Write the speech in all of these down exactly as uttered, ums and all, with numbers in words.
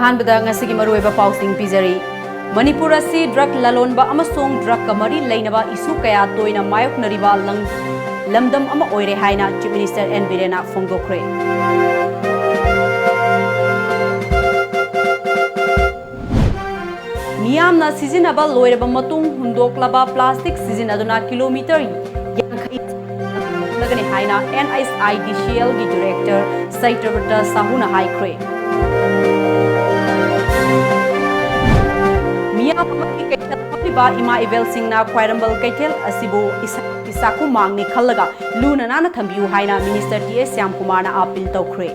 ꯑꯍꯥꯟꯕꯗ ꯉꯁꯤꯒꯤ ꯃꯔꯨꯑꯣꯏꯕ ꯄꯥꯎꯁꯤꯡ ꯄꯤꯖꯔꯤ꯫ ꯃꯅꯤꯄꯨꯔ ꯑꯁꯤ drug ꯂꯂꯣꯟꯕ ꯑꯃꯁꯨꯡ drug ꯀ ꯃꯔꯤ ꯂꯩꯅꯕ issue ꯀꯌꯥ ꯇꯣꯏꯅ ꯃꯥꯌꯣꯛꯅꯔꯤꯕ ꯂꯝ-, ꯂꯝꯗꯝ ꯑꯃ ꯑꯣꯏꯔꯦ ꯍꯥꯏꯅ Chief Minister N ꯕꯤꯔꯦꯟꯅ ꯐꯣꯡꯗꯣꯛꯈ꯭ꯔꯦ꯫ ꯃꯤꯌꯥꯝꯅ ꯁꯤꯖꯤꯟꯅꯕ ꯂꯣꯏꯔꯕ ꯃꯇꯨꯡ ꯍꯨꯟꯗꯣꯛꯂꯕ plastic ꯁꯤꯖꯤꯟꯅꯗꯨꯅ kilometre ꯌꯥꯡꯈꯩ ꯍꯟꯊꯒꯅꯤ ꯍꯥꯏꯅ N H I D C L ꯒꯤ director ꯁꯩꯇ꯭ꯔꯕ꯭ꯔꯇ ꯁꯥꯍꯨꯅ ꯍꯥꯏꯈ꯭ꯔꯦ꯫ ꯃꯤꯌꯥꯝ ꯑꯃꯒꯤ ꯀꯩꯊꯦꯜ ꯐꯝꯂꯤꯕ ꯏꯃꯥ ꯏꯕꯦꯜꯁꯤꯡꯅ ꯈ꯭ꯋꯥꯏꯔꯝꯕꯟ ꯀꯩꯊꯦꯜ ꯑꯁꯤꯕꯨ ꯏꯁꯥꯒꯤ ꯆꯥꯛꯈꯨꯝꯃꯥꯡꯅꯤ ꯈꯜꯂꯒ ꯂꯨꯅ ꯅꯥꯟꯅ ꯊꯝꯕꯤꯌꯨ ꯍꯥꯏꯅ Minister T S ꯁ꯭ꯌꯥꯝꯀꯨꯃꯥꯔꯅ appeal ꯇꯧꯈ꯭ꯔꯦ꯫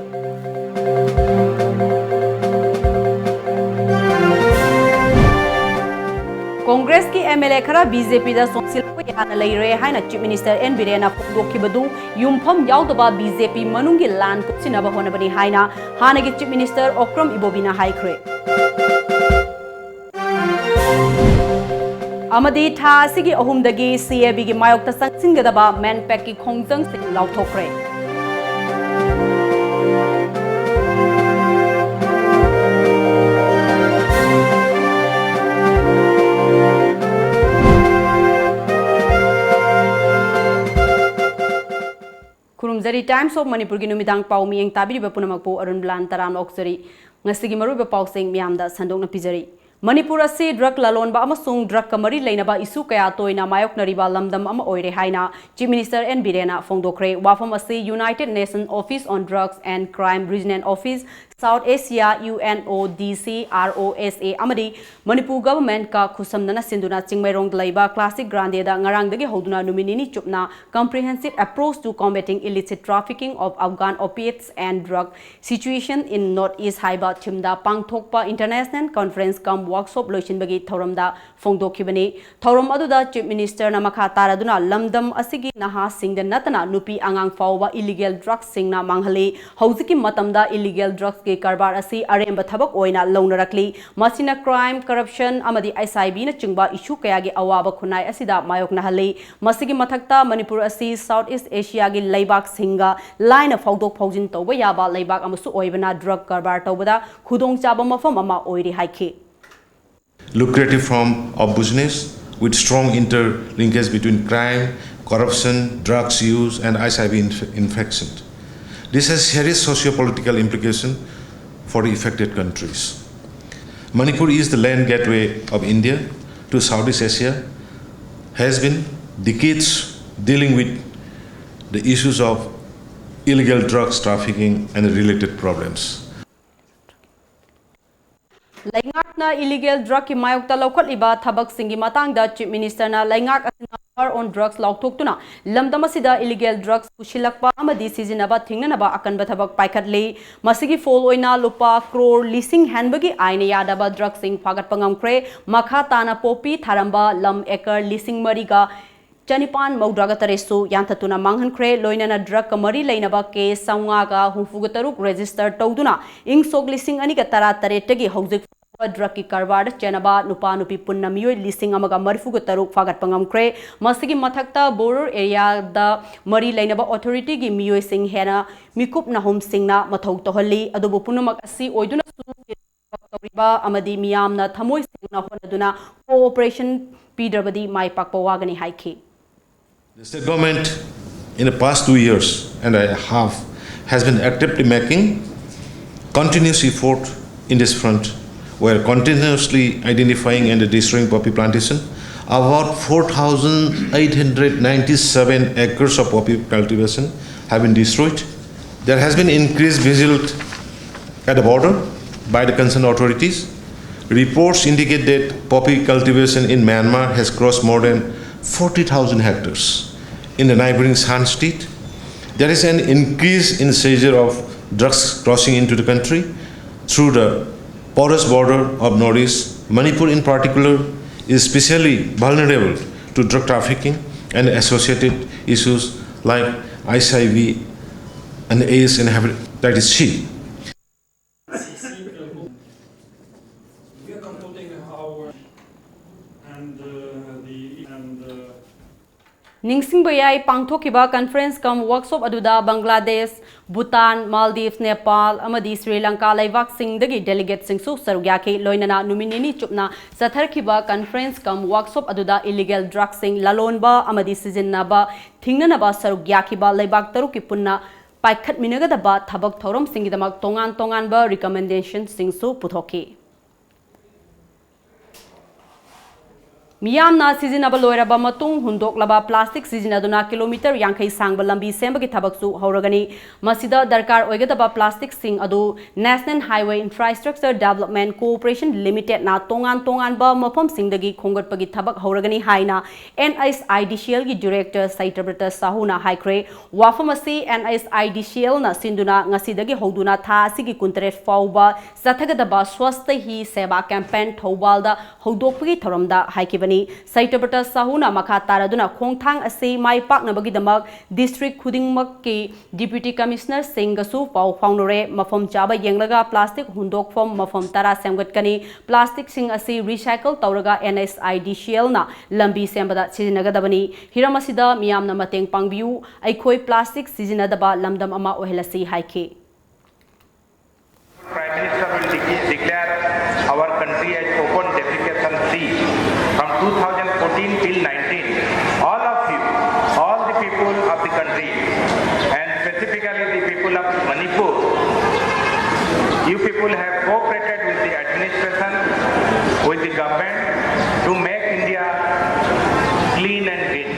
ꯀꯣꯡꯒ꯭ꯔꯦꯁꯀꯤ M L A ꯈꯔ B J P ꯗ ꯆꯣꯡꯁꯤꯜꯂꯛꯄ ꯌꯥꯅ ꯂꯩꯔꯦ ꯍꯥꯏꯅ Chief Minister N ꯕꯤꯔꯦꯟꯅ ꯐꯣꯡꯗꯣꯛꯈꯤꯕꯗꯨ ꯌꯨꯝꯐꯝ ꯌꯥꯎꯗꯕ B J P ꯃꯅꯨꯡꯒꯤ ꯂꯥꯟ ꯀꯨꯞꯁꯤꯟꯅꯕ ꯍꯣꯠꯅꯕꯅꯤ ꯍꯥꯏꯅ ꯍꯥꯟꯅꯒꯤ Chief Minister ꯑꯣꯀ꯭ꯔꯝ ꯏꯕꯣꯕꯤꯅ ꯍꯥꯏꯈ꯭ꯔꯦ꯫ ꯑꯃꯗꯤ ꯊꯥ ꯑꯁꯤꯒꯤ ꯑꯍꯨꯝꯗꯒꯤ C A B ꯒꯤ ꯃꯥꯌꯣꯛꯇ ꯆꯪꯁꯤꯟꯒꯗꯕ MANPAC ꯀꯤ ꯈꯣꯡꯖꯪꯁꯤꯡ ꯂꯥꯎꯊꯣꯛꯈ꯭ꯔꯦ꯫ ꯈꯨꯔꯨꯝꯖꯔꯤ꯫ Times of ꯃꯅꯤꯄꯨꯔꯒꯤ ꯅꯨꯃꯤꯗꯥꯡ ꯄꯥꯎ ꯃꯤꯠꯌꯦꯡ ꯇꯥꯕꯤꯔꯤꯕ ꯄꯨꯝꯅꯃꯛꯄꯨ ꯑꯔꯨꯟꯕꯂꯥꯅ ꯇꯔꯥꯝꯅ ꯑꯣꯛꯆꯔꯤ꯫ ꯉꯁꯤꯒꯤ ꯃꯔꯨꯑꯣꯏꯕ ꯄꯥꯎꯁꯤꯡ ꯃꯤꯌꯥꯝꯗ ꯁꯟꯗꯣꯛꯅ ꯄꯤꯖꯔꯤ꯫ ꯃꯅꯤꯄꯨꯔ ꯑꯁꯤ drug ꯂꯂꯣꯟꯕ ꯑꯃꯁꯨꯡ drug ꯀ ꯃꯔꯤ ꯂꯩꯅꯕ issue ꯀꯌꯥ ꯇꯣꯏꯅ ꯃꯥꯌꯣꯛꯅꯔꯤꯕ ꯂꯝꯗꯝ ꯑꯃ ꯑꯣꯏꯔꯦ ꯍꯥꯏꯅ Chief Minister N ꯕꯤꯔꯦꯟꯅ ꯐꯣꯡꯗꯣꯛꯈ꯭ꯔꯦ꯫ ꯋꯥꯐꯝ ꯑꯁꯤ United Nations Office on Drugs and Crime Regional Office, South Asia, U N O D C, R O S A, ꯑꯃꯗꯤ ꯃꯅꯤꯄꯨꯔ government ꯀ ꯈꯨꯠꯁꯝꯅꯅ ꯁꯤꯟꯗꯨꯅ ꯆꯤꯡꯃꯩꯔꯣꯡꯗ ꯂꯩꯕ Classic Grande ꯗ ꯉꯔꯥꯡꯗꯒꯤ ꯍꯧꯗꯨꯅ ꯅꯨꯃꯤꯠ ꯅꯤꯅꯤ ꯆꯨꯞꯅ Comprehensive Approach to Combating Illicit Trafficking of Afghan Opiates and Drug Situation in North East ꯍꯥꯏꯕ theme ꯗ ꯄꯥꯡꯊꯣꯛꯄ international conference cum workshop ꯂꯣꯏꯁꯤꯟꯕꯒꯤ ꯊꯧꯔꯝꯗ ꯐꯣꯡꯗꯣꯛꯈꯤꯕꯅꯤ꯫ ꯊꯧꯔꯝ ꯑꯗꯨꯗ Chief Minister ꯅ ꯃꯈꯥ ꯇꯥꯔꯗꯨꯅ ꯂꯝꯗꯝ ꯑꯁꯤꯒꯤ ꯅꯍꯥꯁꯤꯡꯗ ꯅꯠꯇꯅ ꯅꯨꯄꯤ ꯑꯉꯥꯡ ꯐꯥꯎꯕ illegal drugs ꯁꯤꯡꯅ ꯃꯥꯡꯍꯜꯂꯤ꯫ ꯍꯧꯖꯤꯛꯀꯤ ꯃꯇꯝꯗ illegal drugs ꯀꯤ ꯀꯔꯕꯥꯔ ꯑꯁꯤ ꯑꯔꯦꯝꯕ ꯊꯕꯛ ꯑꯣꯏꯅ ꯂꯧꯅꯔꯛꯂꯤ꯫ ꯃꯁꯤꯅ crime, corruption ꯑꯃꯗꯤ HIV ꯅꯆꯤꯡꯕ issue ꯀꯌꯥꯒꯤ ꯑꯋꯥꯕ ꯈꯨꯟꯅꯥꯏ ꯑꯁꯤꯗ ꯃꯥꯌꯣꯛꯅꯍꯜꯂꯤ꯫ ꯃꯁꯤꯒꯤ ꯃꯊꯛꯇ ꯃꯅꯤꯄꯨꯔ ꯑꯁꯤ South East Asiaꯒꯤ ꯂꯩꯕꯥꯛꯁꯤꯡꯒ ꯂꯥꯏꯅ ꯐꯥꯎꯗꯣꯛ ꯐꯥꯎꯖꯤꯟ ꯇꯧꯕ ꯌꯥꯕ ꯂꯩꯕꯥꯛ ꯑꯃꯁꯨ ꯑꯣꯏꯕꯅ drug ꯀꯔꯕꯥꯔ ꯇꯧꯕꯗ ꯈꯨꯗꯣꯡꯆꯥꯕ ꯃꯐꯝ ꯑꯃ ꯑꯣꯏꯔꯤ ꯍꯥꯏꯈꯤ꯫ Lucrative form of business with strong interlinkage between crime, corruption, drugs use, and HIV inf- infection. This has serious socio-political implication for the affected countries. Manipur is the land gateway of India to Southeast Asia, has been decades dealing with the issues of illegal drugs trafficking and related problems. ꯂꯩꯉꯥꯛꯅ illegal drugꯀꯤ ꯃꯥꯌꯣꯛꯇ ꯂꯧꯈꯠꯂꯤꯕ ꯊꯕꯛꯁꯤꯡꯒꯤ ꯃꯇꯥꯡꯗ Chief Ministerꯅ ꯂꯩꯉꯥꯛ ꯑꯁꯤꯅ war on drugs ꯂꯥꯎꯊꯣꯛꯇꯨꯅ ꯂꯝꯗꯝ ꯑꯁꯤꯗ illegal drugs ꯄꯨꯁꯤꯜꯂꯛꯄ ꯑꯃꯗꯤ ꯁꯤꯖꯤꯟꯅꯕ ꯊꯤꯡꯅꯅꯕ ꯑꯀꯟꯕ ꯊꯕꯛ ꯄꯥꯏꯈꯠꯂꯤ꯫ ꯃꯁꯤꯒꯤ ꯐꯣꯜ ꯑꯣꯏꯅ ꯂꯨꯄꯥ ꯀ꯭ꯔꯣꯔ ꯂꯤꯁꯤꯡ ꯍꯦꯟꯕꯒꯤ ꯑꯥꯏꯟꯅ ꯌꯥꯗꯕ drugꯁꯤꯡ ꯐꯥꯒꯠꯄ ꯉꯝꯈ꯭ꯔꯦ꯫ ꯃꯈꯥ ꯇꯥꯅ poppy ꯊꯥꯔꯝꯕ ꯂꯝ acre ꯂꯤꯁꯤꯡ ꯃꯔꯤꯒ ꯆꯅꯤꯄꯥꯟ ꯃꯧꯗ꯭ꯔꯥꯒ ꯇꯔꯦꯠꯁꯨ ꯌꯥꯟꯊꯠꯇꯨꯅ ꯃꯥꯡꯍꯟꯈ꯭ꯔꯦ꯫ ꯂꯣꯏꯅꯅ drugꯀ ꯃꯔꯤ ꯂꯩꯅꯕ case ꯆꯥꯝꯃꯉꯥꯒ ꯍꯨꯝꯐꯨꯒ ꯇꯔꯨꯛ register ꯇꯧꯗꯨꯅ ꯏꯪ ꯁꯣꯛ ꯂꯤꯁꯤꯡ ꯑꯅꯤꯒ ꯇꯔꯥ ꯇꯔꯦꯠꯇꯒꯤ ꯍꯧꯖꯤꯛ ꯐꯥꯎꯕ drugꯀꯤ ꯀꯔꯕꯥꯔꯗ ꯆꯦꯟꯅꯕ ꯅꯨꯄꯥ ꯅꯨꯄꯤ ꯄꯨꯟꯅ ꯃꯤꯑꯣꯏ ꯂꯤꯁꯤꯡ ꯑꯃꯒ ꯃꯔꯤꯐꯨꯒ ꯇꯔꯨꯛ ꯐꯥꯒꯠꯄ ꯉꯝꯈ꯭ꯔꯦ꯫ ꯃꯁꯤꯒꯤ ꯃꯊꯛꯇ border areaꯗ ꯃꯔꯤ ꯂꯩꯅꯕ authorityꯒꯤ ꯃꯤꯑꯣꯏꯁꯤꯡ ꯍꯦꯟꯅ ꯃꯤꯀꯨꯞ ꯅꯍꯨꯝꯁꯤꯡꯅ ꯃꯊꯧ ꯇꯧꯍꯜꯂꯤ꯫ ꯑꯗꯨꯕꯨ ꯄꯨꯝꯅꯃꯛ ꯑꯁꯤ ꯑꯣꯏꯗꯨꯅꯁꯨ ꯇꯧꯔꯤꯕ ꯑꯃꯗꯤ ꯃꯤꯌꯥꯝꯅ ꯊꯃꯣꯏ ꯁꯦꯡꯅ ꯍꯣꯠꯅꯗꯨꯅ cooperation ꯄꯤꯗ꯭ꯔꯕꯗꯤ ꯃꯥꯏ ꯄꯥꯛꯄ ꯋꯥꯒꯅꯤ ꯍꯥꯏꯈꯤ꯫ The state government in the past two years and a half has been actively making continuous effort in this front, where continuously identifying and destroying poppy plantation. About four thousand eight hundred ninety-seven acres of poppy cultivation have been destroyed. There has been increased vigil at the border by the concerned authorities. Reports indicate that poppy cultivation in Myanmar has crossed more than forty thousand hectares. In the neighboring Shan state, there is an increase in seizure of drugs crossing into the country through the porous border of Northeast. Manipur, in particular, is especially vulnerable to drug trafficking and associated issues like HIV and AIDS and hepatitis C. ꯅꯤꯡꯁꯤꯡꯕ ꯌꯥꯏ, ꯄꯥꯡꯊꯣꯛꯈꯤꯕ conference cum workshop ꯑꯗꯨꯗ Bangladesh, Bhutan, Maldives, Nepal ꯑꯃꯗꯤ ꯁ꯭ꯔꯤ ꯂꯪꯀꯥ ꯂꯩꯕꯥꯛꯁꯤꯡꯗꯒꯤ delegateꯁꯤꯡꯁꯨ ꯁꯔꯨꯛ ꯌꯥꯈꯤ꯫ ꯂꯣꯏꯅꯅ ꯅꯨꯃꯤꯠ ꯅꯤꯅꯤ ꯆꯨꯞꯅ ꯆꯠꯊꯔꯛꯈꯤꯕ conference cum workshop ꯑꯗꯨꯗ illegal drugꯁꯤꯡ ꯂꯂꯣꯟꯕ ꯑꯃꯗꯤ ꯁꯤꯖꯤꯟꯅꯕ ꯊꯤꯡꯅꯅꯕ ꯁꯔꯨꯛ ꯌꯥꯈꯤꯕ ꯂꯩꯕꯥꯛ ꯇꯔꯨꯛꯀꯤ ꯄꯨꯟꯅ ꯄꯥꯏꯈꯠꯃꯤꯟꯅꯒꯗꯕ ꯊꯕꯛ ꯊꯧꯔꯝꯁꯤꯡꯒꯤꯗꯃꯛ ꯇꯣꯉꯥꯟ ꯇꯣꯉꯥꯟꯕ recommendationꯁꯤꯡꯁꯨ ꯄꯨꯊꯣꯛꯈꯤ꯫ ꯃꯤꯌꯥꯝꯅ ꯁꯤꯖꯤꯟꯅꯕ ꯂꯣꯏꯔꯕ ꯃꯇꯨꯡ ꯍꯨꯟꯗꯣꯛꯂꯕ plastic ꯁꯤꯖꯤꯟꯅꯗꯨꯅ kilometre ꯌꯥꯡꯈꯩ ꯁꯥꯡꯕ ꯂꯝꯕꯤ ꯁꯦꯝꯕꯒꯤ ꯊꯕꯛꯁꯨ ꯍꯧꯔꯒꯅꯤ꯫ ꯃꯁꯤꯗ ꯗꯔꯀꯥꯔ ꯑꯣꯏꯒꯗꯕ plasticꯁꯤꯡ ꯑꯗꯨ National Highway Infrastructure Development Corporation Limitedꯅ ꯇꯣꯉꯥꯟ ꯇꯣꯉꯥꯟꯕ ꯃꯐꯝꯁꯤꯡꯗꯒꯤ ꯈꯣꯝꯒꯠꯄꯒꯤ ꯊꯕꯛ ꯍꯧꯔꯒꯅꯤ ꯍꯥꯏꯅ NHIDCLꯒꯤ director ꯁꯩꯇꯕ꯭ꯔꯇ ꯁꯥꯍꯨꯅ ꯍꯥꯏꯈ꯭ꯔꯦ꯫ ꯋꯥꯐꯝ ꯑꯁꯤ NHIDCLꯅ ꯁꯤꯟꯗꯨꯅ ꯉꯁꯤꯗꯒꯤ ꯍꯧꯗꯨꯅ ꯊꯥ ꯑꯁꯤꯒꯤ ꯀꯨꯟꯇꯔꯦꯠ ꯐꯥꯎꯕ ꯆꯠꯊꯒꯗꯕ Swasthya Hi Seva campaign ꯊꯧꯕꯥꯜꯗ ꯍꯧꯗꯣꯛꯄꯒꯤ ꯊꯧꯔꯝꯗ ꯍꯥꯏꯈꯤꯕꯅꯤ꯫ ꯁꯩꯇꯕ꯭ꯔꯇ ꯁꯥꯍꯨꯅ ꯃꯈꯥ ꯇꯥꯔꯗꯨꯅ ꯈꯣꯡꯊꯥꯡ ꯑꯁꯤ ꯃꯥꯏ ꯄꯥꯛꯅꯕꯒꯤꯗꯃꯛ district ꯈꯨꯗꯤꯡꯃꯛꯀꯤ Deputy Commissionerꯁꯤꯡꯒꯁꯨ ꯄꯥꯎ ꯐꯥꯎꯅꯔꯦ꯫ ꯃꯐꯝ ꯆꯥꯕ ꯌꯦꯡꯂꯒ plastic ꯍꯨꯟꯗꯣꯛꯐꯝ ꯃꯐꯝ ꯇꯔꯥ ꯁꯦꯝꯒꯠꯀꯅꯤ꯫ Plasticꯁꯤꯡ ꯑꯁꯤ recycle ꯇꯧꯔꯒ NHIDCLꯅ ꯂꯝꯕꯤ ꯁꯦꯝꯕꯗ ꯁꯤꯖꯤꯟꯅꯒꯗꯕꯅꯤ꯫ ꯍꯤꯔꯝ ꯑꯁꯤꯗ ꯃꯤꯌꯥꯝꯅ ꯃꯇꯦꯡ ꯄꯥꯡꯕꯤꯌꯨ꯫ ꯑꯩꯈꯣꯏ plastic ꯁꯤꯖꯤꯟꯅꯗꯕ ꯂꯝꯗꯝ ꯑꯃ ꯑꯣꯏꯍꯜꯂꯁꯤ ꯍꯥꯏꯈꯤ꯫ Prime Minister will de- declare our country as open defecation free from two thousand fourteen till nineteen. All of you, all the people of the country, and specifically the people of Manipur, you people have cooperated with the administration, with the government to make India clean and green.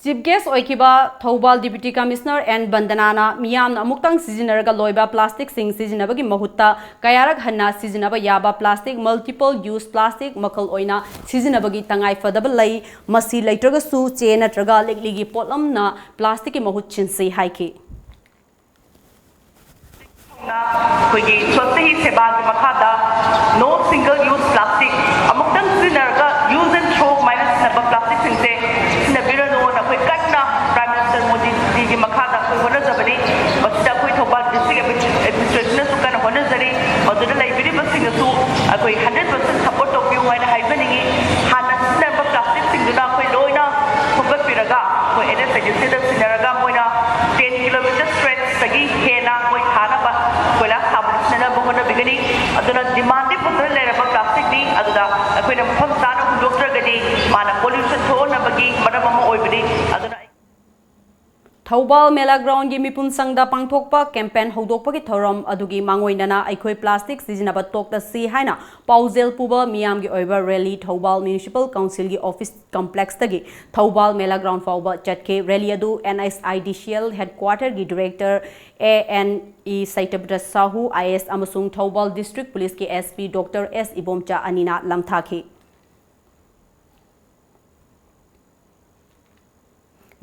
Chief guest ꯑꯣꯏꯈꯤꯕ Thoubal Deputy Commissioner N ꯕꯟꯗꯅꯥꯅ ꯃꯤꯌꯥꯝꯅ ꯑꯃꯨꯛꯇꯪ ꯁꯤꯖꯤꯟꯅꯔꯒ ꯂꯣꯏꯕ plasticꯁꯤꯡ ꯁꯤꯖꯤꯟꯅꯕꯒꯤ ꯃꯍꯨꯠꯇ ꯀꯌꯥꯔꯛ ꯍꯟꯅ ꯁꯤꯖꯤꯟꯅꯕ ꯌꯥꯕ plastic, multiple use plastic ꯃꯈꯜ ꯑꯣꯏꯅ ꯁꯤꯖꯤꯟꯅꯕꯒꯤ ꯇꯉꯥꯏ ꯐꯗꯕ ꯂꯩ꯫ ꯃꯁꯤ ꯂꯩꯇ꯭ꯔꯒꯁꯨ ꯆꯦ ꯅꯠꯇ꯭ꯔꯒ ꯂꯤꯛꯂꯤꯒꯤ ꯄꯣꯠꯂꯝꯅ plasticꯀꯤ ꯃꯍꯨꯠ ꯁꯤꯟꯁꯤ ꯍꯥꯏꯈꯤ꯫ ꯑꯩꯈꯣꯏꯒꯤ Swasthya Hi Sevaꯒꯤ ꯃꯈꯥꯗ no single use plastic, ꯑꯃꯨꯛꯇꯪ ꯁꯤꯖꯤꯟꯅꯔꯒ use and throw ꯁꯨꯃꯥꯏꯅ ꯁꯤꯖꯤꯟꯅꯕ plasticꯁꯤꯡꯁꯦ ꯁꯤꯖꯤꯟꯅꯕꯤꯔꯅꯨꯅ ꯑꯩꯈꯣꯏ ꯀꯟꯅ Prime Minister ꯃꯣꯗꯤꯖꯤꯒꯤ ꯃꯈꯥꯗ ꯑꯩꯈꯣꯏ ꯍꯣꯠꯅꯖꯕꯅꯤ꯫ ꯃꯁꯤꯗ ꯑꯩꯈꯣꯏ ꯊꯧꯕꯥꯜ district administrationꯅꯁꯨ ꯀꯟꯅ ꯍꯣꯠꯅꯖꯔꯤ꯫ ꯃꯗꯨꯗ ꯂꯩꯕꯤꯔꯤꯕꯁꯤꯡꯅꯁꯨ ꯑꯩꯈꯣꯏ hundred percent support ꯇꯧꯕꯤꯌꯨ ꯍꯥꯏꯅ ꯃꯐꯝ ꯆꯥꯅ ꯍꯨꯟꯗꯣꯛꯇ꯭ꯔꯒꯗꯤ ꯃꯥꯅ pollution ꯊꯣꯛꯍꯟꯅꯕꯒꯤ ꯃꯔꯝ ꯑꯃ ꯑꯣꯏꯕꯅꯤ꯫ ꯑꯗꯨꯅ ꯑꯩ ꯊꯧꯕꯥꯜ ꯃꯦꯂꯥ ꯒ꯭ꯔꯥꯎꯟꯒꯤ ꯃꯤꯄꯨꯝ ꯁꯪꯗ ꯄꯥꯡꯊꯣꯛꯄ ꯀꯦꯝꯄꯦꯟ ꯍꯧꯗꯣꯛꯄꯒꯤ ꯊꯧꯔꯝ ꯑꯗꯨꯒꯤ ꯃꯥꯡꯑꯣꯏꯅꯅ ꯑꯩꯈꯣꯏ plastic ꯁꯤꯖꯤꯟꯅꯕ ꯇꯣꯛꯂꯁꯤ ꯍꯥꯏꯅ ꯄꯥꯎꯖꯦꯜ ꯄꯨꯕ ꯃꯤꯌꯥꯝꯒꯤ ꯑꯣꯏꯕ rally Thoubal municipal councilꯒꯤ office complexꯇꯒꯤ Thoubal ꯃꯦꯂꯥ ꯒ꯭ꯔꯥꯎꯟ ꯐꯥꯎꯕ ꯆꯠꯈꯤ꯫ Rally ꯑꯗꯨ NHIDCL headquarterꯒꯤ director ANE ꯁꯩꯇꯕ꯭ꯔ Shahu IAS ꯑꯃꯁꯨꯡ Thoubal district policeꯀꯤ SP Doctor S Ibomcha ꯑꯅꯤꯅ ꯂꯝꯊꯥꯈꯤ꯫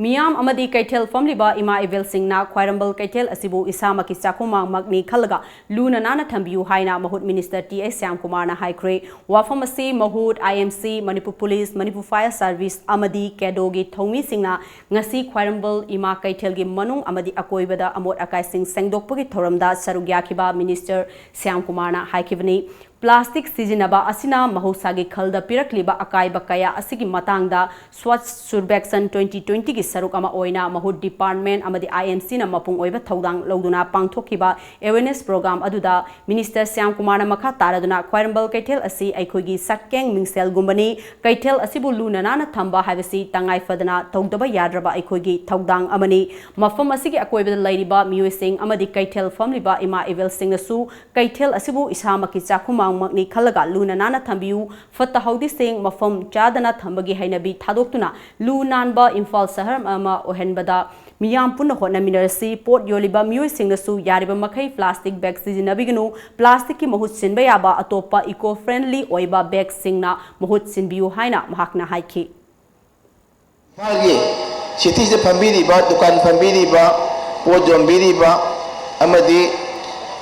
ꯃꯤꯌꯥꯝ ꯑꯃꯗꯤ ꯀꯩꯊꯦꯜ ꯐꯝꯂꯤꯕ ꯏꯃꯥ ꯏꯕꯦꯜꯁꯤꯡꯅ ꯈ꯭ꯋꯥꯏꯔꯝꯕꯟ ꯀꯩꯊꯦꯜ ꯑꯁꯤꯕꯨ ꯏꯁꯥꯃꯛꯀꯤ ꯆꯥꯛꯈꯨꯝꯃꯛꯅꯤ ꯈꯜꯂꯒ ꯂꯨꯅ ꯅꯥꯟꯅ ꯊꯝꯕꯤꯌꯨ ꯍꯥꯏꯅ ꯃꯍꯨꯠ minister T.I. ꯁ꯭ꯌꯥꯝꯀꯨꯃꯥꯔꯅ ꯍꯥꯏꯈ꯭ꯔꯦ꯫ ꯋꯥꯐꯝ ꯑꯁꯤ ꯃꯍꯨꯠ, IMC, Manipur police, Manipur fire service ꯑꯃꯗꯤ ꯀꯦꯗꯣꯒꯤ ꯊꯧꯃꯤꯁꯤꯡꯅ ꯉꯁꯤ ꯈ꯭ꯋꯥꯏꯔꯝꯕꯟ ꯏꯃꯥ ꯀꯩꯊꯦꯜꯒꯤ ꯃꯅꯨꯡ ꯑꯃꯗꯤ ꯑꯀꯣꯏꯕꯗ ꯑꯃꯣꯠ ꯑꯀꯥꯏꯁꯤꯡ ꯁꯦꯡꯗꯣꯛꯄꯒꯤ ꯊꯧꯔꯝꯗ ꯁꯔꯨꯛ ꯌꯥꯈꯤꯕ minister ꯁ꯭ꯌꯥꯝꯀꯨꯃꯥꯔꯅ ꯍꯥꯏꯈꯤꯕꯅꯤ꯫ Plastic ꯁꯤꯖꯤꯟꯅꯕ ꯑꯁꯤꯅ ꯃꯍꯧꯁꯥꯒꯤ ꯈꯜꯗ ꯄꯤꯔꯛꯂꯤꯕ ꯑꯀꯥꯏꯕ ꯀꯌꯥ ꯑꯁꯤꯒꯤ ꯃꯇꯥꯡꯗ Swachh Survekshan twenty twentyꯒꯤ ꯁꯔꯨꯛ ꯑꯃ ꯑꯣꯏꯅ ꯃꯍꯨꯠ department ꯑꯃꯗꯤ IMCꯅ ꯃꯄꯨꯡ ꯑꯣꯏꯕ ꯊꯧꯗꯥꯡ ꯂꯧꯗꯨꯅ ꯄꯥꯡꯊꯣꯛꯈꯤꯕ awareness program ꯑꯗꯨꯗ minister ꯁ꯭ꯌꯥꯝꯀꯨꯃꯥꯔꯅ ꯃꯈꯥ ꯇꯥꯔꯗꯨꯅ ꯈ꯭ꯋꯥꯏꯔꯝꯕꯟ ꯀꯩꯊꯦꯜ ꯑꯁꯤ ꯑꯩꯈꯣꯏꯒꯤ ꯁꯛꯀꯦꯡ ꯃꯤꯡꯁꯦꯜꯒꯨꯝꯕꯅꯤ꯫ ꯀꯩꯊꯦꯜ ꯑꯁꯤꯕꯨ ꯂꯨꯅ ꯅꯥꯟꯅ ꯊꯝꯕ ꯍꯥꯏꯕꯁꯤ ꯇꯉꯥꯏ ꯐꯗꯅ ꯇꯧꯗꯕ ꯌꯥꯗ꯭ꯔꯕ ꯑꯩꯈꯣꯏꯒꯤ ꯊꯧꯗꯥꯡ ꯑꯃꯅꯤ꯫ ꯃꯐꯝ ꯑꯁꯤꯒꯤ ꯑꯀꯣꯏꯕꯗ ꯂꯩꯔꯤꯕ ꯃꯤꯑꯣꯏꯁꯤꯡ ꯑꯃꯗꯤ ꯀꯩꯊꯦꯜ ꯐꯝꯂꯤꯕ ꯏꯃꯥ ꯏꯕꯦꯜꯁꯤꯡꯅꯁꯨ ꯀꯩꯊꯦꯜ ꯑꯁꯤꯕꯨ ꯏꯁꯥꯃꯛꯀꯤ ꯆꯥꯛꯈꯨꯝꯃꯛꯅꯤ ꯈꯜꯂꯒ ꯂꯨꯅ ꯅꯥꯟꯅ ꯊꯝꯕꯤꯌꯨ꯫ ꯐꯠꯇ ꯍꯥꯎꯗꯤꯁꯤꯡ ꯃꯐꯝ ꯆꯥꯗꯅ ꯊꯝꯕꯒꯤ ꯍꯩꯅꯕꯤ ꯊꯥꯗꯣꯛꯇꯨꯅ ꯂꯨ ꯅꯥꯟꯕ ꯏꯝꯐꯥꯜ ꯁꯍꯔ ꯑꯃ ꯑꯣꯏꯍꯟꯕꯗ ꯃꯤꯌꯥꯝ ꯄꯨꯟꯅ ꯍꯣꯠꯅꯃꯤꯟꯅꯔꯁꯤ꯫ ꯄꯣꯠ ꯌꯣꯜꯂꯤꯕ ꯃꯤꯑꯣꯏꯁꯤꯡꯅꯁꯨ ꯌꯥꯔꯤꯕ ꯃꯈꯩ plastic bag ꯁꯤꯖꯤꯟꯅꯕꯤꯒꯅꯨ꯫ Plasticꯀꯤ ꯃꯍꯨꯠ ꯁꯤꯟꯕ ꯌꯥꯕ ꯑꯇꯣꯞꯄ eco friendly ꯑꯣꯏꯕ bagꯁꯤꯡꯅ ꯃꯍꯨꯠ ꯁꯤꯟꯕꯤꯌꯨ ꯍꯥꯏꯅ ꯃꯍꯥꯛꯅ ꯍꯥꯏꯈꯤ꯫ ꯏꯝꯐꯥꯜꯒꯤ cityꯁꯤꯗ ꯐꯝꯕꯤꯔꯤꯕ, ꯗꯨꯀꯥꯟ ꯐꯝꯕꯤꯔꯤꯕ, ꯄꯣꯠ ꯌꯣꯟꯕꯤꯔꯤꯕ ꯑꯃꯗꯤ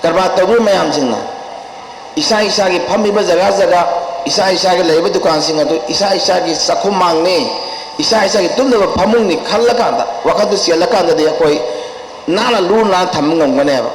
ꯀꯔꯕꯥꯔ ꯇꯧꯔꯤꯕ ꯃꯌꯥꯝꯁꯤꯡꯅ ꯏꯁꯥ ꯏꯁꯥꯒꯤ ꯐꯝꯃꯤꯕ ꯖꯒꯥ ꯖꯒꯥ, ꯏꯁꯥ ꯏꯁꯥꯒꯤ ꯂꯩꯔꯤꯕ ꯗꯨꯀꯥꯟꯁꯤꯡ ꯑꯗꯨ ꯏꯁꯥ ꯏꯁꯥꯒꯤ ꯆꯥꯛꯈꯨꯝꯃꯛꯅꯤ, ꯏꯁꯥ ꯏꯁꯥꯒꯤ ꯇꯨꯝꯅꯕ ꯐꯃꯨꯡꯅꯤ ꯈꯜꯂꯀꯥꯟꯗ, ꯋꯥꯈꯜꯗꯨ ꯆꯦꯜꯂꯀꯥꯟꯗꯗꯤ ꯑꯩꯈꯣꯏ ꯅꯥꯟꯅ ꯂꯨ ꯅꯥꯟꯅ ꯊꯝꯕ ꯉꯝꯒꯅꯦꯕ꯫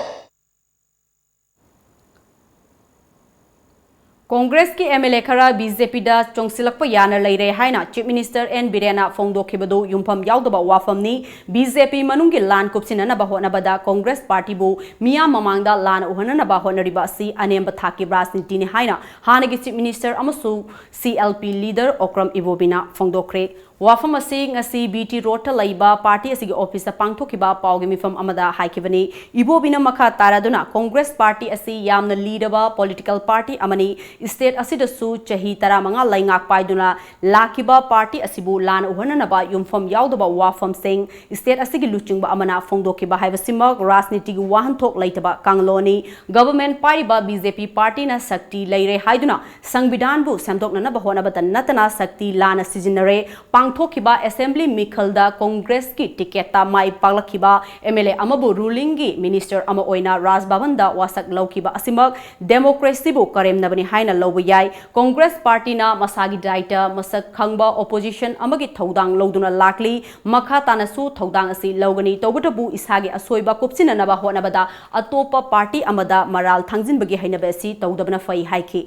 ꯀꯣꯡꯒ꯭ꯔꯦꯁꯀꯤ ꯑꯦꯝ ꯑꯦꯜ ꯑꯦ ꯈꯔ ꯕꯤ ꯖꯦ ꯄꯤꯗ ꯆꯣꯡꯁꯤꯜꯂꯛꯄ ꯌꯥꯅ ꯂꯩꯔꯦ ꯍꯥꯏꯅ ꯆꯤꯐ ꯃꯤꯅꯤꯁꯇꯔ ꯑꯦꯟ ꯕꯤꯔꯦꯟꯅ ꯐꯣꯡꯗꯣꯛꯈꯤꯕꯗꯨ ꯌꯨꯝꯐꯝ ꯌꯥꯎꯗꯕ ꯋꯥꯐꯝꯅꯤ꯫ ꯕꯤ ꯖꯦ ꯄꯤ ꯃꯅꯨꯡꯒꯤ ꯂꯥꯟ ꯀꯨꯞꯁꯤꯟꯅꯅꯕ ꯍꯣꯠꯅꯕꯗ ꯀꯣꯡꯒ꯭ꯔꯦꯁ ꯄꯥꯔꯇꯤꯕꯨ ꯃꯤꯌꯥꯝ ꯃꯃꯥꯡꯗ ꯂꯥꯟꯅ ꯎꯍꯟꯅꯅꯕ ꯍꯣꯠꯅꯔꯤꯕ ꯑꯁꯤ ꯑꯅꯦꯝꯕ ꯊꯥꯛꯀꯤ ꯔꯥꯖꯅꯤꯇꯤꯅꯤ ꯍꯥꯏꯅ ꯍꯥꯟꯅꯒꯤ ꯆꯤꯐ ꯃꯤꯅꯤꯁꯇꯔ ꯑꯃꯁꯨꯡ C L P leader Okram ꯏꯕꯣꯕꯤꯅ ꯐꯣꯡꯗꯣꯛꯈ꯭ꯔꯦ꯫ ꯋꯥꯐꯝ ꯑꯁꯤ ꯉꯁꯤ ꯕꯤ ꯇꯤ ꯔꯣꯗꯇ ꯂꯩꯕ ꯄꯥꯔꯇꯤ ꯑꯁꯤꯒꯤ ꯑꯣꯐꯤꯁꯇ ꯄꯥꯡꯊꯣꯛꯈꯤꯕ ꯄꯥꯎꯒꯤ ꯃꯤꯐꯝ ꯑꯃꯗ ꯍꯥꯏꯈꯤꯕꯅꯤ꯫ ꯏꯕꯣꯕꯤꯅ ꯃꯈꯥ ꯇꯥꯔꯗꯨꯅ, ꯀꯣꯡꯒ꯭ꯔꯦꯁ ꯄꯥꯔꯇꯤ ꯑꯁꯤ ꯌꯥꯝꯅ ꯂꯤꯔꯕ ꯄꯣꯂꯤꯇꯤꯀꯦꯜ ꯄꯥꯔꯇꯤ ꯑꯃꯅꯤ꯫ ꯁ꯭ꯇꯦꯠ ꯑꯁꯤꯗꯁꯨ ꯆꯍꯤ ꯇꯔꯥꯃꯉꯥ ꯂꯩꯉꯥꯛ ꯄꯥꯏꯗꯨꯅ ꯂꯥꯛꯈꯤꯕ ꯄꯥꯔꯇꯤ ꯑꯁꯤꯕꯨ ꯂꯥꯟꯅ ꯎꯍꯟꯅꯅꯕ ꯌꯨꯝꯐꯝ ꯌꯥꯎꯗꯕ ꯋꯥꯐꯝꯁꯤꯡ ꯁ꯭ꯇꯦꯠ ꯑꯁꯤꯒꯤ ꯂꯨꯆꯤꯡꯕ ꯑꯃꯅ ꯐꯣꯡꯗꯣꯛꯈꯤꯕ ꯍꯥꯏꯕꯁꯤꯃꯛ ꯔꯥꯖꯅꯤꯇꯤꯒꯤ ꯋꯥꯍꯟꯊꯣꯛ ꯂꯩꯇꯕ ꯀꯥꯡꯂꯣꯟꯅꯤ꯫ ꯒꯚꯔꯟꯃꯦꯟꯠ ꯄꯥꯏꯔꯤꯕ ꯕꯤ ꯖꯦ ꯄꯤ ꯄꯥꯔꯇꯤꯅ ꯁꯛꯇꯤ ꯂꯩꯔꯦ ꯍꯥꯏꯗꯨꯅ ꯁꯪꯕꯤꯙꯥꯟꯕꯨ ꯁꯦꯝꯗꯣꯛꯅꯅꯕ ꯍꯣꯠꯅꯕꯇ ꯅꯠꯇꯅ ꯁꯛꯇꯤ ꯂꯥꯟꯅ ꯁꯤꯖꯤꯟꯅꯔꯦ꯫ ꯄꯥꯡꯊꯣꯛꯈꯤꯕ ꯑꯦꯁꯦꯝꯕ꯭ꯂꯤ ꯃꯤꯈꯜꯗ ꯀꯣꯡꯒ꯭ꯔꯦꯁꯀꯤ ꯇꯤꯀꯦꯠꯇ ꯃꯥꯏ ꯄꯥꯛꯂꯛꯈꯤꯕ ꯑꯦꯝ ꯑꯦꯜ ꯑꯦ ꯑꯃꯕꯨ ꯔꯨꯂꯤꯡꯒꯤ ꯃꯤꯅꯤꯁꯇꯔ ꯑꯃ ꯑꯣꯏꯅ ꯔꯥꯖ ꯚꯕꯟꯗ ꯋꯥꯁꯛ ꯂꯧꯈꯤꯕ ꯑꯁꯤꯃꯛ ꯗꯦꯃꯣꯀ꯭ꯔꯦꯁꯤꯕꯨ ꯀꯔꯦꯝꯅꯕꯅꯤ ꯍꯥꯏꯅ ꯂꯧꯕ ꯌꯥꯏ꯫ ꯀꯣꯡꯒ꯭ꯔꯦꯁ ꯄꯥꯔꯇꯤꯅ ꯃꯁꯥꯒꯤ ꯗꯥꯏꯇ ꯃꯁꯛ ꯈꯪꯕ ꯑꯣꯄꯣꯖꯤꯁꯟ ꯑꯃꯒꯤ ꯊꯧꯗꯥꯡ ꯂꯧꯗꯨꯅ ꯂꯥꯛꯂꯤ꯫ ꯃꯈꯥ ꯇꯥꯅꯁꯨ ꯊꯧꯗꯥꯡ ꯑꯁꯤ ꯂꯧꯒꯅꯤ꯫ ꯇꯧꯕꯇꯕꯨ ꯏꯁꯥꯒꯤ ꯑꯁꯣꯏꯕ ꯀꯨꯞꯁꯤꯟꯅꯅꯕ ꯍꯣꯠꯅꯕꯗ ꯑꯇꯣꯞꯄ ꯄꯥꯔꯇꯤ ꯑꯃꯗ ꯃꯔꯥꯜ ꯊꯥꯡꯖꯤꯟꯕꯒꯤ ꯍꯩꯅꯕꯤ ꯑꯁꯤ ꯇꯧꯗꯕꯅ ꯐꯩ ꯍꯥꯏꯈꯤ꯫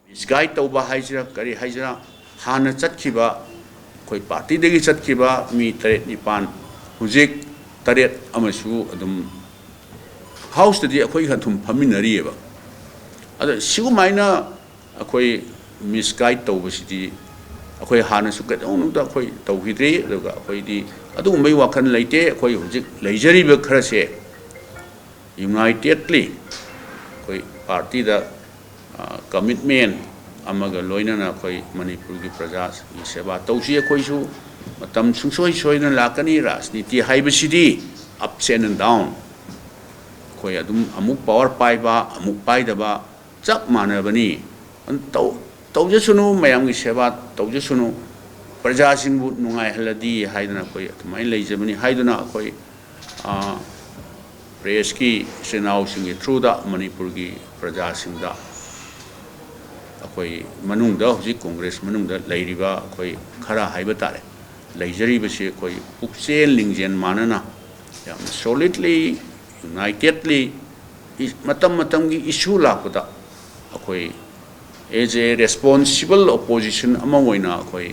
ꯃꯤꯁꯒꯥꯏꯗ ꯇꯧꯕ ꯍꯥꯏꯁꯤꯔꯥ ꯀꯔꯤ ꯍꯥꯏꯁꯤꯔꯥ, ꯍꯥꯟꯅ ꯆꯠꯈꯤꯕ ꯑꯩꯈꯣꯏ ꯄꯥꯔꯇꯤꯗꯒꯤ ꯆꯠꯈꯤꯕ ꯃꯤ ꯇꯔꯦꯠ ꯅꯤꯄꯥꯟ ꯍꯧꯖꯤꯛ ꯇꯔꯦꯠ ꯑꯃꯁꯨ ꯑꯗꯨꯝ ꯍꯥꯎꯁꯇꯗꯤ ꯑꯩꯈꯣꯏꯒ ꯑꯗꯨꯝ ꯐꯝꯃꯤꯟꯅꯔꯤꯑꯕ꯫ ꯑꯗ ꯁꯤꯒꯨꯃꯥꯏꯅ ꯑꯩꯈꯣꯏ ꯃꯤꯁꯒꯥꯏꯗ ꯇꯧꯕꯁꯤꯗꯤ ꯑꯩꯈꯣꯏ ꯍꯥꯟꯅꯁꯨ ꯀꯩꯗꯧꯅꯨꯡꯗ ꯑꯩꯈꯣꯏ ꯇꯧꯈꯤꯗ꯭ꯔꯤ꯫ ꯑꯗꯨꯒ ꯑꯩꯈꯣꯏꯗꯤ ꯑꯗꯨꯒꯨꯝꯕꯒꯤ ꯋꯥꯈꯜ ꯂꯩꯇꯦ꯫ ꯑꯩꯈꯣꯏ ꯍꯧꯖꯤꯛ ꯂꯩꯖꯔꯤꯕ ꯈꯔꯁꯦ ꯌꯨꯅꯥꯏꯇꯦꯠꯂꯤ ꯑꯩꯈꯣꯏ ꯄꯥꯔꯇꯤꯗ ꯀꯃꯤꯠꯃꯦꯟ ꯑꯃꯒ ꯂꯣꯏꯅꯅ ꯑꯩꯈꯣꯏ ꯃꯅꯤꯄꯨꯔꯒꯤ ꯄ꯭ꯔꯖꯥꯒꯤ ꯁꯦꯕꯥ ꯇꯧꯁꯤ꯫ ꯑꯩꯈꯣꯏꯁꯨ ꯃꯇꯝ ꯁꯨꯡꯁꯣꯏ ꯁꯣꯏꯗꯅ ꯂꯥꯛꯀꯅꯤ꯫ ꯔꯥꯖꯅꯤꯇꯤ ꯍꯥꯏꯕꯁꯤꯗꯤ ups and down, ꯑꯩꯈꯣꯏ ꯑꯗꯨꯝ ꯑꯃꯨꯛ ꯄꯥꯋꯔ ꯄꯥꯏꯕ, ꯑꯃꯨꯛ ꯄꯥꯏꯗꯕ, ꯆꯞ ꯃꯥꯟꯅꯕꯅꯤ꯫ ꯇꯧ-, ꯇꯧꯖꯁꯅꯨ, ꯃꯌꯥꯝꯒꯤ ꯁꯦꯕꯥ ꯇꯧꯖꯁꯅꯨ, ꯄ꯭ꯔꯖꯥꯁꯤꯡꯕꯨ ꯅꯨꯡꯉꯥꯏꯍꯜꯂꯗꯤ ꯍꯥꯏꯗꯅ ꯑꯩꯈꯣꯏ ꯑꯗꯨꯃꯥꯏꯅ ꯂꯩꯖꯕꯅꯤ꯫ ꯍꯥꯏꯗꯨꯅ ꯑꯩꯈꯣꯏ, ꯑ, ꯄ꯭ꯔꯦꯁꯀꯤ ꯏꯆꯤꯟ ꯏꯅꯥꯎꯁꯤꯡꯒꯤ ꯊ꯭ꯔꯨꯗ ꯃꯅꯤꯄꯨꯔꯒꯤ ꯄ꯭ꯔꯖꯥꯁꯤꯡꯗ ꯑꯩꯈꯣꯏ ꯃꯅꯨꯡꯗ, ꯍꯧꯖꯤꯛ ꯀꯣꯡꯒ꯭ꯔꯦꯁ ꯃꯅꯨꯡꯗ ꯂꯩꯔꯤꯕ ꯑꯩꯈꯣꯏ ꯈꯔ ꯍꯥꯏꯕ ꯇꯥꯔꯦ, ꯂꯩꯖꯔꯤꯕꯁꯤ ꯑꯩꯈꯣꯏ ꯄꯨꯛꯆꯦꯜ ꯂꯤꯡꯖꯦꯜ ꯃꯥꯟꯅꯅ ꯌꯥꯝꯅ solidly, unitedly, ꯏ-, ꯃꯇꯝ ꯃꯇꯝꯒꯤ issue ꯂꯥꯛꯄꯗ ꯑꯩꯈꯣꯏ as a responsible opposition ꯑꯃ ꯑꯣꯏꯅ ꯑꯩꯈꯣꯏ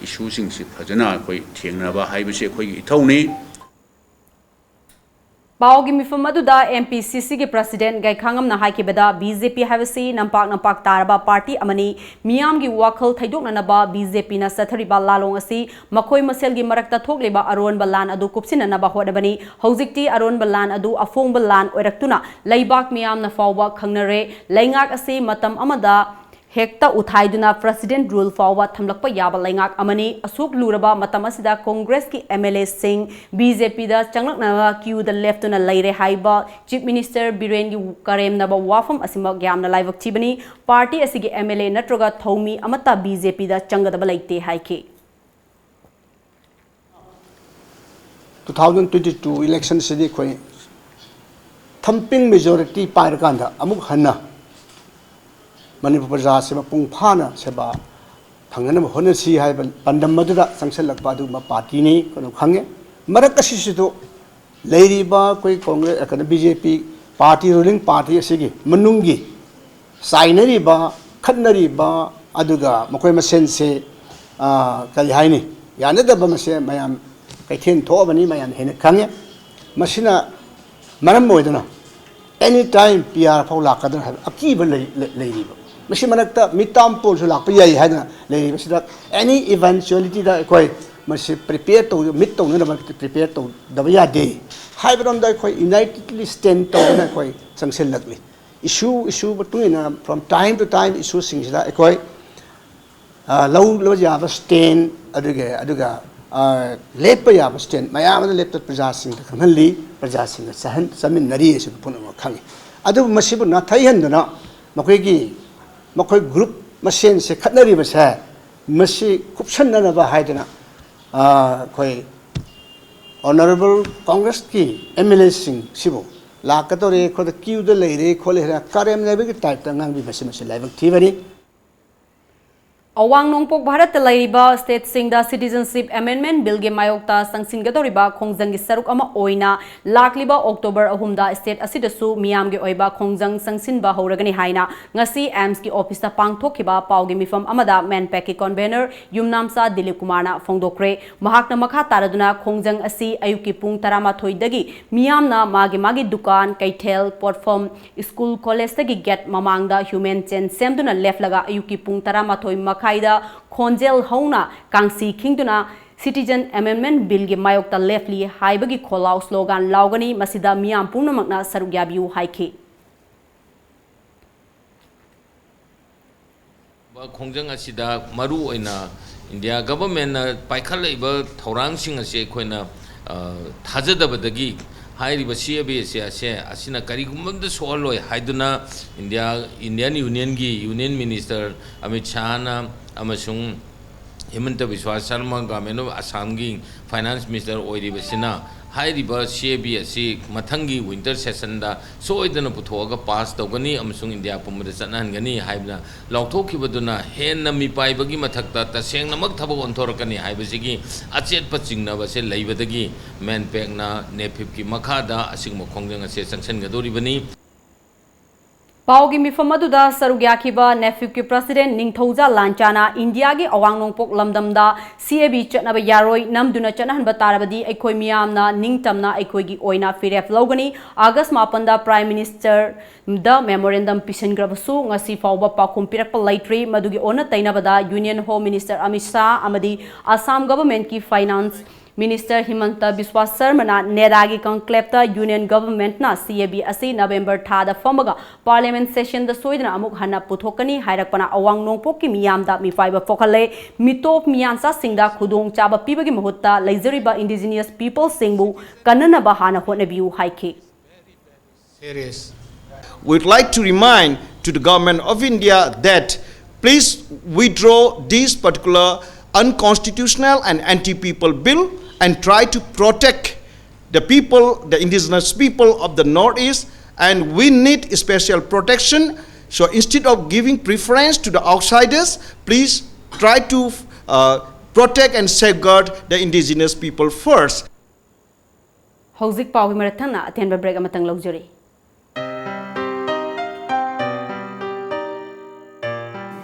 ꯏꯁꯨꯁꯤꯡꯁꯤ ꯐꯖꯅ ꯑꯩꯈꯣꯏ ꯊꯦꯡꯅꯕ ꯍꯥꯏꯕꯁꯤ ꯑꯩꯈꯣꯏꯒꯤ ꯏꯊꯧꯅꯤ꯫ ꯄꯥꯎꯒꯤ ꯃꯤꯐꯝ ꯑꯗꯨꯗ ꯑꯦꯝ ꯄꯤ ꯁꯤ ꯁꯤꯒꯤ ꯄ꯭ꯔꯁꯤꯗꯦꯟ ꯒꯥꯏꯈꯥꯉꯝꯅ ꯍꯥꯏꯈꯤꯕꯗ, ꯕꯤ ꯖꯦ ꯄꯤ ꯍꯥꯏꯕꯁꯤ ꯅꯝꯄꯥꯛ ꯅꯝꯄꯥꯛ ꯇꯥꯔꯕ ꯄꯥꯔꯇꯤ ꯑꯃꯅꯤ꯫ ꯃꯤꯌꯥꯝꯒꯤ ꯋꯥꯈꯜ ꯊꯩꯗꯣꯛꯅꯅꯕ ꯕꯤ ꯖꯦ ꯄꯤꯅ ꯆꯠꯊꯔꯤꯕ ꯂꯥꯂꯣꯡ ꯑꯁꯤ ꯃꯈꯣꯏ ꯃꯁꯦꯜꯒꯤ ꯃꯔꯛꯇ ꯊꯣꯛꯂꯤꯕ ꯑꯔꯣꯟꯕ ꯂꯥꯟ ꯑꯗꯨ ꯀꯨꯞꯁꯤꯟꯅꯅꯕ ꯍꯣꯠꯅꯕꯅꯤ꯫ ꯍꯧꯖꯤꯛꯇꯤ ꯑꯔꯣꯟꯕ ꯂꯥꯟ ꯑꯗꯨ ꯑꯐꯣꯡꯕ ꯂꯥꯟ ꯑꯣꯏꯔꯛꯇꯨꯅ ꯂꯩꯕꯥꯛ ꯃꯤꯌꯥꯝꯅ ꯐꯥꯎꯕ ꯈꯪꯅꯔꯦ꯫ ꯂꯩꯉꯥꯛ ꯑꯁꯤ ꯃꯇꯝ ꯑꯃꯗ ꯍꯦꯛꯇ ꯎꯊꯥꯏꯗꯨꯅ ꯄ꯭ꯔꯁꯤꯗꯦꯟ ꯔꯨꯜ ꯐꯥꯎꯕ ꯊꯝꯂꯛꯄ ꯌꯥꯕ ꯂꯩꯉꯥꯛ ꯑꯃꯅꯤ꯫ ꯑꯁꯨꯛ ꯂꯨꯔꯕ ꯃꯇꯝ ꯑꯁꯤꯗ ꯀꯣꯡꯒ꯭ꯔꯦꯁꯀꯤ ꯑꯦꯝ ꯑꯦꯜ ꯑꯦꯁꯤꯡ ꯕꯤ ꯖꯦ ꯄꯤꯗ ꯆꯪꯂꯛꯅꯕ ꯀ꯭ꯌꯨꯗ ꯂꯦꯞꯇꯨꯅ ꯂꯩꯔꯦ ꯍꯥꯏꯕ ꯆꯤꯐ ꯃꯤꯅꯤꯁꯇꯔ ꯕꯤꯔꯦꯟꯒꯤ ꯀꯔꯦꯝꯅꯕ ꯋꯥꯐꯝ ꯑꯁꯤꯃꯛ ꯌꯥꯝꯅ ꯂꯥꯏꯕꯛ ꯊꯤꯕꯅꯤ꯫ ꯄꯥꯔꯇꯤ ꯑꯁꯤꯒꯤ ꯑꯦꯝ ꯑꯦꯜ ꯑꯦ ꯅꯠꯇ꯭ꯔꯒ ꯊꯧꯃꯤ ꯑꯃꯠꯇ ꯕꯤ ꯖꯦ ꯄꯤꯗ ꯆꯪꯒꯗꯕ ꯂꯩꯇꯦ ꯍꯥꯏꯈꯤ꯫ Two thousand twenty two election ꯁꯤꯗꯤ ꯑꯩꯈꯣꯏ thumping majority ꯄꯥꯏꯔꯀꯥꯟꯗ ꯑꯃꯨꯛ ꯍꯟꯅ ꯃꯅꯤꯄꯨꯔ ꯄ꯭ꯔꯖꯥꯁꯦ ꯃꯄꯨꯡ ꯐꯥꯅ ꯁꯦꯕꯥ ꯐꯪꯅꯅꯕ ꯍꯣꯠꯅꯁꯤ ꯍꯥꯏꯕ ꯄꯥꯟꯗꯝ ꯑꯗꯨꯗ ꯆꯪꯁꯤꯜꯂꯛꯄ ꯑꯗꯨꯒꯨꯝꯕ ꯄꯥꯔꯇꯤꯅꯤ ꯑꯗꯨ ꯈꯪꯉꯦ꯫ ꯃꯔꯛ ꯑꯁꯤꯁꯤꯗ ꯂꯩꯔꯤꯕ ꯑꯩꯈꯣꯏ ꯀꯣꯡꯒ꯭ꯔꯦꯁ ꯀꯩꯅꯣ ꯕꯤ ꯖꯦ ꯄꯤ ꯄꯥꯔꯇꯤ, ꯔꯨꯂꯤꯡ ꯄꯥꯔꯇꯤ ꯑꯁꯤꯒꯤ ꯃꯅꯨꯡꯒꯤ ꯆꯥꯏꯅꯔꯤꯕ, ꯈꯠꯅꯔꯤꯕ, ꯑꯗꯨꯒ ꯃꯈꯣꯏ ꯃꯁꯦꯟꯁꯦ ꯀꯔꯤ ꯍꯥꯏꯅꯤ, ꯌꯥꯅꯗꯕ ꯃꯁꯦ ꯃꯌꯥꯝ ꯀꯩꯊꯦꯜ ꯊꯣꯛꯑꯕꯅꯤ, ꯃꯌꯥꯝ ꯍꯦꯟꯅ ꯈꯪꯉꯦ꯫ ꯃꯁꯤꯅ ꯃꯔꯝ ꯑꯣꯏꯗꯨꯅ ꯑꯦꯅꯤ ꯇꯥꯏꯝ ꯄꯤ ꯑꯥꯔ ꯐꯥꯎ ꯂꯥꯛꯀꯗ꯭ꯔꯥ ꯍꯥꯏꯕ ꯑꯀꯤꯕ ꯂꯩꯔꯤꯕ, ꯃꯁꯤ ꯃꯔꯛꯇ ꯃꯤꯠ ꯇꯥꯝꯄꯣꯟꯁꯨ ꯂꯥꯛꯄ ꯌꯥꯏ ꯍꯥꯏꯗꯅ ꯂꯩꯔꯤꯕꯁꯤꯗ ꯑꯦꯅꯤ ꯏꯚꯦꯟꯆꯨꯋꯦꯂꯤꯇꯤꯗ ꯑꯩꯈꯣꯏ ꯃꯁꯤ ꯄ꯭ꯔꯤꯄꯦꯌꯔ ꯇꯧ ꯃꯤꯠ ꯇꯧꯅꯅꯕ ꯄ꯭ꯔꯤꯄꯦꯌꯔ ꯇꯧꯗꯕ ꯌꯥꯗꯦ ꯍꯥꯏꯕꯔꯣꯝꯗ ꯑꯩꯈꯣꯏ ꯌꯨꯅꯥꯏꯇꯦꯗꯂꯤ ꯁ꯭ꯇꯦꯟ ꯇꯧꯗꯨꯅ ꯑꯩꯈꯣꯏ ꯆꯪꯁꯤꯜꯂꯛꯂꯤ꯫ ꯏꯁꯨ ꯏꯁꯨ ꯃꯇꯨꯡ ꯏꯟꯅ from time to time ꯏꯁꯨꯁꯤꯡꯁꯤꯗ ꯑꯩꯈꯣꯏ ꯂꯧꯕ ꯌꯥꯕ ꯁ꯭ꯇꯦꯟ ꯑꯗꯨꯒ ꯑꯗꯨꯒ ꯂꯦꯞꯄ ꯌꯥꯕ ꯁ꯭ꯇꯦꯟ ꯃꯌꯥꯝ ꯑꯃ ꯂꯦꯞꯇ ꯄ꯭ꯔꯖꯥꯁꯤꯡꯗ ꯈꯪꯍꯜꯂꯤ꯫ ꯄ꯭ꯔꯖꯥꯁꯤꯡꯒ ꯆꯥꯃꯤꯟꯅꯔꯤ ꯑꯁꯤ ꯄꯨꯝꯅꯃꯛ ꯈꯪꯉꯤ꯫ ꯑꯗꯨꯕꯨ ꯃꯁꯤꯕꯨ ꯅꯥꯊꯩꯍꯟꯗꯨꯅ ꯃꯈꯣꯏꯒꯤ ꯃꯈꯣꯏ ꯒ꯭ꯔꯨꯞ ꯃꯁꯦꯟꯁꯦ ꯈꯠꯅꯔꯤꯕꯁꯦ ꯃꯁꯤ ꯀꯨꯞꯁꯟꯅꯅꯕ ꯍꯥꯏꯗꯅ ꯑꯩꯈꯣꯏ ꯑꯣꯅꯔꯦꯕꯜ ꯀꯣꯡꯒ꯭ꯔꯦꯁꯀꯤ ꯑꯦꯝ ꯑꯦꯜ ꯑꯦꯁꯤꯡꯁꯤꯕꯨ ꯂꯥꯛꯀꯗꯧꯔꯦ, ꯑꯩꯈꯣꯏꯗ ꯀ꯭ꯌꯨꯗ ꯂꯩꯔꯦ ꯈꯣꯠꯂꯦ ꯍꯥꯏꯅ ꯀꯔꯦꯝꯅꯕꯒꯤ ꯇꯥꯏꯞꯇ ꯉꯥꯡꯕꯤꯕꯁꯤ ꯃꯁꯤ ꯂꯥꯏꯕꯛ ꯊꯤꯕꯅꯤ꯫ ꯑꯋꯥꯡ ꯅꯣꯡꯄꯣꯛ ꯚꯥꯔꯠꯇ ꯂꯩꯔꯤꯕ ꯁ꯭ꯇꯦꯠꯁꯤꯡꯗ ꯁꯤꯇꯤꯖꯟꯁꯤꯞ ꯑꯦꯃꯦꯟꯗꯃꯦꯟꯠ ꯕꯤꯜꯒꯤ ꯃꯥꯌꯣꯛꯇ ꯆꯪꯁꯤꯟꯒꯗꯧꯔꯤꯕ ꯈꯣꯡꯖꯪꯒꯤ ꯁꯔꯨꯛ ꯑꯃ ꯑꯣꯏꯅ ꯂꯥꯛꯂꯤꯕ ꯑꯣꯛꯇꯣꯕꯔ ꯑꯍꯨꯝꯗ ꯁ꯭ꯇꯦꯠ ꯑꯁꯤꯗꯁꯨ ꯃꯤꯌꯥꯝꯒꯤ ꯑꯣꯏꯕ ꯈꯣꯡꯖꯪ ꯆꯪꯁꯤꯟꯕ ꯍꯧꯔꯒꯅꯤ ꯍꯥꯏꯅ ꯉꯁꯤ ꯑꯦꯝꯁꯀꯤ ꯑꯣꯐꯤꯁꯇ ꯄꯥꯡꯊꯣꯛꯈꯤꯕ ꯄꯥꯎꯒꯤ ꯃꯤꯐꯝ ꯑꯃꯗ ꯃꯦꯟꯄꯦꯛꯀꯤ ꯀꯣꯟꯚꯦꯅꯔ ꯌꯨꯝꯅꯥꯝꯆꯥ ꯗꯤꯂꯤꯞ ꯀꯨꯃꯥꯔꯅ ꯐꯣꯡꯗꯣꯛꯈ꯭ꯔꯦ꯫ ꯃꯍꯥꯛꯅ ꯃꯈꯥ ꯇꯥꯔꯗꯨꯅ ꯈꯣꯡꯖꯪ ꯑꯁꯤ ꯑꯌꯨꯛꯀꯤ ꯄꯨꯡ ꯇꯔꯥꯃꯥꯊꯣꯏꯗꯒꯤ ꯃꯤꯌꯥꯝꯅ ꯃꯥꯒꯤ ꯃꯥꯒꯤ ꯗꯨꯀꯥꯟ, ꯀꯩꯊꯦꯜ, ꯄꯣꯠꯐꯝ, ꯁ꯭ꯀꯨꯜ, ꯀꯣꯂꯦꯖꯇꯒꯤ ꯒꯦꯠ ꯃꯃꯥꯡꯗ ꯍ꯭ꯌꯨꯃꯦꯟ ꯆꯦꯟ ꯁꯦꯝꯗꯨꯅ ꯂꯦꯞꯂꯒ ꯑꯌꯨꯛꯀꯤ ꯄꯨꯡ ꯇꯔꯥꯃꯥꯊꯣꯏ ꯃꯈꯥꯏꯗ ꯈꯣꯟꯖꯦꯜ ꯍꯧꯅ ꯀꯥꯡꯁꯤ ꯈꯤꯡꯗꯨꯅ ꯁꯤꯇꯤꯖꯟ ꯑꯦꯃꯦꯟꯗꯃꯦꯟꯠ ꯕꯤꯜꯒꯤ ꯃꯥꯌꯣꯛꯇ ꯂꯦꯞꯂꯤ ꯍꯥꯏꯕꯒꯤ ꯈꯣꯜꯂꯥꯎ ꯁ꯭ꯂꯣꯒꯥꯟ ꯂꯥꯎꯒꯅꯤ꯫ ꯃꯁꯤꯗ ꯃꯤꯌꯥꯝ ꯄꯨꯝꯅꯃꯛꯅ ꯁꯔꯨꯛ ꯌꯥꯕꯤꯌꯨ ꯍꯥꯏꯈꯤ꯫ ꯈꯣꯡꯖꯪ ꯑꯁꯤꯗ ꯃꯔꯨ ꯑꯣꯏꯅ ꯏꯟꯗꯤꯌꯥ ꯒꯚꯔꯟꯃꯦꯟꯠꯅ ꯄꯥꯏꯈꯠꯂꯛꯏꯕ ꯊꯧꯔꯥꯡꯁꯤꯡ ꯑꯁꯤ ꯑꯩꯈꯣꯏꯅ, ꯑ, ꯊꯥꯖꯗꯕꯗꯒꯤ ꯍꯥꯏꯔꯤꯕ ꯁꯤ ꯑꯦ ꯕꯤ ꯑꯁꯤ, ꯑꯁꯦ, ꯑꯁꯤꯅ ꯀꯔꯤꯒꯨꯝꯕ ꯑꯃꯇ ꯁꯣꯛꯍꯜꯂꯣꯏ ꯍꯥꯏꯗꯨꯅ ꯏꯟꯗꯤꯌꯥ, ꯏꯟꯗꯤꯌꯟ ꯌꯨꯅꯤꯌꯟꯒꯤ ꯌꯨꯅꯤꯌꯟ ꯃꯤꯅꯤꯁꯇꯔ ꯑꯃꯤꯠ ꯁꯥꯍꯅ ꯑꯃꯁꯨꯡ ꯍꯤꯃꯟꯇ ꯕꯤꯁ꯭ꯋꯥ ꯁꯔꯃ, ꯒꯚꯔꯟꯃꯦꯟꯠ ꯑꯣꯐ ꯑꯁꯥꯝꯒꯤ ꯐꯥꯏꯅꯥꯟꯁ ꯃꯤꯅꯤꯁꯇꯔ ꯑꯣꯏꯔꯤꯕꯁꯤꯅ, ꯍꯥꯏꯔꯤꯕ ꯁꯤ ꯑꯦ ꯕꯤ ꯑꯁꯤ ꯃꯊꯪꯒꯤ ꯋꯤꯟꯇꯔ ꯁꯦꯁꯟꯗ ꯁꯣꯏꯗꯅ ꯄꯨꯊꯣꯛꯑꯒ ꯄꯥꯁ ꯇꯧꯒꯅꯤ ꯑꯃꯁꯨꯡ ꯏꯟꯗꯤꯌꯥ ꯄꯨꯝꯕꯗ ꯆꯠꯅꯍꯟꯒꯅꯤ ꯍꯥꯏꯕꯅ ꯂꯥꯎꯊꯣꯛꯈꯤꯕꯗꯨꯅ ꯍꯦꯟꯅ ꯃꯤꯄꯥꯏꯕꯒꯤ ꯃꯊꯛꯇ ꯇꯁꯦꯡꯅꯃꯛ ꯊꯕꯛ ꯑꯣꯟꯊꯣꯔꯛꯀꯅꯤ ꯍꯥꯏꯕꯁꯤꯒꯤ ꯑꯆꯦꯠꯄ ꯆꯤꯡꯅꯕꯁꯦ ꯂꯩꯕꯗꯒꯤ ꯃꯦꯟꯄꯦꯛꯅ ꯅꯦꯐꯤꯞꯀꯤ ꯃꯈꯥꯗ ꯑꯁꯤꯒꯨꯝꯕ ꯈꯣꯡꯖꯪ ꯑꯁꯦ ꯆꯪꯁꯤꯟꯒꯗꯧꯔꯤꯕꯅꯤ꯫ ꯄꯥꯎꯒꯤ ꯃꯤꯐꯝ ꯑꯗꯨꯗ ꯁꯔꯨꯛ ꯌꯥꯈꯤꯕ ꯅꯦꯐꯤꯞꯀꯤ ꯄ꯭ꯔꯁꯤꯗꯦꯟꯠ ꯅꯤꯡꯊꯧꯖꯥ ꯂꯥꯟꯆꯥꯅ ꯏꯟꯗꯤꯌꯥꯒꯤ ꯑꯋꯥꯡ ꯅꯣꯡꯄꯣꯛ ꯂꯝꯗꯝꯗ ꯁꯤ ꯑꯦ ꯕꯤ ꯆꯠꯅꯕ ꯌꯥꯔꯣꯏ, ꯅꯝꯗꯨꯅ ꯆꯠꯅꯍꯟꯕ ꯇꯥꯔꯕꯗꯤ ꯑꯩꯈꯣꯏ ꯃꯤꯌꯥꯝꯅ ꯅꯤꯡꯇꯝꯅ ꯑꯩꯈꯣꯏꯒꯤ ꯑꯣꯏꯅ ꯐꯤꯔꯦꯞ ꯂꯧꯒꯅꯤ꯫ ꯑꯥꯒꯁ ꯃꯥꯄꯟꯗ ꯄ꯭ꯔꯥꯏꯝ ꯃꯤꯅꯤꯁꯇꯔꯗ ꯃꯦꯃꯣꯔꯦꯟꯗꯝ ꯄꯤꯁꯤꯟꯈ꯭ꯔꯕꯁꯨ ꯉꯁꯤ ꯐꯥꯎꯕ ꯄꯥꯎꯈꯨꯝ ꯄꯤꯔꯛꯄ ꯂꯩꯇ꯭ꯔꯤ꯫ ꯃꯗꯨꯒꯤ ꯑꯣꯟꯅ ꯇꯩꯅꯕꯗ union home minister Amit Shah ꯑꯃꯗꯤ ꯑꯁꯥꯝ ꯒꯚꯔꯟꯃꯦꯟꯠꯀꯤ ꯐꯥꯏꯅꯥꯟꯁ ꯃꯤꯅꯤꯁꯇꯔ ꯍꯤꯃꯟꯇ ꯕꯤꯁ꯭ꯋꯥ ꯁꯔꯃꯅ ꯅꯦꯗꯥꯒꯤ ꯀꯟꯀ꯭ꯂꯦꯞꯇ ꯌꯨꯅꯤꯌꯟ ꯒꯚꯔꯟꯃꯦꯟꯠꯅ ꯁꯤ ꯑꯦ ꯕꯤ ꯑꯁꯤ ꯅꯕꯦꯝꯕꯔ ꯊꯥꯗ ꯐꯝꯃꯒ ꯄꯥꯔꯂꯤꯌꯥꯃꯦꯟꯠ ꯁꯦꯁꯟꯗ ꯁꯣꯏꯗꯅ ꯑꯃꯨꯛ ꯍꯟꯅ ꯄꯨꯊꯣꯛꯀꯅꯤ ꯍꯥꯏꯔꯛꯄꯅ ꯑꯋꯥꯡ ꯅꯣꯡꯄꯣꯛꯀꯤ ꯃꯤꯌꯥꯝꯗ ꯃꯤꯄꯥꯏꯕ ꯄꯣꯛꯍꯜꯂꯦ꯫ ꯃꯤꯇꯣꯞ ꯃꯤꯌꯥꯟꯆꯥꯁꯤꯡꯗ ꯈꯨꯗꯣꯡꯆꯥꯕ ꯄꯤꯕꯒꯤ ꯃꯍꯨꯠꯇ ꯂꯩꯖꯔꯤꯕ ꯏꯟꯗꯤꯖꯤꯅꯁ ꯄꯤꯄꯜꯁꯤꯡꯕꯨ ꯀꯟꯅꯅꯕ ꯍꯥꯟꯅ ꯍꯣꯠꯅꯕꯤꯌꯨ ꯍꯥꯏꯈꯤ꯫ Serious. We'd like to remind to the Government of India that please withdraw this particular unconstitutional and anti-people bill and try to protect the people, the indigenous people of the Northeast, and we need special protection. So instead of giving preference to the outsiders, please Try to uh, protect and safeguard the indigenous people first. ꯍꯧꯖꯤꯛ ꯄꯥꯎꯒꯤ ꯃꯔꯛ ꯊꯪꯅ ꯑꯇꯦꯟꯕ break ꯑꯃꯇꯪ ꯂꯧꯖꯔꯤ꯫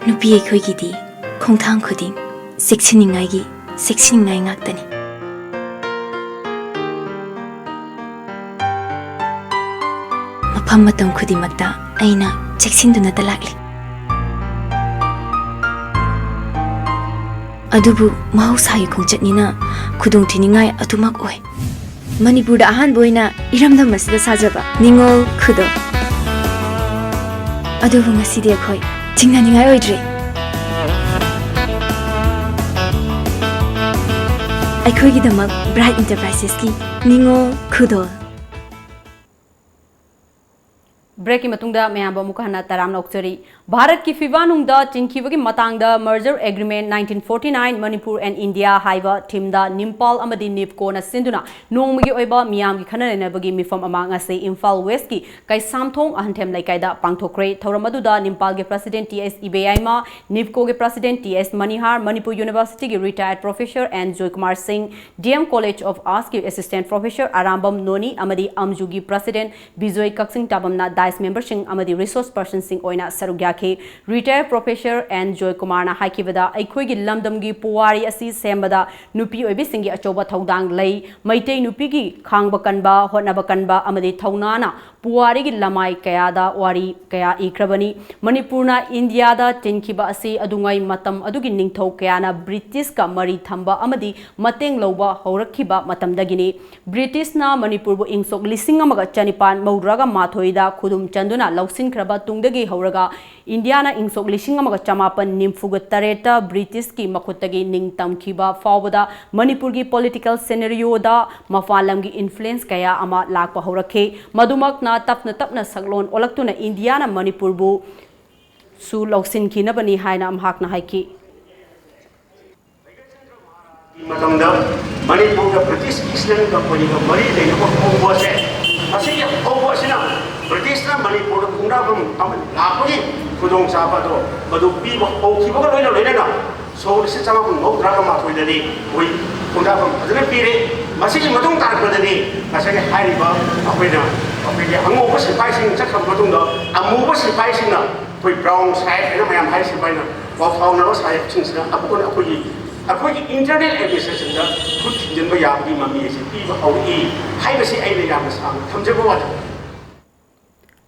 ꯅꯨꯄꯤ ꯑꯩꯈꯣꯏꯒꯤꯗꯤ ꯈꯣꯡꯊꯥꯡ ꯈꯨꯗꯤꯡ ꯆꯦꯛꯁꯤꯟꯅꯤꯡꯉꯥꯏꯒꯤ ꯆꯦꯛꯁꯤꯟꯅꯤꯡꯉꯥꯏ ꯉꯥꯛꯇꯅꯤ꯫ ꯃꯐꯝ ꯃꯇꯝ ꯈꯨꯗꯤꯡꯃꯛꯇ ꯑꯩꯅ ꯆꯦꯛꯁꯤꯟꯗꯨꯅꯇ ꯂꯥꯛꯂꯤ꯫ ꯑꯗꯨꯕꯨ ꯃꯍꯧꯁꯥꯒꯤ ꯈꯣꯡꯆꯠꯅꯤꯅ ꯈꯨꯗꯣꯡꯊꯤꯅꯤꯡꯉꯥꯏ ꯑꯗꯨꯃꯛ ꯑꯣꯏ꯫ ꯃꯅꯤꯄꯨꯔꯗ ꯑꯍꯥꯟꯕ ꯑꯣꯏꯅ ꯏꯔꯝꯗꯝ ꯑꯁꯤꯗ ꯁꯥꯖꯕ ꯅꯤꯉꯣꯜ ꯈꯨꯗꯣꯜ꯫ ꯑꯗꯨꯕꯨ ꯉꯁꯤꯗꯤ ꯑꯩꯈꯣꯏ ꯆꯤꯡꯅꯅꯤꯡꯉꯥꯏ ꯑꯣꯏꯗ꯭ꯔꯦ꯫ ꯑꯩꯈꯣꯏꯒꯤꯗꯃꯛ ꯕ꯭ꯔꯥꯏꯠ ꯏꯟꯇꯔꯄ꯭ꯔꯥꯏꯁꯦꯁꯀꯤ ꯅꯤꯉꯣꯜ ꯈꯨꯗꯣꯜ꯫ ꯕ꯭ꯔꯦꯛꯀꯤ ꯃꯇꯨꯡꯗ ꯃꯌꯥꯝꯕꯨ ꯑꯃꯨꯛ ꯍꯟꯅ ꯇꯔꯥꯝꯅ ꯑꯣꯛꯆꯔꯤ꯫ ꯚꯥꯔꯠꯀꯤ ꯐꯤꯕꯥ ꯅꯨꯡꯗ ꯆꯤꯟꯈꯤꯕꯒꯤ ꯃꯇꯥꯡꯗ Merger Agreement nineteen forty nine Manipur and India ꯍꯥꯏꯕ ꯊꯤꯝꯗ ꯅꯤꯝꯄꯥꯜ ꯑꯃꯗꯤ ꯅꯤꯞꯀꯣꯅ ꯁꯤꯟꯗꯨꯅ ꯅꯣꯡꯃꯒꯤ ꯑꯣꯏꯕ ꯃꯤꯌꯥꯝꯒꯤ ꯈꯟꯅ ꯅꯩꯅꯕꯒꯤ ꯃꯤꯐꯝ ꯑꯃ ꯉꯁꯤ ꯏꯝꯐꯥꯜ ꯋꯦꯁꯀꯤ ꯀꯩꯁꯥꯝꯊꯣꯡ ꯑꯍꯟꯊꯦꯝ ꯂꯩꯀꯥꯏꯗ ꯄꯥꯡꯊꯣꯛꯈ꯭ꯔꯦ꯫ ꯊꯧꯔꯝ ꯑꯗꯨꯗ ꯅꯤꯝꯄꯥꯜꯒꯤ President T S Ibeiyama, ꯅꯤꯞꯀꯣꯒꯤ President T S Manihar, Manipur Universityꯒꯤ retired professor N Joykumar Singh, D M College of Artsꯀꯤ Assistant Professor Arambam Noni ꯑꯃꯗꯤ ꯑꯝꯖꯨꯒꯤ President ꯕꯤꯖꯣꯏ ꯀꯛꯆꯤꯡ ꯇꯥꯕꯝꯅ dais memberꯁꯤꯡ ꯑꯃꯗꯤ resource personꯁꯤꯡ ꯑꯣꯏꯅ ꯁꯔꯨꯛ ꯌꯥꯈꯤ꯫ Retired Professor N Joykumarꯅ ꯍꯥꯏꯈꯤꯕꯗ, ꯑꯩꯈꯣꯏꯒꯤ ꯂꯝꯗꯝꯒꯤ ꯄꯨꯋꯥꯔꯤ ꯑꯁꯤ ꯁꯦꯝꯕꯗ ꯅꯨꯄꯤ ꯑꯣꯏꯕꯤꯁꯤꯡꯒꯤ ꯑꯆꯧꯕ ꯊꯧꯗꯥꯡ ꯂꯩ꯫ ꯃꯩꯇꯩ ꯅꯨꯄꯤꯒꯤ ꯈꯥꯡꯕ ꯀꯟꯕ, ꯍꯣꯠꯅꯕ ꯀꯟꯕ ꯑꯃꯗꯤ ꯊꯧꯅꯥꯅ ꯄꯨꯋꯥꯔꯤꯒꯤ ꯂꯃꯥꯏ ꯀꯌꯥꯗ ꯋꯥꯔꯤ ꯀꯌꯥ ꯏꯈ꯭ꯔꯕꯅꯤ꯫ ꯃꯅꯤꯄꯨꯔꯅ ꯏꯟꯗꯤꯌꯥꯗ ꯇꯤꯟꯈꯤꯕ ꯑꯁꯤ ꯑꯗꯨꯉꯩ ꯃꯇꯝ ꯑꯗꯨꯒꯤ ꯅꯤꯡꯊꯧ ꯀꯌꯥꯅ ꯕ꯭ꯔꯤꯇꯤꯁꯀ ꯃꯔꯤ ꯊꯝꯕ ꯑꯃꯗꯤ ꯃꯇꯦꯡ ꯂꯧꯕ ꯍꯧꯔꯛꯈꯤꯕ ꯃꯇꯝꯗꯒꯤꯅꯤ꯫ ꯕ꯭ꯔꯤꯇꯤꯁꯅ ꯃꯅꯤꯄꯨꯔꯕꯨ ꯏꯪ ꯁꯣꯛ ꯂꯤꯁꯤꯡ ꯑꯃꯒ ꯆꯅꯤꯄꯥꯟ ꯃꯧꯗ꯭ꯔꯥꯒ ꯃꯥꯊꯣꯏꯗ ꯈꯨꯗꯨꯝ ꯆꯟꯗꯨꯅ ꯂꯧꯁꯤꯟꯈ꯭ꯔꯕ ꯇꯨꯡꯗꯒꯤ ꯍꯧꯔꯒ ꯏꯟꯗꯤꯌꯥꯅ ꯏꯪ ꯁꯣꯛ ꯂꯤꯁꯤꯡ ꯑꯃꯒ ꯆꯃꯥꯄꯟ ꯅꯤꯐꯨꯒ ꯇꯔꯦꯠꯇ ꯕ꯭ꯔꯤꯇꯤꯁꯀꯤ ꯃꯈꯨꯠꯇꯒꯤ ꯅꯤꯡꯇꯝꯈꯤꯕ ꯐꯥꯎꯕꯗ ꯃꯅꯤꯄꯨꯔꯒꯤ political scenarioꯗ ꯃꯄꯥꯟ ꯂꯝꯒꯤ influence ꯀꯌꯥ ꯑꯃ ꯂꯥꯛꯄ ꯍꯧꯔꯛꯈꯤ꯫ ꯃꯗꯨꯃꯛꯅ ꯇꯞꯅ ꯇꯞꯅ ꯁꯛꯂꯣꯟ ꯑꯣꯜꯂꯛꯇꯨꯅ ꯏꯟꯗꯤꯌꯥꯅ ꯃꯅꯤꯄꯨꯔꯕꯨ ꯁꯨ ꯂꯧꯁꯤꯟꯈꯤꯅꯕꯅꯤ ꯍꯥꯏꯅ ꯃꯍꯥꯛꯅ ꯍꯥꯏꯈꯤ꯫ ꯃꯇꯝꯗ ꯃꯅꯤꯄꯨꯔꯗ ꯕ꯭ꯔꯤꯇꯤꯁ ꯏꯁ ꯏꯟꯗꯤꯌꯟ ꯀꯝꯄꯅꯤꯒ ꯃꯔꯤ ꯂꯩꯅꯕ ꯍꯧꯕ ꯑꯁꯦ, ꯃꯁꯤꯒꯤ ꯍꯧꯕ ꯑꯁꯤꯅ ꯕ꯭ꯔꯤꯇꯤꯁꯅ ꯃꯅꯤꯄꯨꯔꯗ ꯈꯣꯡꯗꯥꯐꯝ ꯑꯃ ꯂꯥꯛꯄꯒꯤ ꯈꯨꯗꯣꯡꯆꯥꯕ ꯑꯗꯣ ꯃꯗꯨ ꯄꯤꯕ ꯍꯧꯈꯤꯕꯒ ꯂꯣꯏꯅ ꯂꯣꯏꯅꯅ ꯁꯣꯛ ꯂꯤꯁꯤꯡ ꯆꯃꯥꯄꯟ ꯃꯧꯗ꯭ꯔꯥꯒ ꯃꯥꯊꯣꯏꯗꯗꯤ ꯑꯩꯈꯣꯏ ꯈꯣꯡꯗꯥꯐꯝ ꯐꯖꯅ ꯄꯤꯔꯦ꯫ ꯃꯁꯤꯒꯤ ꯃꯇꯨꯡ ꯇꯥꯔꯛꯄꯗꯗꯤ ꯉꯁꯥꯏꯒꯤ ꯍꯥꯏꯔꯤꯕ ꯑꯩꯈꯣꯏꯅ ꯑꯩꯈꯣꯏꯒꯤ ꯑꯉꯧꯕ ꯁꯤꯐꯥꯏꯁꯤꯡ ꯆꯠꯈ꯭ꯔꯕ ꯃꯇꯨꯡꯗ ꯑꯃꯨꯕ ꯁꯤꯐꯥꯏꯁꯤꯡꯅ ꯑꯩꯈꯣꯏ brown side ꯍꯥꯏꯅ ꯃꯌꯥꯝ ꯍꯥꯏꯔꯤꯁꯤꯡꯁꯤꯅ ꯄꯥꯎ ꯐꯥꯎꯅꯕ ꯁꯥꯍꯦꯕꯁꯤꯡꯁꯤꯅ ꯑꯃꯨꯛ ꯍꯟꯅ ꯑꯩꯈꯣꯏꯒꯤ ꯑꯩꯈꯣꯏꯒꯤ internal administrationꯗ ꯈꯨꯠ ꯊꯤꯡꯖꯤꯟꯕ ꯌꯥꯕꯒꯤ ꯃꯃꯤ ꯑꯁꯤ ꯄꯤꯕ ꯍꯧꯔꯛꯏ ꯍꯥꯏꯕꯁꯤ ꯑꯩꯅ ꯌꯥꯝꯅ ꯁꯥꯡꯅ ꯊꯝꯖꯕ ꯋꯥꯅꯤ꯫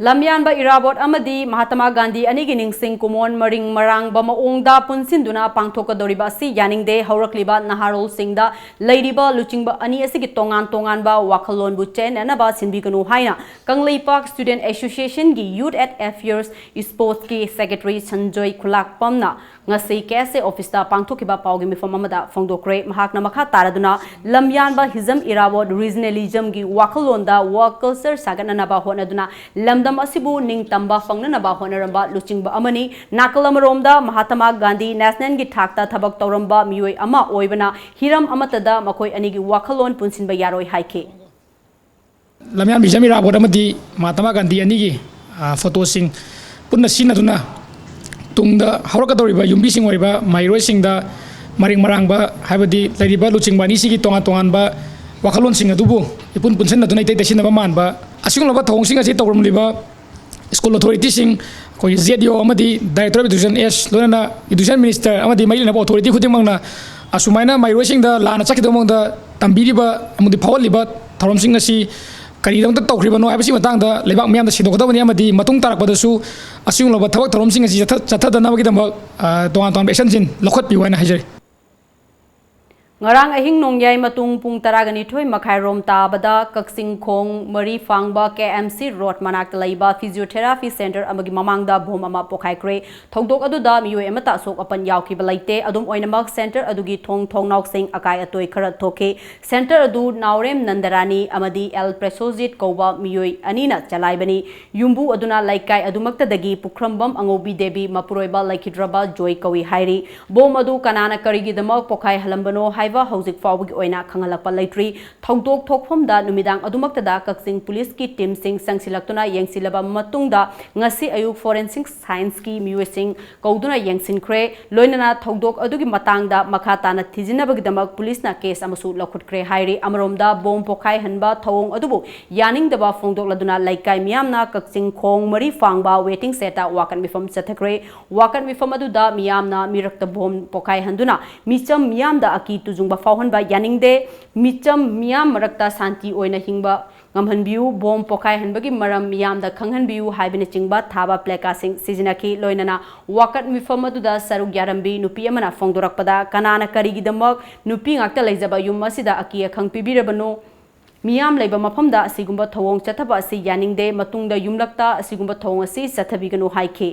ꯂꯝꯌꯥꯟꯕ ꯏꯔꯥꯕꯣꯠ ꯑꯃꯗꯤ ꯃꯍꯥꯇꯃꯥ ꯒꯥꯟꯙꯤ ꯑꯅꯤꯒꯤ ꯅꯤꯡꯁꯤꯡ ꯀꯨꯃꯣꯟ ꯃꯔꯤꯡ ꯃꯔꯥꯡꯕ ꯃꯑꯣꯡꯗ ꯄꯨꯟꯁꯤꯟꯗꯨꯅ ꯄꯥꯡꯊꯣꯛꯀꯗꯧꯔꯤꯕ ꯑꯁꯤ ꯌꯥꯅꯤꯡꯗꯦ꯫ ꯍꯧꯔꯛꯂꯤꯕ ꯅꯍꯥꯔꯣꯜꯁꯤꯡꯗ ꯂꯩꯔꯤꯕ ꯂꯨꯆꯤꯡꯕ ꯑꯅꯤ ꯑꯁꯤꯒꯤ ꯇꯣꯉꯥꯟ ꯇꯣꯉꯥꯟꯕ ꯋꯥꯈꯜꯂꯣꯟꯕꯨ ꯆꯦꯟꯅꯅꯕ ꯁꯤꯟꯕꯤꯒꯅꯨ ꯍꯥꯏꯅ Kangleipak Student Associationꯒꯤ Youth and Affairs Sportsꯀꯤ Secretary Sanjoy ꯈꯨꯂꯥꯛꯄꯝꯅ ꯉꯁꯤ ꯀꯦ ꯑꯦꯁ ꯑꯦ ꯑꯣꯐꯤꯁꯇ ꯄꯥꯡꯊꯣꯛꯈꯤꯕ ꯄꯥꯎꯒꯤ ꯃꯤꯐꯝ ꯑꯃꯗ ꯐꯣꯡꯗꯣꯛꯈ꯭ꯔꯦ꯫ ꯃꯍꯥꯛꯅ ꯃꯈꯥ ꯇꯥꯔꯗꯨꯅ ꯂꯝꯌꯥꯟꯕ ꯍꯤꯖꯝ ꯏꯔꯥꯕꯣꯠ ꯔꯤꯖꯅꯦꯂꯤꯖꯝꯒꯤ ꯋꯥꯈꯜꯂꯣꯟꯗ work culture ꯁꯥꯒꯠꯅꯅꯕ ꯍꯣꯠꯅꯗꯨꯅ ꯂꯝꯗꯝ ꯑꯁꯤꯕꯨ ꯅꯤꯡꯇꯝꯕ ꯐꯪꯅꯅꯕ ꯍꯣꯠꯅꯔꯝꯕ ꯂꯨꯆꯤꯡꯕ ꯑꯃꯅꯤ꯫ ꯅꯥꯀꯜ ꯑꯃꯔꯣꯝꯗ ꯃꯍꯥꯇꯃꯥ ꯒꯥꯟꯙꯤ ꯅꯦꯁꯅꯦꯜꯒꯤ ꯊꯥꯛꯇ ꯊꯕꯛ ꯇꯧꯔꯝꯕ ꯃꯤꯑꯣꯏ ꯑꯃ ꯑꯣꯏꯕꯅ ꯍꯤꯔꯝ ꯑꯃꯠꯇꯗ ꯃꯈꯣꯏ ꯑꯅꯤꯒꯤ ꯋꯥꯈꯜꯂꯣꯟ ꯄꯨꯟꯁꯤꯟꯕ ꯌꯥꯔꯣꯏ ꯍꯥꯏꯈꯤ꯫ ꯂꯝꯌꯥꯟꯕ ꯍꯤꯖꯝ ꯏꯔꯥꯕꯣꯠ ꯑꯃꯗꯤ ꯃꯍꯥꯇꯃꯥ ꯒꯥꯟꯙꯤ ꯑꯅꯤꯒꯤ ꯐꯣꯇꯣꯁꯤꯡ ꯄꯨꯟꯅ ꯁꯤꯖꯤꯟꯅꯗꯨꯅ ꯇꯨꯡꯗ ꯍꯧꯔꯛꯀꯗꯧꯔꯤꯕ ꯌꯨꯝꯕꯤꯁꯤꯡ ꯑꯣꯏꯔꯤꯕ ꯃꯍꯩꯔꯣꯏꯁꯤꯡꯗ ꯃꯔꯤꯡ ꯃꯔꯥꯡꯕ ꯍꯥꯏꯕꯗꯤ ꯂꯩꯔꯤꯕ ꯂꯨꯆꯤꯡꯕ ꯑꯅꯤꯁꯤꯒꯤ ꯇꯣꯉꯥꯟ ꯇꯣꯉꯥꯟꯕ ꯋꯥꯈꯜꯂꯣꯟꯁꯤꯡ ꯑꯗꯨꯕꯨ ꯏꯄꯨꯟ ꯄꯨꯟꯁꯤꯟꯅꯗꯨꯅ ꯏꯇꯩ ꯇꯩꯁꯤꯟꯅꯕ ꯃꯥꯟꯕ ꯑꯁꯤꯒꯨꯝꯂꯕ ꯊꯧꯑꯣꯡꯁꯤꯡ ꯑꯁꯤ ꯇꯧꯔꯝꯂꯤꯕ ꯁ꯭ꯀꯨꯜ ꯑꯣꯊꯣꯔꯤꯇꯤꯁꯤꯡ, ꯑꯩꯈꯣꯏꯒꯤ ꯖꯦꯠ ꯏ ꯑꯣ ꯑꯃꯗꯤ ꯗꯥꯏꯔꯦꯛꯇꯣꯔꯦꯠ ꯑꯣꯐ ꯏꯗꯨꯀꯦꯁꯟ ꯑꯦꯁ ꯂꯣꯏꯅꯅ ꯏꯗꯨꯀꯦꯁꯟ ꯃꯤꯅꯤꯁꯇꯔ ꯑꯃꯗꯤ ꯃꯔꯤ ꯂꯩꯅꯕ ꯑꯣꯊꯣꯔꯤꯇꯤ ꯈꯨꯗꯤꯡꯃꯛꯅ ꯑꯁꯨꯃꯥꯏꯅ ꯃꯍꯩꯔꯣꯏꯁꯤꯡꯗ ꯂꯥꯟꯅ ꯆꯠꯈꯤꯗꯕ ꯃꯑꯣꯡꯗ ꯇꯝꯕꯤꯔꯤꯕ ꯑꯃꯗꯤ ꯐꯥꯎꯍꯜꯂꯤꯕ ꯊꯧꯔꯝꯁꯤꯡ ꯑꯁꯤ ꯀꯔꯤꯒꯤꯗꯃꯛꯇ ꯇꯧꯈ꯭ꯔꯤꯕꯅꯣ ꯍꯥꯏꯕꯁꯤꯒꯤ ꯃꯇꯥꯡꯗ ꯂꯩꯕꯥꯛ ꯃꯤꯌꯥꯝꯗ ꯁꯦꯡꯗꯣꯛꯀꯗꯕꯅꯤ ꯑꯃꯗꯤ ꯃꯇꯨꯡ ꯇꯥꯔꯛꯄꯗꯁꯨ ꯑꯁꯤꯒꯨꯝꯂꯕ ꯊꯕꯛ ꯊꯧꯔꯝꯁꯤꯡ ꯑꯁꯤ ꯆꯠꯊ- ꯆꯠꯊꯗꯅꯕꯒꯤꯗꯃꯛ ꯇꯣꯉꯥꯟ ꯇꯣꯉꯥꯟꯕ ꯑꯦꯛꯁꯟꯁꯤꯡ ꯂꯧꯈꯠꯄꯤꯌꯨ ꯍꯥꯏꯅ ꯍꯥꯏꯖꯔꯤ꯫ ꯉꯔꯥꯡ ꯑꯍꯤꯡ ꯅꯣꯡꯌꯥꯏ ꯃꯇꯨꯡ ꯄꯨꯡ ꯇꯔꯥꯒ ꯅꯤꯊꯣꯏ ꯃꯈꯥꯏ ꯔꯣꯝ ꯇꯥꯕꯗ ꯀꯛꯆꯤꯡ ꯈꯣꯡ ꯃꯔꯤ ꯐꯥꯡꯕ ꯀꯦ ꯑꯦꯝ ꯁꯤ ꯔꯣꯗ ꯃꯅꯥꯛꯇ ꯂꯩꯕ ꯐꯤꯖꯤꯌꯣꯊꯦꯔꯥꯄꯤ ꯁꯦꯟꯇꯔ ꯑꯃꯒꯤ ꯃꯃꯥꯡꯗ ꯕꯣꯝ ꯑꯃ ꯄꯣꯈꯥꯏꯈ꯭ꯔꯦ꯫ ꯊꯧꯗꯣꯛ ꯑꯗꯨꯗ ꯃꯤꯑꯣꯏ ꯑꯃꯠꯇ ꯑꯁꯣꯛ ꯑꯄꯟ ꯌꯥꯎꯈꯤꯕ ꯂꯩꯇꯦ꯫ ꯑꯗꯨꯝ ꯑꯣꯏꯅꯃꯛ, ꯁꯦꯟꯇꯔ ꯑꯗꯨꯒꯤ ꯊꯣꯡ ꯊꯣꯡꯅꯥꯎꯁꯤꯡ ꯑꯀꯥꯏ ꯑꯇꯣꯏ ꯈꯔ ꯊꯣꯛꯈꯤ꯫ ꯁꯦꯟꯇꯔ ꯑꯗꯨ ꯅꯥꯎꯔꯦꯝ ꯅꯟꯗꯔꯥꯅꯤ ꯑꯃꯗꯤ ꯑꯦꯜ ꯄ꯭ꯔꯦꯁꯣꯖꯤꯠ ꯀꯧꯕ ꯃꯤꯑꯣꯏ ꯑꯅꯤꯅ ꯆꯂꯥꯏꯕꯅꯤ꯫ ꯌꯨꯝꯕꯨ ꯑꯗꯨꯅ ꯂꯩꯀꯥꯏ ꯑꯗꯨꯃꯛꯇꯗꯒꯤ ꯄꯨꯈ꯭ꯔꯝꯕꯝ ꯑꯉꯧꯕꯤ ꯗꯦꯕꯤ ꯃꯄꯨꯔꯣꯏꯕ ꯂꯩꯈꯤꯗ꯭ꯔꯕ ꯖꯣꯏ ꯀꯧꯏ ꯍꯥꯏꯔꯤ꯫ ꯕꯣꯝ ꯑꯗꯨ ꯀꯅꯥꯅ ꯀꯔꯤꯒꯤꯗꯃꯛ ꯄꯣꯈꯥꯏꯍꯜꯂꯝꯕꯅꯣ ꯍꯥꯏꯕ ꯍꯥꯏꯕ ꯍꯧꯖꯤꯛ ꯐꯥꯎꯕꯒꯤ ꯑꯣꯏꯅ ꯈꯪꯍꯜꯂꯛꯄ ꯂꯩꯇ꯭ꯔꯤ꯫ ꯊꯧꯗꯣꯛ ꯊꯣꯛꯐꯝꯗ ꯅꯨꯃꯤꯗꯥꯡ ꯑꯗꯨꯃꯛꯇꯗ ꯀꯛꯆꯤꯡ ꯄꯨꯂꯤꯁꯀꯤ ꯇꯤꯝꯁꯤꯡ ꯆꯪꯁꯤꯜꯂꯛꯇꯨꯅ ꯌꯦꯡꯁꯤꯜꯂꯕ ꯃꯇꯨꯡꯗ ꯉꯁꯤ ꯑꯌꯨꯛ ꯐꯣꯔꯦꯟꯁꯤꯛ ꯁꯥꯏꯟꯁꯀꯤ ꯃꯤꯑꯣꯏꯁꯤꯡ ꯀꯧꯗꯨꯅ ꯌꯦꯡꯁꯤꯟꯈ꯭ꯔꯦ꯫ ꯂꯣꯏꯅꯅ ꯊꯧꯗꯣꯛ ꯑꯗꯨꯒꯤ ꯃꯇꯥꯡꯗ ꯃꯈꯥ ꯇꯥꯅ ꯊꯤꯖꯤꯟꯅꯕꯒꯤꯗꯃꯛ ꯄꯨꯂꯤꯁꯅ ꯀꯦꯁ ꯑꯃꯁꯨ ꯂꯧꯈꯠꯈ꯭ꯔꯦ ꯍꯥꯏꯔꯤ꯫ ꯑꯃꯔꯣꯝꯗ ꯕꯣꯝ ꯄꯣꯈꯥꯏꯍꯟꯕ ꯊꯧꯑꯣꯡ ꯑꯗꯨꯕꯨ ꯌꯥꯅꯤꯡꯗꯕ ꯐꯣꯡꯗꯣꯛꯂꯗꯨꯅ ꯂꯩꯀꯥꯏ ꯃꯤꯌꯥꯝꯅ ꯀꯛꯆꯤꯡ ꯈꯣꯡ ꯃꯔꯤ ꯐꯥꯡꯕ ꯋꯦꯇꯤꯡ ꯁꯦꯠꯇ ꯋꯥꯀꯠ ꯃꯤꯐꯝ ꯆꯠꯊꯈ꯭ꯔꯦ꯫ ꯋꯥꯀꯠ ꯃꯤꯐꯝ ꯑꯗꯨꯗ ꯃꯤꯌꯥꯝꯅ ꯃꯤꯔꯛꯇ ꯕꯣꯝ ꯄꯣꯈꯥꯏꯍꯟꯗꯨꯅ ꯃꯤꯆꯝ ꯃꯤꯌꯥꯝꯗ ꯑꯀꯤ ꯇꯨꯖꯨꯡꯕ ꯐꯥꯎꯍꯟꯕ ꯌꯥꯅꯤꯡꯗꯦ, ꯃꯤꯆꯝ ꯃꯤꯌꯥꯝ ꯃꯔꯛꯇ ꯁꯥꯟꯇꯤ ꯑꯣꯏꯅ ꯍꯤꯡꯕ ꯉꯝꯍꯟꯕꯤꯌꯨ, ꯕꯣꯝ ꯄꯣꯈꯥꯏꯍꯟꯕꯒꯤ ꯃꯔꯝ ꯃꯤꯌꯥꯝꯗ ꯈꯪꯍꯟꯕꯤꯌꯨ ꯍꯥꯏꯕꯅꯆꯤꯡꯕ ꯊꯥꯕ ꯄ꯭ꯂꯦꯀꯥꯔꯗꯁꯤꯡ ꯁꯤꯖꯤꯟꯅꯈꯤ꯫ ꯂꯣꯏꯅꯅ ꯋꯥꯀꯠ ꯃꯤꯐꯝ ꯑꯗꯨꯗ ꯁꯔꯨꯛ ꯌꯥꯔꯝꯕꯤ ꯅꯨꯄꯤ ꯑꯃꯅ ꯐꯣꯡꯗꯣꯔꯛꯄꯗ, ꯀꯅꯥꯅ ꯀꯔꯤꯒꯤꯗꯃꯛ ꯅꯨꯄꯤ ꯉꯥꯛꯇ ꯂꯩꯖꯕ ꯌꯨꯝ ꯑꯁꯤꯗ ꯑꯀꯤ ꯑꯈꯪ ꯄꯤꯕꯤꯔꯕꯅꯣ? ꯃꯤꯌꯥꯝ ꯂꯩꯕ ꯃꯐꯝꯗ ꯑꯁꯤꯒꯨꯝꯕ ꯊꯧꯑꯣꯡ ꯆꯠꯊꯕ ꯑꯁꯤ ꯌꯥꯅꯤꯡꯗꯦ꯫ ꯃꯇꯨꯡꯗ ꯌꯨꯝꯂꯛꯇ ꯑꯁꯤꯒꯨꯝꯕ ꯊꯧꯑꯣꯡ ꯑꯁꯤ ꯆꯠꯊꯕꯤꯒꯅꯨ ꯍꯥꯏꯈꯤ꯫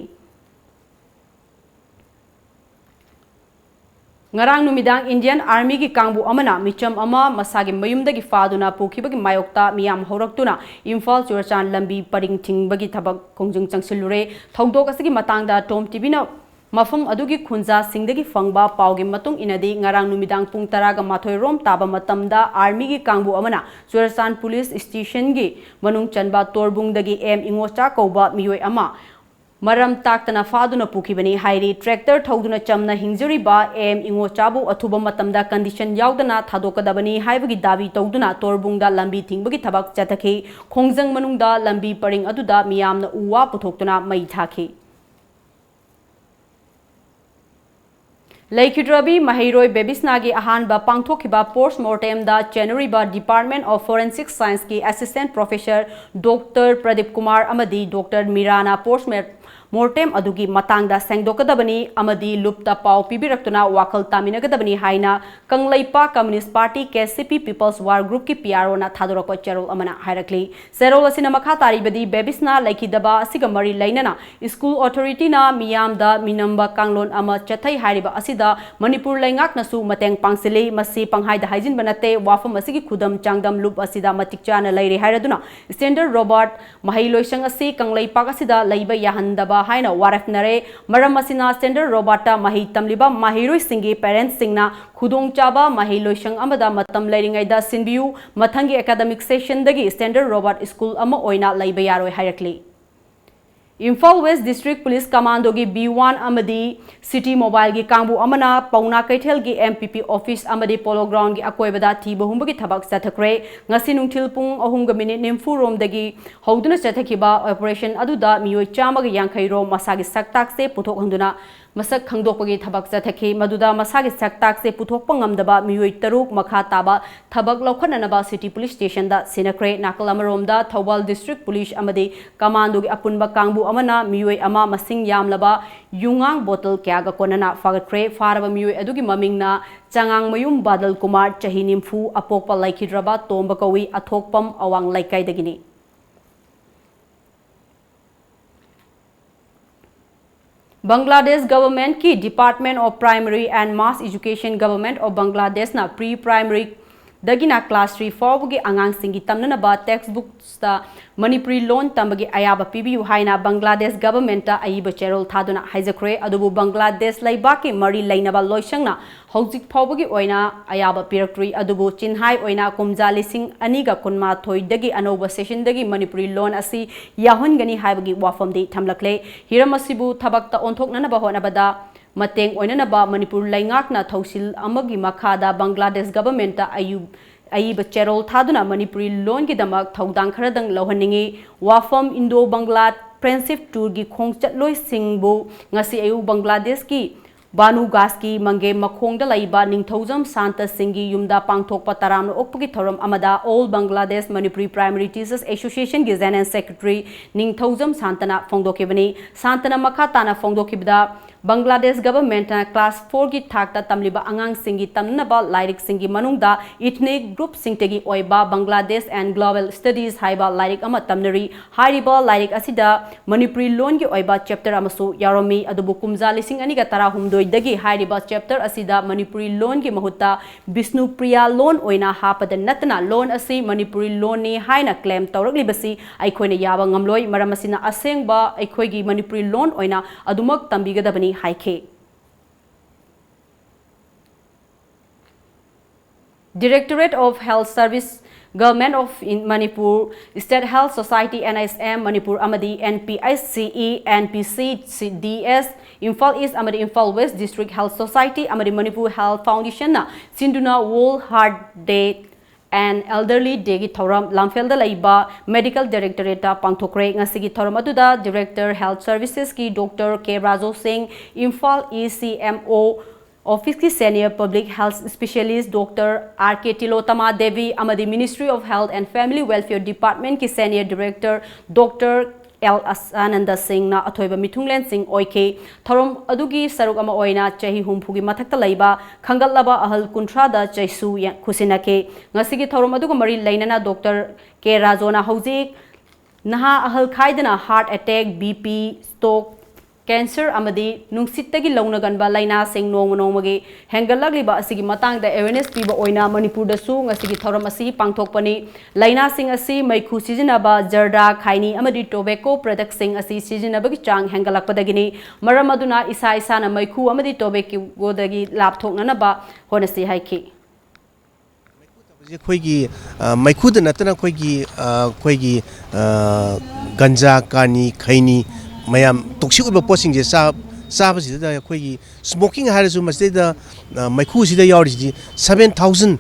ꯉꯔꯥꯡ ꯅꯨꯃꯤꯗꯥꯡ ꯏꯟꯗꯤꯌꯟ ꯑꯥꯔꯃꯤꯒꯤ ꯀꯥꯡꯕꯨ ꯑꯃꯅ ꯃꯤꯆꯝ ꯑꯃ ꯃꯁꯥꯒꯤ ꯃꯌꯨꯝꯗꯒꯤ ꯐꯥꯗꯨꯅ ꯄꯨꯈꯤꯕꯒꯤ ꯃꯥꯌꯣꯛꯇ ꯃꯤꯌꯥꯝ ꯍꯧꯔꯛꯇꯨꯅ ꯏꯝꯐꯥꯜ ꯆꯨꯔꯆꯥꯟ ꯂꯝꯕꯤ ꯄꯔꯤꯡ ꯊꯤꯡꯕꯒꯤ ꯊꯕꯛ ꯈꯣꯡꯖꯪ ꯆꯪꯁꯤꯜꯂꯨꯔꯦ꯫ ꯊꯧꯗꯣꯛ ꯑꯁꯤꯒꯤ ꯃꯇꯥꯡꯗ ꯇꯣꯝ ꯇꯤꯚꯤꯅ ꯃꯐꯝ ꯑꯗꯨꯒꯤ ꯈꯨꯟꯖꯥꯁꯤꯡꯗꯒꯤ ꯐꯪꯕ ꯄꯥꯎꯒꯤ ꯃꯇꯨꯡ ꯏꯟꯅꯗꯤ, ꯉꯔꯥꯡ ꯅꯨꯃꯤꯗꯥꯡ ꯄꯨꯡ ꯇꯔꯥꯒ ꯃꯥꯊꯣꯏ ꯔꯣꯝ ꯇꯥꯕ ꯃꯇꯝꯗ ꯑꯥꯔꯃꯤꯒꯤ ꯀꯥꯡꯕꯨ ꯑꯃꯅ ꯆꯨꯔꯆꯥꯟ ꯄꯨꯂꯤꯁ ꯁ꯭ꯇꯦꯁꯟꯒꯤ ꯃꯅꯨꯡ ꯆꯟꯕ ꯇꯣꯔꯕꯨꯡꯗꯒꯤ ꯑꯦꯝ ꯏꯉꯣꯆꯥ ꯀꯧꯕ ꯃꯤꯑꯣꯏ ꯑꯃ ꯃꯔꯝ ꯇꯥꯛꯇꯅ ꯐꯥꯗꯨꯅ ꯄꯨꯈꯤꯕꯅꯤ ꯍꯥꯏꯔꯤ꯫ ꯇ꯭ꯔꯦꯛꯇꯔ ꯊꯧꯗꯨꯅ ꯆꯝꯅ ꯍꯤꯡꯖꯔꯤꯕ ꯑꯦꯝ ꯏꯉꯣꯆꯥꯕꯨ ꯑꯊꯨꯕ ꯃꯇꯝꯗ ꯀꯟꯗꯤꯁꯟ ꯌꯥꯎꯗꯅ ꯊꯥꯗꯣꯛꯀꯗꯕꯅꯤ ꯍꯥꯏꯕꯒꯤ ꯗꯥꯕꯤ ꯇꯧꯗꯨꯅ ꯇꯣꯔꯕꯨꯡꯗ ꯂꯝꯕꯤ ꯊꯤꯡꯕꯒꯤ ꯊꯕꯛ ꯆꯠꯊꯈꯤ꯫ ꯈꯣꯡꯖꯪ ꯃꯅꯨꯡꯗ ꯂꯝꯕꯤ ꯄꯔꯤꯡ ꯑꯗꯨꯗ ꯃꯤꯌꯥꯝꯅ ꯎ ꯋꯥ ꯄꯨꯊꯣꯛꯇꯨꯅ ꯃꯩ ꯊꯥꯈꯤ꯫ ꯂꯩꯈꯤꯗ꯭ꯔꯕꯤ ꯃꯍꯩꯔꯣꯏ ꯕꯦꯕꯤꯁꯅꯥꯒꯤ ꯑꯍꯥꯟꯕ ꯄꯥꯡꯊꯣꯛꯈꯤꯕ ꯄꯣꯁ ꯃꯣꯔꯇꯦꯝꯗ ꯆꯦꯟꯅꯔꯤꯕ Department of Forensic Scienceꯀꯤ Assistant Professor Doctor Pradeep Kumar ꯑꯃꯗꯤ ꯗꯣꯛꯇꯔ ꯃꯤꯔꯥꯅ ꯄꯣꯁ ꯃꯣꯔꯇꯦꯝ ꯑꯗꯨꯒꯤ ꯃꯇꯥꯡꯗ ꯁꯦꯡꯗꯣꯛꯀꯗꯕꯅꯤ ꯑꯃꯗꯤ ꯂꯨꯞꯇ ꯄꯥꯎ ꯄꯤꯕꯤꯔꯛꯇꯨꯅ ꯋꯥꯈꯜ ꯇꯥꯃꯤꯟꯅꯒꯗꯕꯅꯤ ꯍꯥꯏꯅ Kangleipak Communist Party, K C ꯄꯤ People's War Groupꯀꯤ ꯄꯤ ꯑꯥꯔ ꯑꯣꯅ ꯊꯥꯗꯣꯔꯛꯄ ꯆꯦꯔꯣꯜ ꯑꯃꯅ ꯍꯥꯏꯔꯛꯂꯤ꯫ ꯆꯦꯔꯣꯜ ꯑꯁꯤꯅ ꯃꯈꯥ ꯇꯥꯔꯤꯕꯗꯤ, ꯕꯦꯕꯤꯁꯅꯥ ꯂꯩꯈꯤꯗꯕ ꯑꯁꯤꯒ ꯃꯔꯤ ꯂꯩꯅꯅ ꯁ꯭ꯀꯨꯜ ꯑꯣꯊꯣꯔꯤꯇꯤꯅ ꯃꯤꯌꯥꯝꯗ ꯃꯤꯅꯝꯕ ꯀꯥꯡꯂꯣꯟ ꯑꯃ ꯆꯠꯊꯩ ꯍꯥꯏꯔꯤꯕ ꯑꯁꯤꯗ ꯃꯅꯤꯄꯨꯔ ꯂꯩꯉꯥꯛꯅꯁꯨ ꯃꯇꯦꯡ ꯄꯥꯡꯁꯤꯜꯂꯤ꯫ ꯃꯁꯤ ꯄꯪꯍꯥꯏꯗ ꯍꯥꯏꯖꯤꯟꯕ ꯅꯠꯇꯦ꯫ ꯋꯥꯐꯝ ꯑꯁꯤꯒꯤ ꯈꯨꯗꯝ ꯆꯥꯡꯗꯝ ꯂꯨꯞ ꯑꯁꯤꯗ ꯃꯇꯤꯛ ꯆꯥꯅ ꯂꯩꯔꯦ ꯍꯥꯏꯔꯗꯨꯅ Standard Robert ꯃꯍꯩ ꯂꯣꯏꯁꯪ ꯑꯁꯤ ꯀꯪꯂꯩꯄꯥꯛ ꯑꯁꯤꯗ ꯂꯩꯕ ꯌꯥꯍꯟ ꯗꯕ ꯍꯥꯏꯅ ꯋꯥꯔꯦꯞꯅꯔꯦ꯫ ꯃꯔꯝ ꯑꯁꯤꯅ standard robot ꯇ ꯃꯍꯩ ꯇꯝꯂꯤꯕ ꯃꯍꯩꯔꯣꯏꯁꯤꯡꯒꯤ parents ꯁꯤꯡꯅ ꯈꯨꯗꯣꯡꯆꯥꯕ ꯃꯍꯩ ꯂꯣꯏꯁꯪ ꯑꯃꯗ ꯃꯇꯝ ꯂꯩꯔꯤꯉꯩꯗ ꯁꯤꯟꯕꯤꯌꯨ꯫ ꯃꯊꯪꯒꯤ academic session ꯗꯒꯤ standard robot school ꯑꯃ ꯑꯣꯏꯅ ꯂꯩꯕ ꯌꯥꯔꯣꯏ ꯍꯥꯏꯔꯛꯂꯤ꯫ Imphal West District Police Commando ꯒꯤ B one ꯑꯃꯗꯤ City Mobile ꯒꯤ ꯀꯥꯡꯕꯨ ꯑꯃꯅ ꯄꯥꯎꯅꯥ ꯀꯩꯊꯦꯜꯒꯤ M P P office ꯑꯃꯗꯤ Polo Ground ꯒꯤ ꯑꯀꯣꯏꯕꯗ ꯊꯤꯕ ꯍꯨꯝꯕꯒꯤ ꯊꯕꯛ ꯆꯠꯊꯈ꯭ꯔꯦ꯫ ꯉꯁꯤ ꯅꯨꯡꯊꯤꯜ ꯄꯨꯡ ꯑꯍꯨꯝꯒ minute ꯅꯤꯐꯨ ꯔꯣꯝꯗꯒꯤ ꯍꯧꯗꯨꯅ ꯆꯠꯊꯈꯤꯕ operation ꯑꯗꯨꯗ ꯃꯤꯑꯣꯏ ꯆꯥꯝꯃꯒ ꯌꯥꯡꯈꯩ ꯔꯣꯝ ꯃꯁꯥꯒꯤ ꯁꯛꯇꯥꯛꯁꯦ ꯄꯨꯊꯣꯛꯍꯟꯗꯨꯅ ꯃꯁꯛ ꯈꯪꯗꯣꯛꯄꯒꯤ ꯊꯕꯛ ꯆꯠꯊꯈꯤ꯫ ꯃꯗꯨꯗ ꯃꯁꯥꯒꯤ ꯁꯛꯇꯥꯛꯁꯦ ꯄꯨꯊꯣꯛꯄ ꯉꯝꯗꯕ ꯃꯤꯑꯣꯏ ꯇꯔꯨꯛ ꯃꯈꯥ ꯇꯥꯕ ꯊꯕꯛ ꯂꯧꯈꯠꯅꯅꯕ City Police Station ꯗ ꯁꯤꯟꯅꯈ꯭ꯔꯦ꯫ ꯅꯥꯀꯜ ꯑꯃꯔꯣꯝꯗ ꯊꯧꯕꯥꯜ District Police ꯑꯃꯗꯤ Commando ꯒꯤ ꯑꯄꯨꯟꯕ ꯀꯥꯡꯕꯨ ꯑꯃꯅ ꯃꯤꯑꯣꯏ ꯑꯃ ꯃꯁꯤꯡ ꯌꯥꯝꯂꯕ ꯌꯨꯉꯥꯡ bottle ꯀꯌꯥꯒ ꯀꯣꯟꯅꯅ ꯐꯥꯒꯠꯈ꯭ꯔꯦ꯫ ꯐꯥꯔꯕ ꯃꯤꯑꯣꯏ ꯑꯗꯨꯒꯤ ꯃꯃꯤꯡꯅ ꯆꯉꯥꯡꯃꯌꯨꯝ ꯕꯥꯗꯜ ꯀꯨꯃꯥꯔ, ꯆꯍꯤ ꯅꯤꯐꯨ, ꯑꯄꯣꯛꯄ ꯂꯩꯈꯤꯗ꯭ꯔꯕ ꯇꯣꯝꯕ ꯀꯧꯏ, ꯑꯊꯣꯛꯄꯝ ꯑꯋꯥꯡ ꯂꯩꯀꯥꯏꯗꯒꯤꯅꯤ꯫ ꯕꯪꯒ꯭ꯂꯥꯗꯦꯁ government ꯀꯤ Department of Primary and Mass Education, Government of Bangladesh ꯅ pre primary ꯗꯒꯤꯅ class three ꯐꯥꯎꯕꯒꯤ ꯑꯉꯥꯡꯁꯤꯡꯒꯤ ꯇꯝꯅꯅꯕ text books ꯇ ꯃꯅꯤꯄꯨꯔꯤ ꯂꯣꯟ ꯇꯝꯕꯒꯤ ꯑꯌꯥꯕ ꯄꯤꯕꯤꯌꯨ ꯍꯥꯏꯅ ꯕꯪꯒ꯭ꯂꯥꯗꯦꯁ government ꯇ ꯑꯏꯕ ꯆꯦꯔꯣꯜ ꯊꯥꯗꯨꯅ ꯍꯥꯏꯖꯈ꯭ꯔꯦ꯫ ꯑꯗꯨꯕꯨ ꯕꯪꯒ꯭ꯂꯥꯗꯦꯁ ꯂꯩꯕꯥꯛꯀꯤ ꯃꯔꯤ ꯂꯩꯅꯕ ꯂꯣꯏꯁꯪꯅ ꯍꯧꯖꯤꯛ ꯐꯥꯎꯕꯒꯤ ꯑꯣꯏꯅ ꯑꯌꯥꯕ ꯄꯤꯔꯛꯇ꯭ꯔꯤ꯫ ꯑꯗꯨꯕꯨ ꯆꯤꯟꯍꯥꯏ ꯑꯣꯏꯅ ꯀꯨꯝꯖꯥ ꯂꯤꯁꯤꯡ ꯑꯅꯤꯒ ꯀꯨꯟꯃꯥꯊꯣꯏꯗꯒꯤ ꯑꯅꯧꯕ session ꯗꯒꯤ ꯃꯅꯤꯄꯨꯔꯤ ꯂꯣꯟ ꯑꯁꯤ ꯌꯥꯎꯍꯟꯒꯅꯤ ꯍꯥꯏꯕꯒꯤ ꯋꯥꯐꯝꯗꯤ ꯊꯝꯂꯛꯂꯦ꯫ ꯍꯤꯔꯝ ꯑꯁꯤꯕꯨ ꯊꯕꯛꯇ ꯑꯣꯟꯊꯣꯛꯅꯅꯕ ꯍꯣꯠꯅꯕꯗ ꯃꯇꯦꯡ ꯑꯣꯏꯅꯅꯕ ꯃꯅꯤꯄꯨꯔ ꯂꯩꯉꯥꯛꯅ ꯊꯧꯁꯤꯜ ꯑꯃꯒꯤ ꯃꯈꯥꯗ ꯕꯪꯒ꯭ꯂꯥꯗꯦꯁ government ꯇ ꯑꯌꯨ-, ꯑꯏꯕ ꯆꯦꯔꯣꯜ ꯊꯥꯗꯨꯅ ꯃꯅꯤꯄꯨꯔꯤ ꯂꯣꯟꯒꯤꯗꯃꯛ ꯊꯧꯗꯥꯡ ꯈꯔꯗꯪ ꯂꯧꯍꯟꯅꯤꯡꯏ꯫ ꯋꯥꯐꯝ: Indo Bangla Friendship Tour ꯒꯤ ꯈꯣꯡꯆꯠꯂꯣꯏꯁꯤꯡꯕꯨ ꯉꯁꯤ ꯑꯌꯨꯛ ꯕꯪꯒ꯭ꯂꯥꯗꯦꯁꯀꯤ ꯕꯥꯅꯨꯒꯥꯁꯀꯤ ꯃꯪꯒꯦꯝ ꯃꯈꯣꯡꯗ ꯂꯩꯕ ꯅꯤꯡꯊꯧꯖꯝ ꯁꯥꯟꯇ ꯁꯤꯡꯒꯤ ꯌꯨꯝꯗ ꯄꯥꯡꯊꯣꯛꯄ ꯇꯔꯥꯝꯅ ꯑꯣꯛꯄꯒꯤ ꯊꯧꯔꯝ ꯑꯃꯗ All Bangladesh Manipuri Primary Teachers Association ꯒꯤ General Secretary ꯅꯤꯡꯊꯧꯖꯝ ꯁꯥꯟꯇꯅ ꯐꯣꯡꯗꯣꯛꯈꯤꯕꯅꯤ꯫ ꯁꯥꯟꯇꯅ ꯃꯈꯥ ꯇꯥꯅ ꯐꯣꯡꯗꯣꯛꯈꯤꯕꯗ, ꯕꯪꯒ꯭ꯂꯥꯗꯦꯁ ꯒꯚꯔꯟꯃꯦꯟꯠꯅ ꯀ꯭ꯂꯥꯁ ꯐꯣꯔꯒꯤ ꯊꯥꯛꯇ ꯇꯝꯂꯤꯕ ꯑꯉꯥꯡꯁꯤꯡꯒꯤ ꯇꯝꯅꯅꯕ ꯂꯥꯏꯔꯤꯛꯁꯤꯡꯒꯤ ꯃꯅꯨꯡꯗ Ethnic Groupꯁꯤꯡꯇꯒꯤ ꯑꯣꯏꯕ Bangladesh and Global Studies ꯍꯥꯏꯕ ꯂꯥꯏꯔꯤꯛ ꯑꯃ ꯇꯝꯅꯔꯤ꯫ ꯍꯥꯏꯔꯤꯕ ꯂꯥꯏꯔꯤꯛ ꯑꯁꯤꯗ ꯃꯅꯤꯄꯨꯔꯤ ꯂꯣꯟꯒꯤ ꯑꯣꯏꯕ ꯆꯦꯞꯇꯔ ꯑꯃꯁꯨ ꯌꯥꯎꯔꯝꯃꯤ꯫ ꯑꯗꯨꯕꯨ ꯀꯨꯝꯖꯥ ꯂꯤꯁꯤꯡ ꯑꯅꯤꯒ ꯇꯔꯥꯍꯨꯝꯗꯣꯏꯗꯒꯤ ꯍꯥꯏꯔꯤꯕ ꯆꯦꯞꯇꯔ ꯑꯁꯤꯗ ꯃꯅꯤꯄꯨꯔꯤ ꯂꯣꯟꯒꯤ ꯃꯍꯨꯠꯇ ꯕꯤꯁꯅꯨꯄ꯭ꯔꯤꯌꯥ ꯂꯣꯟ ꯑꯣꯏꯅ ꯍꯥꯞꯄꯗ ꯅꯠꯇꯅ ꯂꯣꯟ ꯑꯁꯤ ꯃꯅꯤꯄꯨꯔꯤ ꯂꯣꯟꯅꯤ ꯍꯥꯏꯅ ꯀ꯭ꯂꯦꯝ ꯇꯧꯔꯛꯂꯤꯕꯁꯤ ꯑꯩꯈꯣꯏꯅ ꯌꯥꯕ ꯉꯝꯂꯣꯏ꯫ ꯃꯔꯝ ꯑꯁꯤꯅ ꯑꯁꯦꯡꯕ ꯑꯩꯈꯣꯏꯒꯤ ꯃꯅꯤꯄꯨꯔꯤ ꯂꯣꯟ ꯑꯣꯏꯅ ꯑꯗꯨꯃꯛ ꯇꯝꯕꯤꯒꯗꯕꯅꯤ ꯍꯥꯏꯈꯤ꯫ Directorate of Health Service, Government of Manipur, State Health Society, N H M, Manipur ꯑꯃꯗꯤ N P H C E, N P C D S, Imphal East ꯑꯃꯗꯤ Imphal West District Health Society ꯑꯃꯗꯤ Manipur Health Foundationꯅ ꯁꯤꯟꯗꯨꯅ World Heart Day and Elderly Dayꯒꯤ ꯊꯧꯔꯝ ꯂꯝꯐꯦꯜꯗ ꯂꯩꯕ Medical Directorateꯇ ꯄꯥꯡꯊꯣꯛꯈ꯭ꯔꯦ꯫ ꯉꯁꯤꯒꯤ ꯊꯧꯔꯝ ꯑꯗꯨꯗ Director Health Servicesꯀꯤ Doctor K ꯔꯥꯖꯣ ꯁꯤꯡ, ꯏꯝꯐꯥꯜ ꯏꯁ C M O Officeꯀꯤ Senior Public Health Specialist Doctor R K Tilotama Devi ꯑꯃꯗꯤ Ministry of Health and Family Welfare Departmentꯀꯤ Senior Director Doctor L Asananda ꯁꯤꯡꯅ ꯑꯊꯣꯏꯕ ꯃꯤꯊꯨꯡꯂꯦꯟꯁꯤꯡ ꯑꯣꯏꯈꯤ꯫ ꯊꯧꯔꯝ ꯑꯗꯨꯒꯤ ꯁꯔꯨꯛ ꯑꯃ ꯑꯣꯏꯅ ꯆꯍꯤ ꯍꯨꯝꯐꯨꯒꯤ ꯃꯊꯛꯇ ꯂꯩꯕ ꯈꯟꯒꯠꯂꯕ ꯑꯍꯜ ꯀꯨꯟꯊ꯭ꯔꯥꯗ ꯆꯩꯁꯨ ꯌꯦ-, ꯈꯨꯠꯁꯤꯟꯅꯈꯤ꯫ ꯉꯁꯤꯒꯤ ꯊꯧꯔꯝ ꯑꯗꯨꯒ ꯃꯔꯤ ꯂꯩꯅꯅ Doctor K ꯔꯥꯖꯣꯅ ꯍꯧꯖꯤꯛ ꯅꯍꯥ ꯑꯍꯜ ꯈꯥꯏꯗꯅ heart attack, B P, stroke, cancer ꯑꯃꯗꯤ ꯅꯨꯡꯁꯤꯠꯇꯒꯤ ꯂꯧꯅꯒꯟꯕ ꯂꯥꯏꯅꯥꯁꯤꯡ ꯅꯣꯡꯃ ꯅꯣꯡꯃꯒꯤ ꯍꯦꯟꯒꯠꯂꯛꯂꯤꯕ ꯑꯁꯤꯒꯤ ꯃꯇꯥꯡꯗ awareness ꯄꯤꯕ ꯑꯣꯏꯅ ꯃꯅꯤꯄꯨꯔꯗꯁꯨ ꯉꯁꯤꯒꯤ ꯊꯧꯔꯝ ꯑꯁꯤ ꯄꯥꯡꯊꯣꯛꯄꯅꯤ꯫ ꯂꯥꯏꯅꯥꯁꯤꯡ ꯑꯁꯤ ꯃꯩꯈꯨ ꯁꯤꯖꯤꯟꯅꯕ, ꯖꯔꯗꯥ, ꯈꯥꯏꯅꯤ ꯑꯃꯗꯤ tobacco productꯁꯤꯡ ꯑꯁꯤ ꯁꯤꯖꯤꯟꯅꯕꯒꯤ ꯆꯥꯡ ꯍꯦꯟꯒꯠꯂꯛꯄꯗꯒꯤꯅꯤ꯫ ꯃꯔꯝ ꯑꯗꯨꯅ ꯏꯁꯥ ꯏꯁꯥꯅ ꯃꯩꯈꯨ ꯑꯃꯗꯤ tobaccoꯗꯒꯤ ꯂꯥꯞꯊꯣꯛꯅꯅꯕ ꯍꯣꯠꯅꯁꯤ ꯍꯥꯏꯈꯤ꯫ ꯍꯧꯖꯤꯛ ꯑꯩꯈꯣꯏꯒꯤ, ꯑ, ꯃꯩꯈꯨꯗ ꯅꯠꯇꯅ ꯑꯩꯈꯣꯏꯒꯤ, ꯑ, ꯑꯩꯈꯣꯏꯒꯤ, ꯑ, ꯒꯟꯖꯥ, ꯀꯥꯅꯤ, ꯈꯩꯅꯤ, ꯃꯌꯥꯝ toxic ꯑꯣꯏꯕ ꯄꯣꯠꯁꯤꯡꯁꯦ ꯆꯥ-, ꯆꯥꯕꯁꯤꯗ ꯑꯩꯈꯣꯏꯒꯤ smoking ꯍꯥꯏꯔꯁꯨ ꯃꯁꯤꯗꯩꯗ, ꯑ, ꯃꯩꯈꯨꯁꯤꯗ ꯌꯥꯎꯔꯤꯁꯤꯗꯤ seven thousand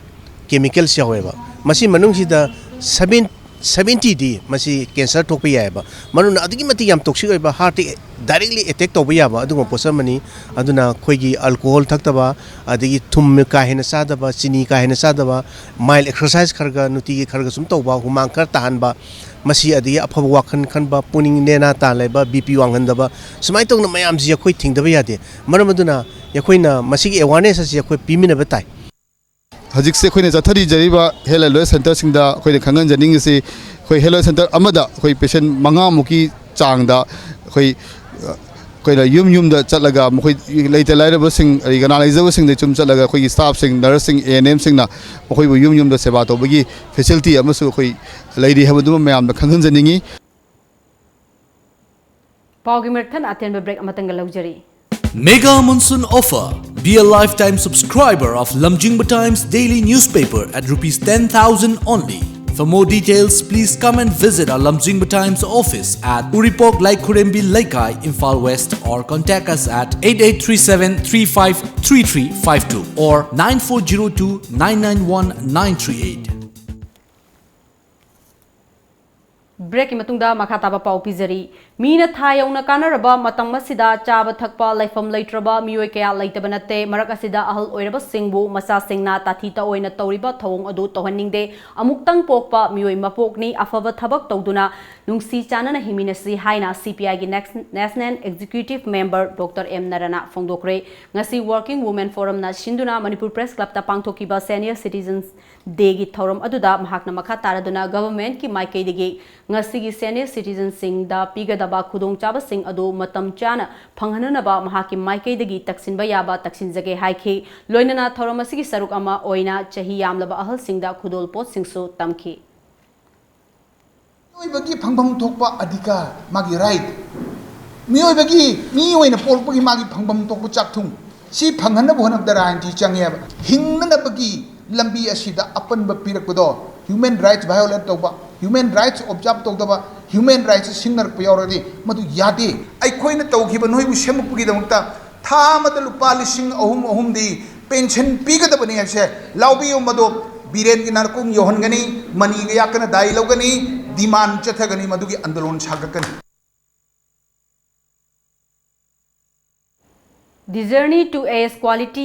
chemicals ꯌꯥꯎꯋꯦꯕ꯫ ꯃꯁꯤ ꯃꯅꯨꯡꯁꯤꯗ seven, ꯁꯕꯦꯟꯇꯤꯗꯤ ꯃꯁꯤ ꯀꯦꯟꯁꯔ ꯊꯣꯛꯄ ꯌꯥꯏꯑꯕ꯫ ꯃꯔꯝꯅ ꯑꯗꯨꯛꯀꯤ ꯃꯇꯤꯛ ꯌꯥꯝ ꯇꯣꯛꯁꯤꯛ ꯑꯣꯏꯕ, ꯍꯥꯔꯠꯇ ꯗꯥꯏꯔꯦꯛꯂꯤ ꯑꯦꯇꯦꯛ ꯇꯧꯕ ꯌꯥꯕ ꯑꯗꯨꯒꯨꯝꯕ ꯄꯣꯠꯁꯛ ꯑꯃꯅꯤ꯫ ꯑꯗꯨꯅ ꯑꯩꯈꯣꯏꯒꯤ ꯑꯜꯀꯣꯍꯣꯜ ꯊꯛꯇꯕ, ꯑꯗꯒꯤ ꯊꯨꯝ ꯀꯥ ꯍꯦꯟꯅ ꯆꯥꯗꯕ, ꯆꯤꯅꯤ ꯀꯥ ꯍꯦꯟꯅ ꯆꯥꯗꯕ, ꯃꯥꯏꯜ ꯑꯦꯛꯁꯔꯁꯥꯏꯁ ꯈꯔ ꯈꯔ ꯅꯨꯡꯇꯤꯒꯤ ꯈꯔ ꯈꯔ ꯁꯨꯝ ꯇꯧꯕ, ꯍꯨꯃꯥꯡ ꯈꯔ ꯇꯥꯍꯟꯕ, ꯃꯁꯤ ꯑꯗꯒꯤ ꯑꯐꯕ ꯋꯥꯈꯜ ꯈꯟꯕ, ꯄꯨꯛꯅꯤꯡ ꯅꯦꯅꯥ ꯇꯥ ꯂꯩꯕ, ꯕꯤ ꯄꯤ ꯋꯥꯡꯍꯟꯗꯕ, ꯁꯨꯃꯥꯏꯅ ꯇꯧꯅ ꯃꯌꯥꯝꯁꯤ ꯑꯩꯈꯣꯏ ꯊꯤꯡꯗꯕ ꯌꯥꯗꯦ꯫ ꯃꯔꯝ ꯑꯗꯨꯅ ꯑꯩꯈꯣꯏꯅ ꯃꯁꯤꯒꯤ ꯑꯦꯋꯥꯔꯅꯦꯁ ꯑꯁꯤ ꯑꯩꯈꯣꯏ ꯄꯤꯃꯤꯟꯅꯕ ꯇꯥꯏ꯫ ꯍꯧꯖꯤꯛꯁꯦ ꯑꯩꯈꯣꯏꯅ ꯆꯠꯊꯔꯤꯖꯔꯤꯕ ꯍꯦꯜꯊ ꯑꯦꯟ ꯋꯦꯜꯅꯦꯁ ꯁꯦꯟꯇꯔꯁꯤꯡꯗ ꯑꯩꯈꯣꯏꯅ ꯈꯪꯍꯟꯖꯅꯤꯡꯉꯤꯁꯤ, ꯑꯩꯈꯣꯏ ꯍꯦꯜꯊ ꯁꯦꯟꯇꯔ ꯑꯃꯗ ꯑꯩꯈꯣꯏ ꯄꯦꯁꯦꯟ ꯃꯉꯥꯃꯨꯛꯀꯤ ꯆꯥꯡꯗ ꯑꯩꯈꯣꯏ, ꯑ, ꯑꯩꯈꯣꯏꯅ ꯌꯨꯝ ꯌꯨꯝꯗ ꯆꯠꯂꯒ, ꯃꯈꯣꯏ ꯂꯩꯇ ꯂꯥꯏꯔꯕꯁꯤꯡ, ꯑꯗꯒꯤ ꯀꯅꯥ ꯂꯩꯖꯕꯁꯤꯡꯗ ꯁꯨꯝ ꯆꯠꯂꯒ, ꯑꯩꯈꯣꯏꯒꯤ ꯁ꯭ꯇꯥꯐꯁꯤꯡ, ꯅꯔꯁꯁꯤꯡ, ꯑꯦ ꯑꯦꯟ ꯑꯦꯝꯁꯤꯡꯅ ꯃꯈꯣꯏꯕꯨ ꯌꯨꯝ ꯌꯨꯝꯗ ꯁꯦꯕꯥ ꯇꯧꯕꯒꯤ ꯐꯦꯁꯤꯂꯤꯇꯤ ꯑꯃꯁꯨ ꯑꯩꯈꯣꯏ ꯂꯩꯔꯤ ꯍꯥꯏꯕꯗꯨꯃ ꯃꯌꯥꯝꯗ ꯈꯪꯍꯟꯖꯅꯤꯡꯉꯤ꯫ ꯄꯥꯎꯒꯤ ꯃꯔꯛꯊꯠꯅ ꯑꯇꯦꯟꯕ break ꯑꯃꯇꯪꯒ ꯂꯧꯖꯔꯤ꯫ Mega Monsoon Offer. Be a lifetime subscriber of Lamjingba Times daily newspaper at rupees ten thousand only. For more details, please come and visit our Lamjingba Times office at Uripok Laikhurembi Leikai, Imphal West, or contact us at eight eight three seven three five three three five two or nine four zero two nine nine one nine three eight. ꯕ꯭ꯔꯦꯛꯀꯤ ꯃꯇꯨꯡꯗ ꯃꯈꯥ ꯇꯥꯕ ꯄꯥꯎ ꯄꯤꯖꯔꯤ꯫ ꯃꯤꯅ ꯊꯥ ꯌꯧꯅ ꯀꯥꯟꯅꯔꯕ ꯃꯇꯝ ꯑꯁꯤꯗ ꯆꯥꯕ ꯊꯛꯄ ꯂꯩꯐꯝ ꯂꯩꯇ꯭ꯔꯕ ꯃꯤꯑꯣꯏ ꯀꯌꯥ ꯂꯩꯇꯕ ꯅꯠꯇꯦ꯫ ꯃꯔꯛ ꯑꯁꯤꯗ ꯑꯍꯜ ꯑꯣꯏꯔꯕꯁꯤꯡꯕꯨ ꯃꯆꯥꯁꯤꯡꯅ ꯇꯥꯊꯤ ꯇꯑꯣꯏꯅ ꯇꯧꯔꯤꯕ ꯊꯧꯑꯣꯡ ꯑꯗꯨ ꯇꯧꯍꯟꯅꯤꯡꯗꯦ꯫ ꯑꯃꯨꯛꯇꯪ ꯄꯣꯛꯄ ꯃꯤꯑꯣꯏ ꯃꯄꯣꯛꯅꯤ꯫ ꯑꯐꯕ ꯊꯕꯛ ꯇꯧꯗꯨꯅ ꯅꯨꯡꯁꯤ ꯆꯥꯟꯅꯅ ꯍꯤꯡꯃꯤꯟꯅꯁꯤ ꯍꯥꯏꯅ ꯁꯤ ꯄꯤ ꯑꯥꯏꯒꯤ ꯅꯦꯛꯁ-, national executive member doctor M ꯅꯔꯅ ꯐꯣꯡꯗꯣꯛꯈ꯭ꯔꯦ꯫ ꯉꯁꯤ ꯋꯥꯔꯀꯤꯡ ꯋꯨꯃꯦꯟ ꯐꯣꯔꯝꯅ ꯁꯤꯟꯗꯨꯅ ꯃꯅꯤꯄꯨꯔ ꯄ꯭ꯔꯦꯁ ꯀ꯭ꯂꯕꯇ ꯄꯥꯡꯊꯣꯛꯈꯤꯕ ꯁꯦꯅꯤꯌꯔ ꯁꯤꯇꯤꯖꯟꯁ ꯗꯦꯒꯤ ꯊꯧꯔꯝ ꯑꯗꯨꯗ ꯃꯍꯥꯛꯅ ꯃꯈꯥ ꯇꯥꯔꯗꯨꯅ ꯒꯚꯔꯟꯃꯦꯟꯠꯀꯤ ꯃꯥꯏꯀꯩꯗꯒꯤ ꯉꯁꯤꯒꯤ ꯁꯦꯅꯤꯌꯔ ꯁꯤꯇꯤꯖꯟꯁꯤꯡꯗ ꯄꯤꯒꯗꯕ ꯈꯨꯗꯣꯡꯆꯥꯕꯁꯤꯡ ꯑꯗꯨ ꯃꯇꯝ ꯆꯥꯅ ꯐꯪꯍꯟꯅꯅꯕ ꯃꯍꯥꯛꯀꯤ ꯃꯥꯏꯀꯩꯗꯒꯤ ꯇꯛꯁꯤꯟꯕ ꯌꯥꯕ ꯇꯛꯁꯤꯟꯖꯒꯦ ꯍꯥꯏꯈꯤ꯫ ꯂꯣꯏꯅꯅ ꯊꯧꯔꯝ ꯑꯁꯤꯒꯤ ꯁꯔꯨꯛ ꯑꯃ ꯑꯣꯏꯅ ꯆꯍꯤ ꯌꯥꯝꯂꯕ ꯑꯍꯜꯁꯤꯡꯗ ꯈꯨꯗꯣꯜꯄꯣꯠꯁꯤꯡꯁꯨ ꯇꯝꯈꯤ꯫ ꯃꯤꯑꯣꯏꯕꯒꯤ ꯐꯪꯐꯝ ꯊꯣꯛꯄ ꯑꯙꯤꯀꯥꯔ, ꯃꯥꯒꯤ ꯔꯥꯏꯠ, ꯃꯤꯑꯣꯏꯕꯒꯤ, ꯃꯤ ꯑꯣꯏꯅ ꯄꯣꯛꯂꯛꯄꯒꯤ ꯃꯥꯒꯤ ꯐꯪꯐꯝ ꯊꯣꯛꯄ ꯆꯥꯛꯊꯨꯡ, ꯁꯤ ꯐꯪꯍꯟꯅꯕ ꯍꯣꯠꯅꯕꯗ ꯔꯥꯖꯅꯤꯇꯤ ꯆꯪꯉꯦꯕ꯫ ꯍꯤꯡꯅꯅꯕꯒꯤ ꯂꯝꯕꯤ ꯑꯁꯤꯗ ꯑꯄꯟꯕ ꯄꯤꯔꯛꯄꯗꯣ, ꯍ꯭ꯌꯨꯃꯦꯟ ꯔꯥꯏꯠꯁ ꯚꯥꯏꯑꯣꯂꯦꯠ ꯇꯧꯕ, ꯍ꯭ꯌꯨꯃꯦꯟ ꯔꯥꯏꯠꯁ ꯑꯣꯕꯖꯥꯔꯕ ꯇꯧꯗꯕ, ꯍ꯭ꯌꯨꯃꯦꯟ ꯔꯥꯏꯠꯁ ꯁꯤꯡꯅꯔꯛꯄ ꯌꯥꯎꯔꯗꯤ ꯃꯗꯨ ꯌꯥꯗꯦ꯫ ꯑꯩꯈꯣꯏꯅ ꯇꯧꯈꯤꯕ ꯅꯣꯏꯕꯨ ꯁꯦꯝꯃꯛꯄꯒꯤꯗꯃꯛꯇ ꯊꯥ ꯑꯃꯗ ꯂꯨꯄꯥ ꯂꯤꯁꯤꯡ ꯑꯍꯨꯝ ꯑꯍꯨꯝꯗꯤ ꯄꯦꯟꯁꯟ ꯄꯤꯒꯗꯕꯅꯤ ꯍꯥꯏꯕꯁꯦ ꯂꯥꯎꯕꯤꯌꯨ꯫ ꯃꯗꯨ ꯕꯤꯔꯦꯟꯒꯤ ꯅꯥꯔꯀꯨꯝ ꯌꯧꯍꯟꯒꯅꯤ, ꯃꯅꯤ ꯀꯌꯥ ꯀꯟꯅ ꯗꯥꯏ ꯂꯧꯒꯅꯤ, demand ꯆꯠꯊꯒꯅꯤ, ꯃꯗꯨꯒꯤ ꯑꯟꯗꯣꯂꯣꯟ ꯁꯥꯒꯠꯀꯅꯤ꯫ The Journey to Age Quality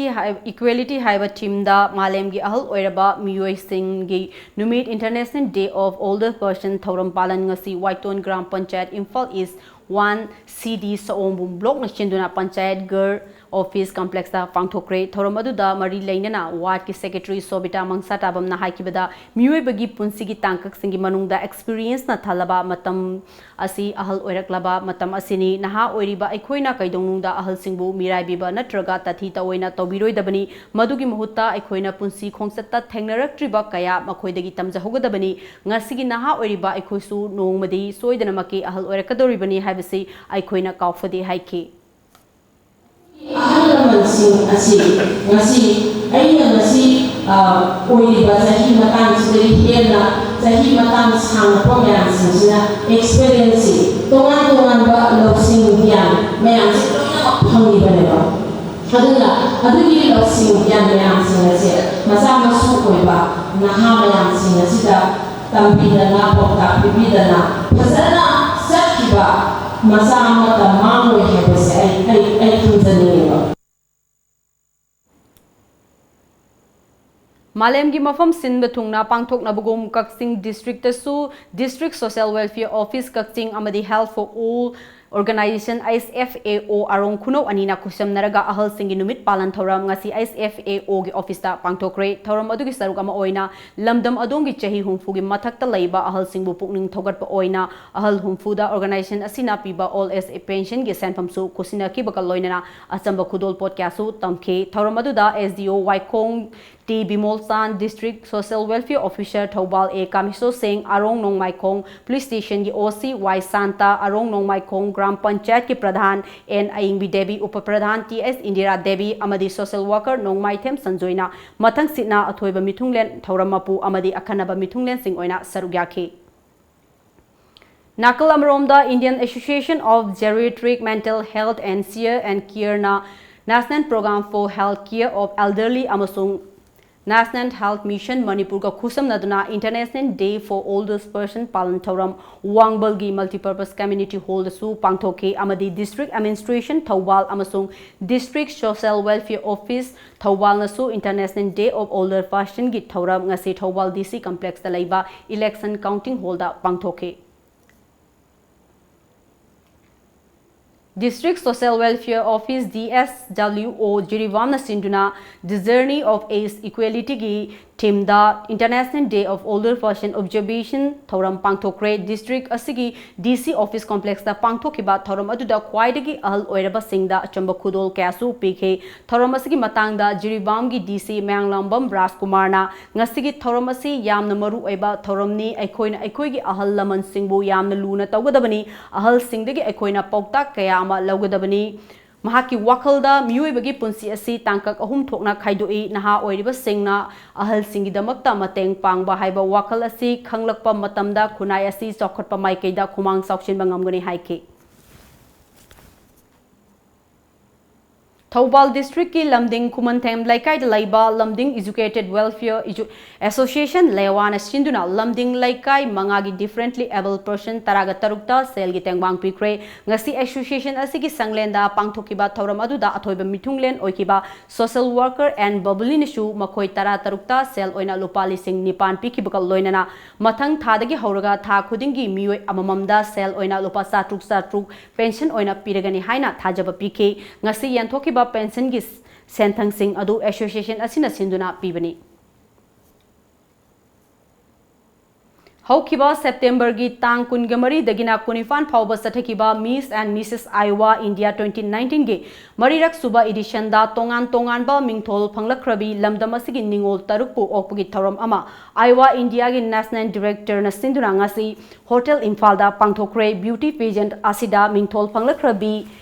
Equality ꯍꯥꯏꯕ themeꯗ ꯃꯥꯂꯦꯝꯒꯤ ꯑꯍꯜ ꯑꯣꯏꯔꯕ ꯃꯤꯑꯣꯏꯁꯤꯡꯒꯤ ꯅꯨꯃꯤꯠ, International Day of Older Person ꯊꯧꯔꯝ ꯄꯥꯂꯟ ꯉꯁꯤ ꯋꯥꯏꯇꯣꯟ gram panchayat, Imphal is one ꯁꯤ ꯗꯤ ꯁꯑꯣꯝꯕꯨꯡ ꯕ꯭ꯂꯣꯛꯅ ꯁꯤꯟꯗꯨꯅ ꯄꯟꯆꯥꯌꯠ ꯘꯔ ꯑꯣꯐꯤꯁ ꯀꯝꯄ꯭ꯂꯦꯛꯁꯇ ꯄꯥꯡꯊꯣꯛꯈ꯭ꯔꯦ꯫ ꯊꯧꯔꯝ ꯑꯗꯨꯗ ꯃꯔꯤ ꯂꯩꯅꯅ ꯋꯥꯔꯗꯀꯤ ꯁꯦꯀ꯭ꯔꯦꯇꯔꯤ ꯁꯣꯕꯤꯇꯥ ꯃꯪꯁꯥꯇꯥꯕꯝꯅ ꯍꯥꯏꯈꯤꯕꯗ, ꯃꯤꯑꯣꯏꯕꯒꯤ ꯄꯨꯟꯁꯤꯒꯤ ꯇꯥꯡꯀꯛꯁꯤꯡꯒꯤ ꯃꯅꯨꯡꯗ experienceꯅ ꯊꯜꯂꯕ ꯃꯇꯝ ꯑꯁꯤ ꯑꯍꯜ ꯑꯣꯏꯔꯛꯂꯕ ꯃꯇꯝ ꯑꯁꯤꯅꯤ꯫ ꯅꯍꯥ ꯑꯣꯏꯔꯤꯕ ꯑꯩꯈꯣꯏꯅ ꯀꯩꯗꯧꯅꯨꯡꯗ ꯑꯍꯜꯁꯤꯡꯕꯨ ꯃꯤꯔꯥꯏꯕꯤꯕ ꯅꯠꯇ꯭ꯔꯒ ꯇꯥꯊꯤ ꯇꯑꯣꯏꯅ ꯇꯧꯕꯤꯔꯣꯏꯗꯕꯅꯤ꯫ ꯃꯗꯨꯒꯤ ꯃꯍꯨꯠꯇ ꯑꯩꯈꯣꯏꯅ ꯄꯨꯟꯁꯤ ꯈꯣꯡꯆꯠꯇ ꯊꯦꯡꯅꯔꯛꯇ꯭ꯔꯤꯕ ꯀꯌꯥ ꯃꯈꯣꯏꯗꯒꯤ ꯇꯝꯖꯍꯧꯒꯗꯕꯅꯤ꯫ ꯉꯁꯤꯒꯤ ꯅꯍꯥ ꯑꯣꯏꯔꯤꯕ ꯑꯩꯈꯣꯏꯁꯨ ꯅꯣꯡꯃꯗꯤ ꯁꯣꯏꯗꯅꯃꯛꯀꯤ ꯑꯍꯜ ꯑꯣꯏꯔꯛꯀꯗꯧꯔꯤꯕꯅꯤ ꯍꯥꯏꯕꯁꯤ ꯑꯩꯈꯣꯏꯅ ꯀꯥꯎꯐꯗꯦ ꯍꯥꯏꯈꯤ꯫ ꯑꯍꯜ ꯂꯃꯟꯁꯤꯡ ꯑꯁꯤ ꯉꯁꯤ ꯑꯩꯅ ꯉꯁꯤ ꯑ, ꯑꯣꯏꯔꯤꯕ ꯆꯍꯤ ꯃꯇꯥꯡꯁꯤꯗꯒꯤ ꯍꯦꯟꯅ ꯆꯍꯤ ꯃꯇꯥꯡ ꯁꯥꯡꯂꯛꯄ ꯃꯌꯥꯝꯁꯤꯡꯁꯤꯅ experienceꯁꯤ ꯇꯣꯉꯥꯟ ꯇꯣꯉꯥꯟꯕ ꯂꯧꯁꯤꯡ ꯒ꯭ꯌꯥꯟ ꯃꯌꯥꯝꯁꯤ ꯂꯣꯏꯅꯃꯛ ꯐꯪꯉꯤꯕꯅꯦꯕ꯫ ꯑꯗꯨꯅ ꯑꯗꯨꯒꯤ ꯂꯧꯁꯤꯡ ꯒ꯭ꯌꯥꯟ ꯃꯌꯥꯝꯁꯤꯡ ꯑꯁꯦ ꯃꯆꯥ ꯃꯁꯨ ꯑꯣꯏꯕ ꯅꯍꯥ ꯃꯌꯥꯝꯁꯤꯡ ꯑꯁꯤꯗ ꯇꯝꯕꯤꯗꯅ ꯄꯥꯎꯇꯥꯛ ꯄꯤꯕꯤꯗꯅ ꯐꯖꯅ ꯆꯠꯈꯤꯕ ꯃꯆꯥ ꯑꯃꯠꯇ ꯃꯥꯡꯂꯣꯏ ꯍꯥꯏꯕꯁꯦ ꯑꯩ ꯑꯩ ꯑꯩ ꯊꯝꯖꯅꯤꯡꯉꯦꯕ꯫ ꯃꯥꯂꯦꯝꯒꯤ ꯃꯐꯝ ꯁꯤꯟꯕ ꯊꯨꯡꯅ ꯄꯥꯡꯊꯣꯛꯅꯕꯒꯨꯝ ꯀꯛꯆꯤꯡ ꯗꯤꯁꯇ꯭ꯔꯤꯛꯇꯁꯨ District Social Welfare Office ꯀꯛꯆꯤꯡ ꯑꯃꯗꯤ Health for All Organization, H F A O, ꯑꯔꯣꯡ ꯈꯨꯅꯧ ꯑꯅꯤꯅ ꯈꯨꯠꯁꯝꯅꯔꯒ ꯑꯍꯜꯁꯤꯡꯒꯤ ꯅꯨꯃꯤꯠ ꯄꯥꯂꯟ ꯊꯧꯔꯝ ꯉꯁꯤ H F A O ꯒꯤ ꯑꯣꯐꯤꯁꯇ ꯄꯥꯡꯊꯣꯛꯈ꯭ꯔꯦ꯫ ꯊꯧꯔꯝ ꯑꯗꯨꯒꯤ ꯁꯔꯨꯛ ꯑꯃ ꯑꯣꯏꯅ ꯂꯝꯗꯝ ꯑꯗꯣꯝꯒꯤ ꯆꯍꯤ ꯍꯨꯝꯐꯨꯒꯤ ꯃꯊꯛꯇ ꯂꯩꯕ ꯑꯍꯜꯁꯤꯡꯕꯨ ꯄꯨꯛꯅꯤꯡ ꯊꯧꯒꯠꯄ ꯑꯣꯏꯅ ꯑꯍꯜ ꯍꯨꯝꯐꯨꯗ organization ꯑꯁꯤꯅ ꯄꯤꯕ old age pensionꯒꯤ ꯁꯦꯟꯐꯝꯁꯨ ꯈꯨꯠꯁꯤꯟꯅꯈꯤꯕꯒ ꯂꯣꯏꯅꯅ ꯑꯆꯝꯕ ꯈꯨꯗꯣꯜꯄꯣꯠ ꯀꯌꯥꯁꯨ ꯇꯝꯈꯤ꯫ ꯊꯧꯔꯝ ꯑꯗꯨꯗ S D O Waikhong T Bimolchan, District Social Welfare Officer Thoubal A Kameshor Singh, Arong Nongmaikhong Police Stationꯒꯤ O C Y Shanta, Arong Nongmaikhong gram ꯄꯟꯆꯥꯌꯠꯀꯤ pradhan N Ayingbi Devi, up pradhan T S Indira Devi ꯑꯃꯗꯤ social worker ꯅꯣꯡꯃꯥꯏꯊꯦꯝ ꯁꯟꯖꯣꯏꯅ ꯃꯊꯪꯁꯤꯠꯅ ꯑꯊꯣꯏꯕ ꯃꯤꯊꯨꯡꯂꯦꯟ, ꯊꯧꯔꯝ ꯃꯄꯨ ꯑꯃꯗꯤ ꯑꯈꯟꯅꯕ ꯃꯤꯊꯨꯡꯂꯦꯟꯁꯤꯡ ꯑꯣꯏꯅ ꯁꯔꯨꯛ ꯌꯥꯈꯤ꯫ ꯅꯥꯀꯜ ꯑꯃꯔꯣꯝꯗ, Indian Association of Geriatric Mental Health and Cheer and Careꯅ National Program for Health Care of Elderly ꯑꯃꯁꯨꯡ National Health Mission ꯃꯅꯤꯄꯨꯔꯒ ꯈꯨꯠꯁꯝꯅꯗꯨꯅ International Day for Older Person ꯄꯥꯂꯟ ꯊꯧꯔꯝ ꯋꯥꯡꯕꯜꯒꯤ Multipurpose Community Hallꯗꯁꯨ ꯄꯥꯡꯊꯣꯛꯈꯤ ꯑꯃꯗꯤ District Administration ꯊꯧꯕꯥꯜ ꯑꯃꯁꯨꯡ District Social Welfare Office ꯊꯧꯕꯥꯜꯅꯁꯨ International Day of Older Personꯒꯤ ꯊꯧꯔꯝ ꯉꯁꯤ Thoubal D C Complexꯇ ꯂꯩꯕ Election Counting Hallꯗ ꯄꯥꯡꯊꯣꯛꯈꯤ꯫ District Social Welfare Office, D S W O, ꯖꯤꯔꯤꯕꯥꯝꯅ ꯁꯤꯟꯗꯨꯅ The Journey of Age Equalityꯒꯤ themeꯗ International Day of Older Person Observation ꯊꯧꯔꯝ ꯄꯥꯡꯊꯣꯛꯈ꯭ꯔꯦ꯫ District ꯑꯁꯤꯒꯤ D C Office Complexꯇ ꯄꯥꯡꯊꯣꯛꯈꯤꯕ ꯊꯧꯔꯝ ꯑꯗꯨꯗ ꯈ꯭ꯋꯥꯏꯗꯒꯤ ꯑꯍꯜ ꯑꯣꯏꯔꯕꯁꯤꯡꯗ ꯑꯆꯝꯕ ꯈꯨꯗꯣꯜ ꯀꯌꯥꯁꯨ ꯄꯤꯈꯤ꯫ ꯊꯧꯔꯝ ꯑꯁꯤꯒꯤ ꯃꯇꯥꯡꯗ ꯖꯤꯔꯤꯕꯥꯝꯒꯤ D C ꯃꯌꯥꯡꯂꯥꯡꯕꯝ ꯔꯥꯖꯀꯨꯃꯥꯔꯅ, "ꯉꯁꯤꯒꯤ ꯊꯧꯔꯝ ꯑꯁꯤ ꯌꯥꯝꯅ ꯃꯔꯨ ꯑꯣꯏꯕ ꯊꯧꯔꯝꯅꯤ꯫ ꯑꯩꯈꯣꯏꯅ ꯑꯩꯈꯣꯏꯒꯤ ꯑꯍꯜ ꯂꯃꯟꯁꯤꯡꯕꯨ ꯌꯥꯝꯅ ꯂꯨꯅ ꯇꯧꯒꯗꯕꯅꯤ꯫ ꯑꯍꯜꯁꯤꯡꯗꯒꯤ ꯑꯩꯈꯣꯏꯅ ꯄꯥꯎꯇꯥꯛ ꯀꯌꯥ ꯑꯃ ꯂꯧꯒꯗꯕꯅꯤ꯫" ꯃꯍꯥꯛꯀꯤ ꯋꯥꯈꯜꯗ ꯃꯤꯑꯣꯏꯕꯒꯤ ꯄꯨꯟꯁꯤ ꯑꯁꯤ ꯇꯥꯡꯀꯛ ꯑꯍꯨꯝ ꯊꯣꯛꯅ ꯈꯥꯏꯗꯣꯛꯏ꯫ ꯅꯍꯥ ꯑꯣꯏꯔꯤꯕꯁꯤꯡꯅ ꯑꯍꯜꯁꯤꯡꯒꯤꯗꯃꯛꯇ ꯃꯇꯦꯡ ꯄꯥꯡꯕ ꯍꯥꯏꯕ ꯋꯥꯈꯜ ꯑꯁꯤ ꯈꯪꯂꯛꯄ ꯃꯇꯝꯗ ꯈꯨꯟꯅꯥꯏ ꯑꯁꯤ ꯆꯥꯎꯈꯠꯄ ꯃꯥꯏꯀꯩꯗ ꯈꯨꯃꯥꯡ ꯆꯥꯎꯁꯤꯟꯕ ꯉꯝꯒꯅꯤ ꯍꯥꯏꯈꯤ꯫ ꯊꯧꯕꯥꯜ districtꯀꯤ ꯂꯝꯗꯤꯡ ꯈꯨꯃꯟꯊꯦꯝ ꯂꯩꯀꯥꯏꯗ ꯂꯩꯕ ꯂꯝꯗꯤꯡ Educated Welfare Edu-, Association ꯂꯦꯋꯥꯅ ꯁꯤꯟꯗꯨꯅ ꯂꯝꯗꯤꯡ ꯂꯩꯀꯥꯏ ꯃꯉꯥꯒꯤ differently abled person ꯇꯔꯥꯒ ꯇꯔꯨꯛꯇ ꯁꯦꯜꯒꯤ ꯇꯦꯡꯕꯥꯡ ꯄꯤꯈ꯭ꯔꯦ꯫ ꯉꯁꯤ association ꯑꯁꯤꯒꯤ ꯁꯪꯂꯦꯟꯗ ꯄꯥꯡꯊꯣꯛꯈꯤꯕ ꯊꯧꯔꯝ ꯑꯗꯨꯗ ꯑꯊꯣꯏꯕ ꯃꯤꯊꯨꯡꯂꯦꯟ ꯑꯣꯏꯈꯤꯕ social worker ꯑꯦꯟ ꯕꯕꯂꯤꯅꯁꯨ ꯃꯈꯣꯏ ꯇꯔꯥ ꯇꯔꯨꯛꯇ ꯁꯦꯜ ꯑꯣꯏꯅ ꯂꯨꯄꯥ ꯂꯤꯁꯤꯡ ꯅꯤꯄꯥꯟ ꯄꯤꯈꯤꯕꯒ ꯂꯣꯏꯅꯅ ꯃꯊꯪ ꯊꯥꯗꯒꯤ ꯍꯧꯔꯒ ꯊꯥ ꯈꯨꯗꯤꯡꯒꯤ ꯃꯤꯑꯣꯏ ꯑꯃꯃꯝꯗ ꯁꯦꯜ ꯑꯣꯏꯅ ꯂꯨꯄꯥ ꯆꯥꯇ꯭ꯔꯨꯛ ꯆꯥꯇ꯭ꯔꯨꯛ pension ꯑꯣꯏꯅ ꯄꯤꯔꯒꯅꯤ ꯍꯥꯏꯅ ꯊꯥꯖꯕ ꯄꯤꯈꯤ꯫ ꯉꯁꯤ ꯌꯦꯟꯊꯣꯛꯈꯤꯕ pensionꯒꯤ ꯁꯦꯟꯊꯪꯁꯤꯡ ꯑꯗꯨ association ꯑꯁꯤꯅ ꯁꯤꯟꯗꯨꯅ ꯄꯤꯕꯅꯤ꯫ ꯍꯧꯈꯤꯕ Septemberꯒꯤ ꯇꯥꯡ ꯀꯨꯟꯒ ꯃꯔꯤꯗꯒꯤꯅ ꯀꯨꯟꯅꯤꯄꯥꯟ ꯐꯥꯎꯕ ꯆꯠꯊꯈꯤꯕ Miss and Missus Iowa India twenty nineteenꯒꯤ ꯃꯔꯤꯔꯛ ꯁꯨꯕ editionꯗ ꯇꯣꯉꯥꯟ ꯇꯣꯉꯥꯟꯕ ꯃꯤꯡꯊꯣꯜ ꯐꯪꯂꯛꯈ꯭ꯔꯕꯤ ꯂꯝꯗꯝ ꯑꯁꯤꯒꯤ ꯅꯤꯉꯣꯜ ꯇꯔꯨꯛꯄꯨ ꯑꯣꯛꯄꯒꯤ ꯊꯧꯔꯝ ꯑꯃ Iowa Indiaꯒꯤ National Directorꯅ ꯁꯤꯟꯗꯨꯅ ꯉꯁꯤ Hotel ꯏꯝꯐꯥꯜꯗ ꯄꯥꯡꯊꯣꯛꯈ꯭ꯔꯦ꯫ Beauty pageant ꯑꯁꯤꯗ ꯃꯤꯡꯊꯣꯜ ꯐꯪꯂꯛꯈ꯭ꯔꯕꯤ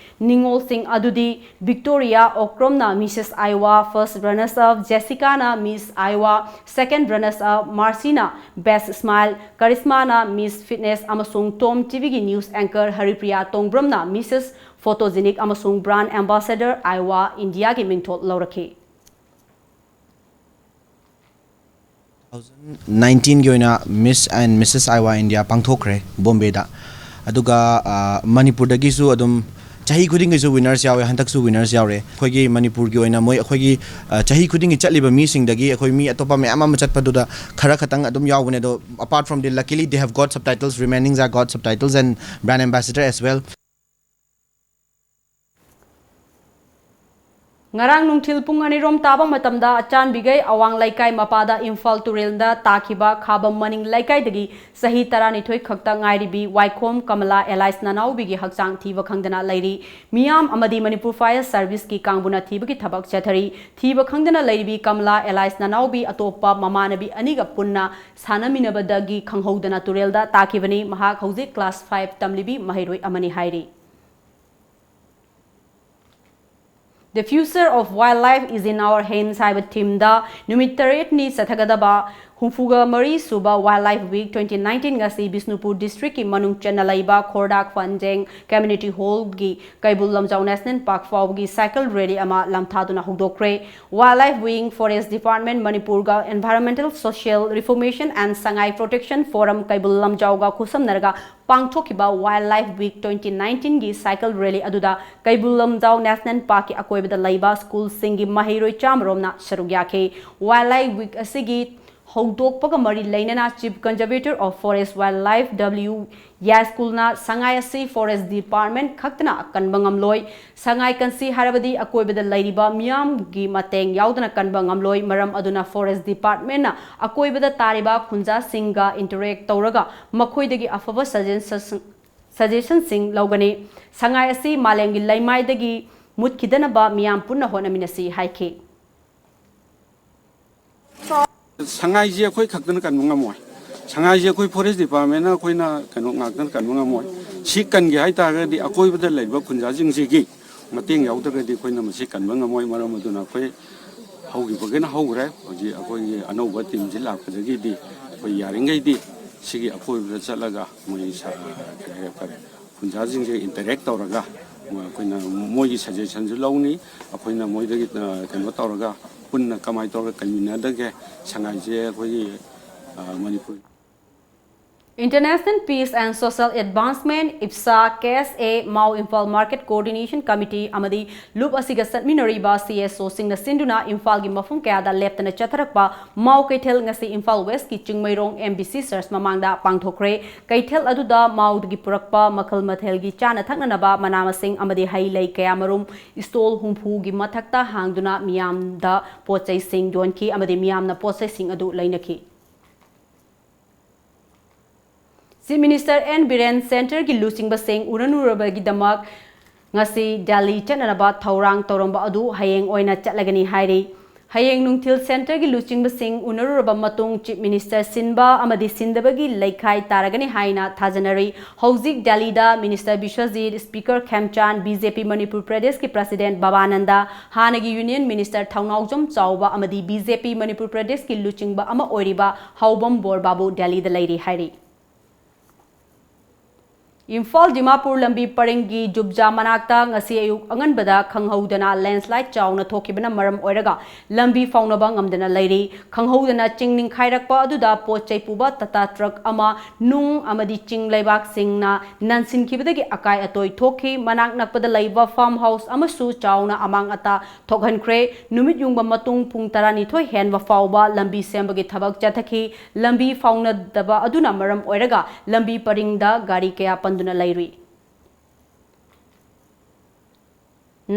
ꯅꯤꯉꯣꯜꯁꯤꯡ ꯑꯗꯨꯗꯤ ꯕꯤꯛꯇꯣꯔꯤꯌꯥ ꯑꯣꯀ꯭ꯔꯝꯅ Missus Iowa first runners up, ꯖꯦꯁꯤꯀꯥꯅ Miss Iowa second runners up, ꯃꯥꯔꯁꯤꯅ Best Smile, ꯀꯔꯤꯁꯃꯥꯅ Miss Fitness ꯑꯃꯁꯨꯡ Tom TVꯒꯤ news anchor ꯍꯔꯤꯄ꯭ꯔꯤꯌꯥ ꯇꯣꯡꯕ꯭ꯔꯝꯅ Missus Photogenic ꯑꯃꯁꯨꯡ Brand Ambassador Iowa Indiaꯒꯤ ꯃꯤꯡꯊꯣꯜ ꯂꯧꯔꯛꯈꯤ꯫ ꯇꯨ ꯊꯥꯎꯖꯟ ꯅꯥꯏꯟꯇꯤꯟꯒꯤ ꯑꯣꯏꯅ Miss and Missus I Y India ꯄꯥꯡꯊꯣꯛꯈ꯭ꯔꯦ ꯕꯣꯝꯕꯦꯗ꯫ ꯑꯗꯨꯒ ꯑ, ꯃꯅꯤꯄꯨꯔꯗꯒꯤꯁꯨ ꯑꯗꯨꯝ ꯆꯍꯤ ꯈꯨꯗꯤꯡꯒꯤꯁꯨ winners ꯌꯥꯎꯋꯦ, ꯍꯟꯗꯛꯁꯨ winners ꯌꯥꯎꯔꯦ꯫ ꯑꯩꯈꯣꯏꯒꯤ ꯃꯅꯤꯄꯨꯔꯒꯤ ꯑꯣꯏꯅ ꯃꯣꯏ ꯑꯩꯈꯣꯏꯒꯤ ꯑ, ꯆꯍꯤ ꯈꯨꯗꯤꯡꯒꯤ ꯆꯠꯂꯤꯕ ꯃꯤꯁꯤꯡꯗꯒꯤ ꯑꯩꯈꯣꯏ ꯃꯤ ꯑꯇꯣꯞꯄ ꯃꯌꯥꯝ ꯑꯃ ꯆꯠꯄꯗꯨꯗ ꯈꯔ ꯈꯛꯇꯪ ꯑꯗꯨꯝ ꯌꯥꯎꯕꯅꯦ꯫ ꯑꯗꯣ apart from the, luckily they have got subtitles, remaining are got subtitles and brand ambassador as well. ꯉꯔꯥꯡ ꯅꯨꯡꯊꯤꯜ ꯄꯨꯡ ꯑꯅꯤꯔꯣꯝ ꯇꯥꯕ ꯃꯇꯝꯗ ꯑꯆꯥꯟꯕꯤꯒꯩ ꯑꯋꯥꯡ ꯂꯩꯀꯥꯏ ꯃꯄꯥꯗ ꯏꯝꯐꯥꯜ ꯇꯨꯔꯦꯜꯗ ꯇꯥꯈꯤꯕ ꯈꯥꯕꯝ ꯃꯅꯤꯡ ꯂꯩꯀꯥꯏꯗꯒꯤ ꯆꯍꯤ ꯇꯔꯥꯅꯤꯊꯣꯏ ꯈꯛꯇ ꯉꯥꯏꯔꯤꯕꯤ ꯋꯥꯏꯈꯣꯝ ꯀꯃꯂꯥ alias ꯅꯅꯥꯎꯕꯤꯒꯤ ꯍꯛꯆꯥꯡ ꯊꯤꯕ ꯈꯪꯗꯅ ꯂꯩꯔꯤ꯫ ꯃꯤꯌꯥꯝ ꯑꯃꯗꯤ ꯃꯅꯤꯄꯨꯔ Fire Serviceꯀꯤ ꯀꯥꯡꯕꯨꯅ ꯊꯤꯕꯒꯤ ꯊꯕꯛ ꯆꯠꯊꯔꯤ꯫ ꯊꯤꯕ ꯈꯪꯗꯅ ꯂꯩꯔꯤꯕꯤ ꯀꯃꯂꯥ alias ꯅꯅꯥꯎꯕꯤ ꯑꯇꯣꯞꯄ ꯃꯃꯥꯟꯅꯕꯤ ꯑꯅꯤꯒ ꯄꯨꯟꯅ ꯁꯥꯟꯅꯃꯤꯟꯅꯕꯗꯒꯤ ꯈꯪꯍꯧꯗꯅ ꯇꯨꯔꯦꯜꯗ ꯇꯥꯈꯤꯕꯅꯤ꯫ ꯃꯍꯥꯛ ꯍꯧꯖꯤꯛ class five ꯇꯝꯂꯤꯕꯤ ꯃꯍꯩꯔꯣꯏ ꯑꯃꯅꯤ ꯍꯥꯏꯔꯤ꯫ The Future of Wildlife is in Our Hands ꯍꯥꯏꯕ themeꯗ ꯅꯨꯃꯤꯠ ꯇꯔꯦꯠꯅꯤ ꯆꯠꯊꯒꯗꯕ ꯍꯨꯝꯐꯨꯒ ꯃꯔꯤ ꯁꯨꯕ Wildlife Week twenty nineteen ꯉꯁꯤ ꯕꯤꯁꯅꯨꯄꯨꯔ districtꯀꯤ ꯃꯅꯨꯡ ꯆꯟꯅ ꯂꯩꯕ ꯈꯣꯔꯗꯥꯛ ꯐꯟꯖꯦꯡ Community Hallꯒꯤ Keibul Lamjao National Park ꯐꯥꯎꯕꯒꯤ cycle rally ꯑꯃ ꯂꯝꯊꯥꯗꯨꯅ ꯍꯧꯗꯣꯛꯈ꯭ꯔꯦ꯫ Wildlife Week, Forest Department ꯃꯅꯤꯄꯨꯔꯒ Environmental Social Reformation and Sangai Protection Forum ꯀꯩꯕꯨꯜ ꯂꯝꯖꯥꯎꯒ ꯈꯨꯠꯁꯝꯅꯔꯒ ꯄꯥꯡꯊꯣꯛꯈꯤꯕ Wildlife Week twenty nineteenꯒꯤ cycle rally ꯑꯗꯨꯗ ꯀꯩꯕꯨꯜ ꯂꯝꯖꯥꯎ National Parkꯀꯤ ꯑꯀꯣꯏꯕꯗ ꯂꯩꯕ schoolꯁꯤꯡꯒꯤ ꯃꯍꯩꯔꯣꯏ ꯆꯥꯝꯃꯔꯣꯝꯅ ꯁꯔꯨꯛ ꯌꯥꯈꯤ꯫ Wildlife Week ꯑꯁꯤꯒꯤ ꯍꯧꯗꯣꯛꯄꯒ ꯃꯔꯤ ꯂꯩꯅꯅ Chief Conservator of Forest Wildlife W ꯌꯥꯏꯁ꯭ꯀꯨꯜꯅ ꯁꯉꯥꯏ ꯑꯁꯤ Forest Department ꯈꯛꯇꯅ ꯀꯟꯕ ꯉꯝꯂꯣꯏ, ꯁꯉꯥꯏ ꯀꯟꯁꯤ ꯍꯥꯏꯔꯕꯗꯤ ꯑꯀꯣꯏꯕꯗ ꯂꯩꯔꯤꯕ ꯃꯤꯌꯥꯝꯒꯤ ꯃꯇꯦꯡ ꯌꯥꯎꯗꯅ ꯀꯟꯕ ꯉꯝꯂꯣꯏ꯫ ꯃꯔꯝ ꯑꯗꯨꯅ Forest Departmentꯅ ꯑꯀꯣꯏꯕꯗ ꯇꯥꯔꯤꯕ ꯈꯨꯟꯖꯥꯁꯤꯡꯒ interact ꯇꯧꯔꯒ ꯃꯈꯣꯏꯗꯒꯤ ꯑꯐꯕ suggestion, suggestionꯁꯤꯡ ꯂꯧꯒꯅꯤ꯫ ꯁꯉꯥꯏ ꯑꯁꯤ ꯃꯥꯂꯦꯝꯒꯤ ꯂꯩꯃꯥꯏꯗꯒꯤ ꯃꯨꯠꯈꯤꯗꯅꯕ ꯃꯤꯌꯥꯝ ꯄꯨꯟꯅ ꯍꯣꯠꯅꯃꯤꯟꯅꯁꯤ ꯍꯥꯏꯈꯤ꯫ ꯁꯉꯥꯏꯁꯤ ꯑꯩꯈꯣꯏ ꯈꯛꯇꯅ ꯀꯟꯕ ꯉꯝꯃꯣꯏ꯫ ꯁꯉꯥꯏꯁꯤ ꯑꯩꯈꯣꯏ Forest Departmentꯅ ꯑꯩꯈꯣꯏꯅ ꯀꯩꯅꯣ ꯉꯥꯛꯇꯅ ꯀꯟꯕ ꯉꯝꯃꯣꯏ꯫ ꯁꯤ ꯀꯟꯒꯦ ꯍꯥꯏ ꯇꯥꯔꯒꯗꯤ ꯑꯀꯣꯏꯕꯗ ꯂꯩꯔꯤꯕ ꯈꯨꯟꯖꯥꯁꯤꯡꯁꯤꯒꯤ ꯃꯇꯦꯡ ꯌꯥꯎꯗ꯭ꯔꯒꯗꯤ ꯑꯩꯈꯣꯏꯅ ꯃꯁꯤ ꯀꯟꯕ ꯉꯝꯃꯣꯏ꯫ ꯃꯔꯝ ꯑꯗꯨꯅ ꯑꯩꯈꯣꯏ ꯍꯧꯈꯤꯕꯒꯤꯅ ꯍꯧꯈ꯭ꯔꯦ꯫ ꯍꯧꯖꯤꯛ ꯑꯩꯈꯣꯏꯒꯤ ꯑꯅꯧꯕ teamꯁꯤ ꯂꯥꯛꯄꯗꯒꯤꯗꯤ ꯑꯩꯈꯣꯏ ꯌꯥꯔꯤꯈꯩꯗꯤ ꯁꯤꯒꯤ ꯑꯀꯣꯏꯕꯗ ꯆꯠꯂꯒ ꯃꯣꯏ ꯁ-, ꯀꯔꯤ ꯍꯥꯏ ꯇꯥꯔꯦ, ꯈꯨꯟꯖꯥꯁꯤꯡꯁꯦ interact ꯇꯧꯔꯒ ꯃꯣꯏ, ꯑꯩꯈꯣꯏꯅ ꯃꯣꯏꯒꯤ suggestionꯁꯨ ꯂꯧꯅꯤ꯫ ꯑꯩꯈꯣꯏꯅ ꯃꯣꯏꯗꯒꯤ, ꯑ, ꯀꯩꯅꯣ ꯇꯧꯔꯒ ꯄꯨꯟꯅ ꯀꯃꯥꯏꯅ ꯇꯧꯔꯒ ꯀꯟꯃꯤꯟꯅꯗꯒꯦ? ꯁꯉꯥꯏꯁꯦ ꯑꯩꯈꯣꯏꯒꯤ, ꯑ, Manipur International Peace and Social Advancement, IPSA, K S A, Mao Imphal market coordination committee ꯑꯃꯗꯤ ꯂꯨꯞ ꯑꯁꯤꯒ ꯆꯠꯃꯤꯟꯅꯔꯤꯕ ꯁꯤ ꯑꯦꯁ ꯑꯣꯁꯤꯡꯅ ꯁꯤꯟꯗꯨꯅ ꯏꯝꯐꯥꯜꯒꯤ ꯃꯐꯝ ꯀꯌꯥꯗ ꯂꯦꯞꯇꯅ ꯆꯠꯊꯔꯛꯄ ꯃꯥꯎ ꯀꯩꯊꯦꯜ ꯉꯁꯤ ꯏꯝꯐꯥꯜ ꯋꯦꯁꯀꯤ ꯆꯤꯡꯃꯩꯔꯣꯡ ꯑꯦꯝ ꯕꯤ ꯁꯤ ꯆꯔꯆ ꯃꯃꯥꯡꯗ ꯄꯥꯡꯊꯣꯛꯈ꯭ꯔꯦ꯫ ꯀꯩꯊꯦꯜ ꯑꯗꯨꯗ ꯃꯥꯎꯗꯒꯤ ꯄꯨꯔꯛꯄ ꯃꯈꯜ ꯃꯊꯦꯜꯒꯤ ꯆꯥꯅ ꯊꯛꯅꯅꯕ ꯃꯅꯥ ꯃꯁꯤꯡ ꯑꯃꯗꯤ ꯍꯩ ꯂꯩ ꯀꯌꯥꯃꯔꯨꯝ ꯏꯁꯇꯣꯜ ꯍꯨꯝꯐꯨꯒꯤ ꯃꯊꯛꯇ ꯍꯥꯡꯗꯨꯅ ꯃꯤꯌꯥꯝꯗ ꯄꯣꯠ ꯆꯩꯁꯤꯡ ꯌꯣꯟꯈꯤ ꯑꯃꯗꯤ ꯃꯤꯌꯥꯝꯅ ꯄꯣꯠ ꯆꯩꯁꯤꯡ ꯑꯗꯨ ꯂꯩꯅꯈꯤ꯫ ꯆꯤꯐ ꯃꯤꯅꯤꯁꯇꯔ ꯑꯦꯟ ꯕꯤꯔꯦꯟ ꯁꯦꯟꯇꯔꯒꯤ ꯂꯨꯆꯤꯡꯕꯁꯤꯡ ꯎꯅꯔꯨꯔꯕꯒꯤꯗꯃꯛ ꯉꯁꯤ ꯗꯦꯜꯂꯤ ꯆꯠꯅꯅꯕ ꯊꯧꯔꯥꯡ ꯇꯧꯔꯝꯕ ꯑꯗꯨ ꯍꯌꯦꯡ ꯑꯣꯏꯅ ꯆꯠꯂꯒꯅꯤ ꯍꯥꯏꯔꯤ꯫ ꯍꯌꯦꯡ ꯅꯨꯡꯊꯤꯜ ꯁꯦꯟꯇꯔꯒꯤ ꯂꯨꯆꯤꯡꯕꯁꯤꯡ ꯎꯅꯔꯨꯔꯕ ꯃꯇꯨꯡ ꯆꯤꯐ ꯃꯤꯅꯤꯁꯇꯔ ꯁꯤꯟꯕ ꯑꯃꯗꯤ ꯁꯤꯟꯗꯕꯒꯤ ꯂꯩꯈꯥꯏ ꯇꯥꯔꯒꯅꯤ ꯍꯥꯏꯅ ꯊꯥꯖꯅꯔꯤ꯫ ꯍꯧꯖꯤꯛ ꯗꯦꯜꯂꯤꯗ minister Biswajit, speaker ꯈꯦꯝꯆꯥꯟ, B J ꯄꯤ ꯃꯅꯤꯄꯨꯔ ꯄ꯭ꯔꯗꯦꯁꯀꯤ ꯄ꯭ꯔꯁꯤꯗꯦꯟꯠ ꯕꯕꯥꯅꯟꯗ, ꯍꯥꯟꯅꯒꯤ ꯌꯨꯅꯤꯌꯟ ꯃꯤꯅꯤꯁꯇꯔ ꯊꯧꯅꯥꯎꯖꯝ ꯆꯥꯎꯕ ꯑꯃꯗꯤ ꯕꯤ ꯖꯦ ꯄꯤ ꯃꯅꯤꯄꯨꯔ ꯄ꯭ꯔꯗꯦꯁꯀꯤ ꯂꯨꯆꯤꯡꯕ ꯑꯃ ꯑꯣꯏꯔꯤꯕ ꯍꯥꯎꯕꯝ ꯕꯣꯔ ꯕꯥꯕꯨ ꯗꯦꯜꯂꯤꯗ ꯂꯩꯔꯤ ꯍꯥꯏꯔꯤ꯫ ꯏꯝꯐꯥꯜ ꯗꯤꯃꯥꯄꯨꯔ ꯂꯝꯕꯤ ꯄꯔꯤꯡꯒꯤ ꯖꯨꯕꯖꯥ ꯃꯅꯥꯛꯇ ꯉꯁꯤ ꯑꯌꯨꯛ ꯑꯉꯟꯕꯗ ꯈꯪꯍꯧꯗꯅ ꯂꯦꯟꯁ꯭ꯂꯥꯏꯗ ꯆꯥꯎꯅ ꯊꯣꯛꯈꯤꯕꯅ ꯃꯔꯝ ꯑꯣꯏꯔꯒ ꯂꯝꯕꯤ ꯐꯥꯎꯅꯕ ꯉꯝꯗꯅ ꯂꯩꯔꯤ꯫ ꯈꯪꯍꯧꯗꯅ ꯆꯤꯡ ꯅꯤꯡꯈꯥꯏꯔꯛꯄ ꯑꯗꯨꯗ ꯄꯣꯠ ꯆꯩ ꯄꯨꯕ ꯇꯥꯇꯥ ꯇ꯭ꯔꯛ ꯑꯃ ꯅꯨꯡ ꯑꯃꯗꯤ ꯆꯤꯡ ꯂꯩꯕꯥꯛꯁꯤꯡꯅ ꯅꯟꯁꯤꯟꯈꯤꯕꯗꯒꯤ ꯑꯀꯥꯏ ꯑꯇꯣꯏ ꯊꯣꯛꯈꯤ꯫ ꯃꯅꯥꯛ ꯅꯛꯄꯗ ꯂꯩꯕ ꯐꯥꯔꯝ ꯍꯥꯎꯁ ꯑꯃꯁꯨ ꯆꯥꯎꯅ ꯑꯃꯥꯡ ꯑꯇꯥ ꯊꯣꯛꯍꯟꯈ꯭ꯔꯦ꯫ ꯅꯨꯃꯤꯠ ꯌꯨꯡꯕ ꯃꯇꯨꯡ ꯄꯨꯡ ꯇꯔꯥꯅꯤꯊꯣꯏ ꯍꯦꯟꯕ ꯐꯥꯎꯕ ꯂꯝꯕꯤ ꯁꯦꯝꯕꯒꯤ ꯊꯕꯛ ꯆꯠꯊꯈꯤ꯫ ꯂꯝꯕꯤ ꯐꯥꯎꯅꯗꯕ ꯑꯗꯨꯅ ꯃꯔꯝ ꯑꯣꯏꯔꯒ ꯂꯝꯕꯤ ꯄꯔꯤꯡꯗ ꯒꯥꯔꯤ ꯀꯌꯥ ꯄꯟꯗꯨꯅ ꯂꯩꯔꯨꯏ꯫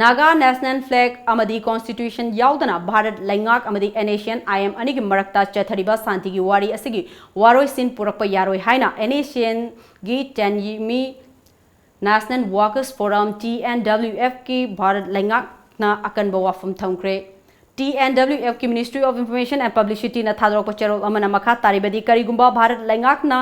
ꯅꯥꯒꯥ ꯅꯦꯁꯅꯦꯜ ꯐ꯭ꯂꯦꯒ ꯑꯃꯗꯤ ꯀꯣꯟꯁꯇꯤꯇ꯭ꯌꯨꯁꯟ ꯌꯥꯎꯗꯅ ꯚꯥꯔꯠ ꯂꯩꯉꯥꯛ ꯑꯃꯗꯤ ꯑꯦꯟ ꯑꯦꯁ ꯁꯤ ꯑꯦꯟ ꯑꯥꯏ ꯑꯦꯝ ꯑꯅꯤꯒꯤ ꯃꯔꯛꯇ ꯆꯠꯊꯔꯤꯕ ꯁꯥꯟꯇꯤꯒꯤ ꯋꯥꯔꯤ ꯑꯁꯤꯒꯤ ꯋꯥꯔꯣꯏꯁꯤꯟ ꯄꯨꯔꯛꯄ ꯌꯥꯔꯣꯏ ꯍꯥꯏꯅ ꯑꯦꯟ ꯑꯦꯁ ꯁꯤ ꯑꯦꯟꯒꯤ Tenyimi national workers forum, T N W ꯑꯦꯐꯀꯤ ꯚꯥꯔꯠ ꯂꯩꯉꯥꯛꯅ ꯑꯀꯟꯕ ꯋꯥꯐꯝ ꯊꯝꯈ꯭ꯔꯦ꯫ ꯇꯤ ꯑꯦꯟ ꯗꯕ꯭ꯂꯤꯎ ꯑꯦꯐꯀꯤ Ministry of Information and Publicityꯅ ꯊꯥꯗꯣꯔꯛꯄ ꯆꯦꯔꯣꯜ ꯑꯃꯅ ꯃꯈꯥ ꯇꯥꯔꯤꯕꯗꯤ, ꯀꯔꯤꯒꯨꯝꯕ ꯚꯥꯔꯠ ꯂꯩꯉꯥꯛꯅ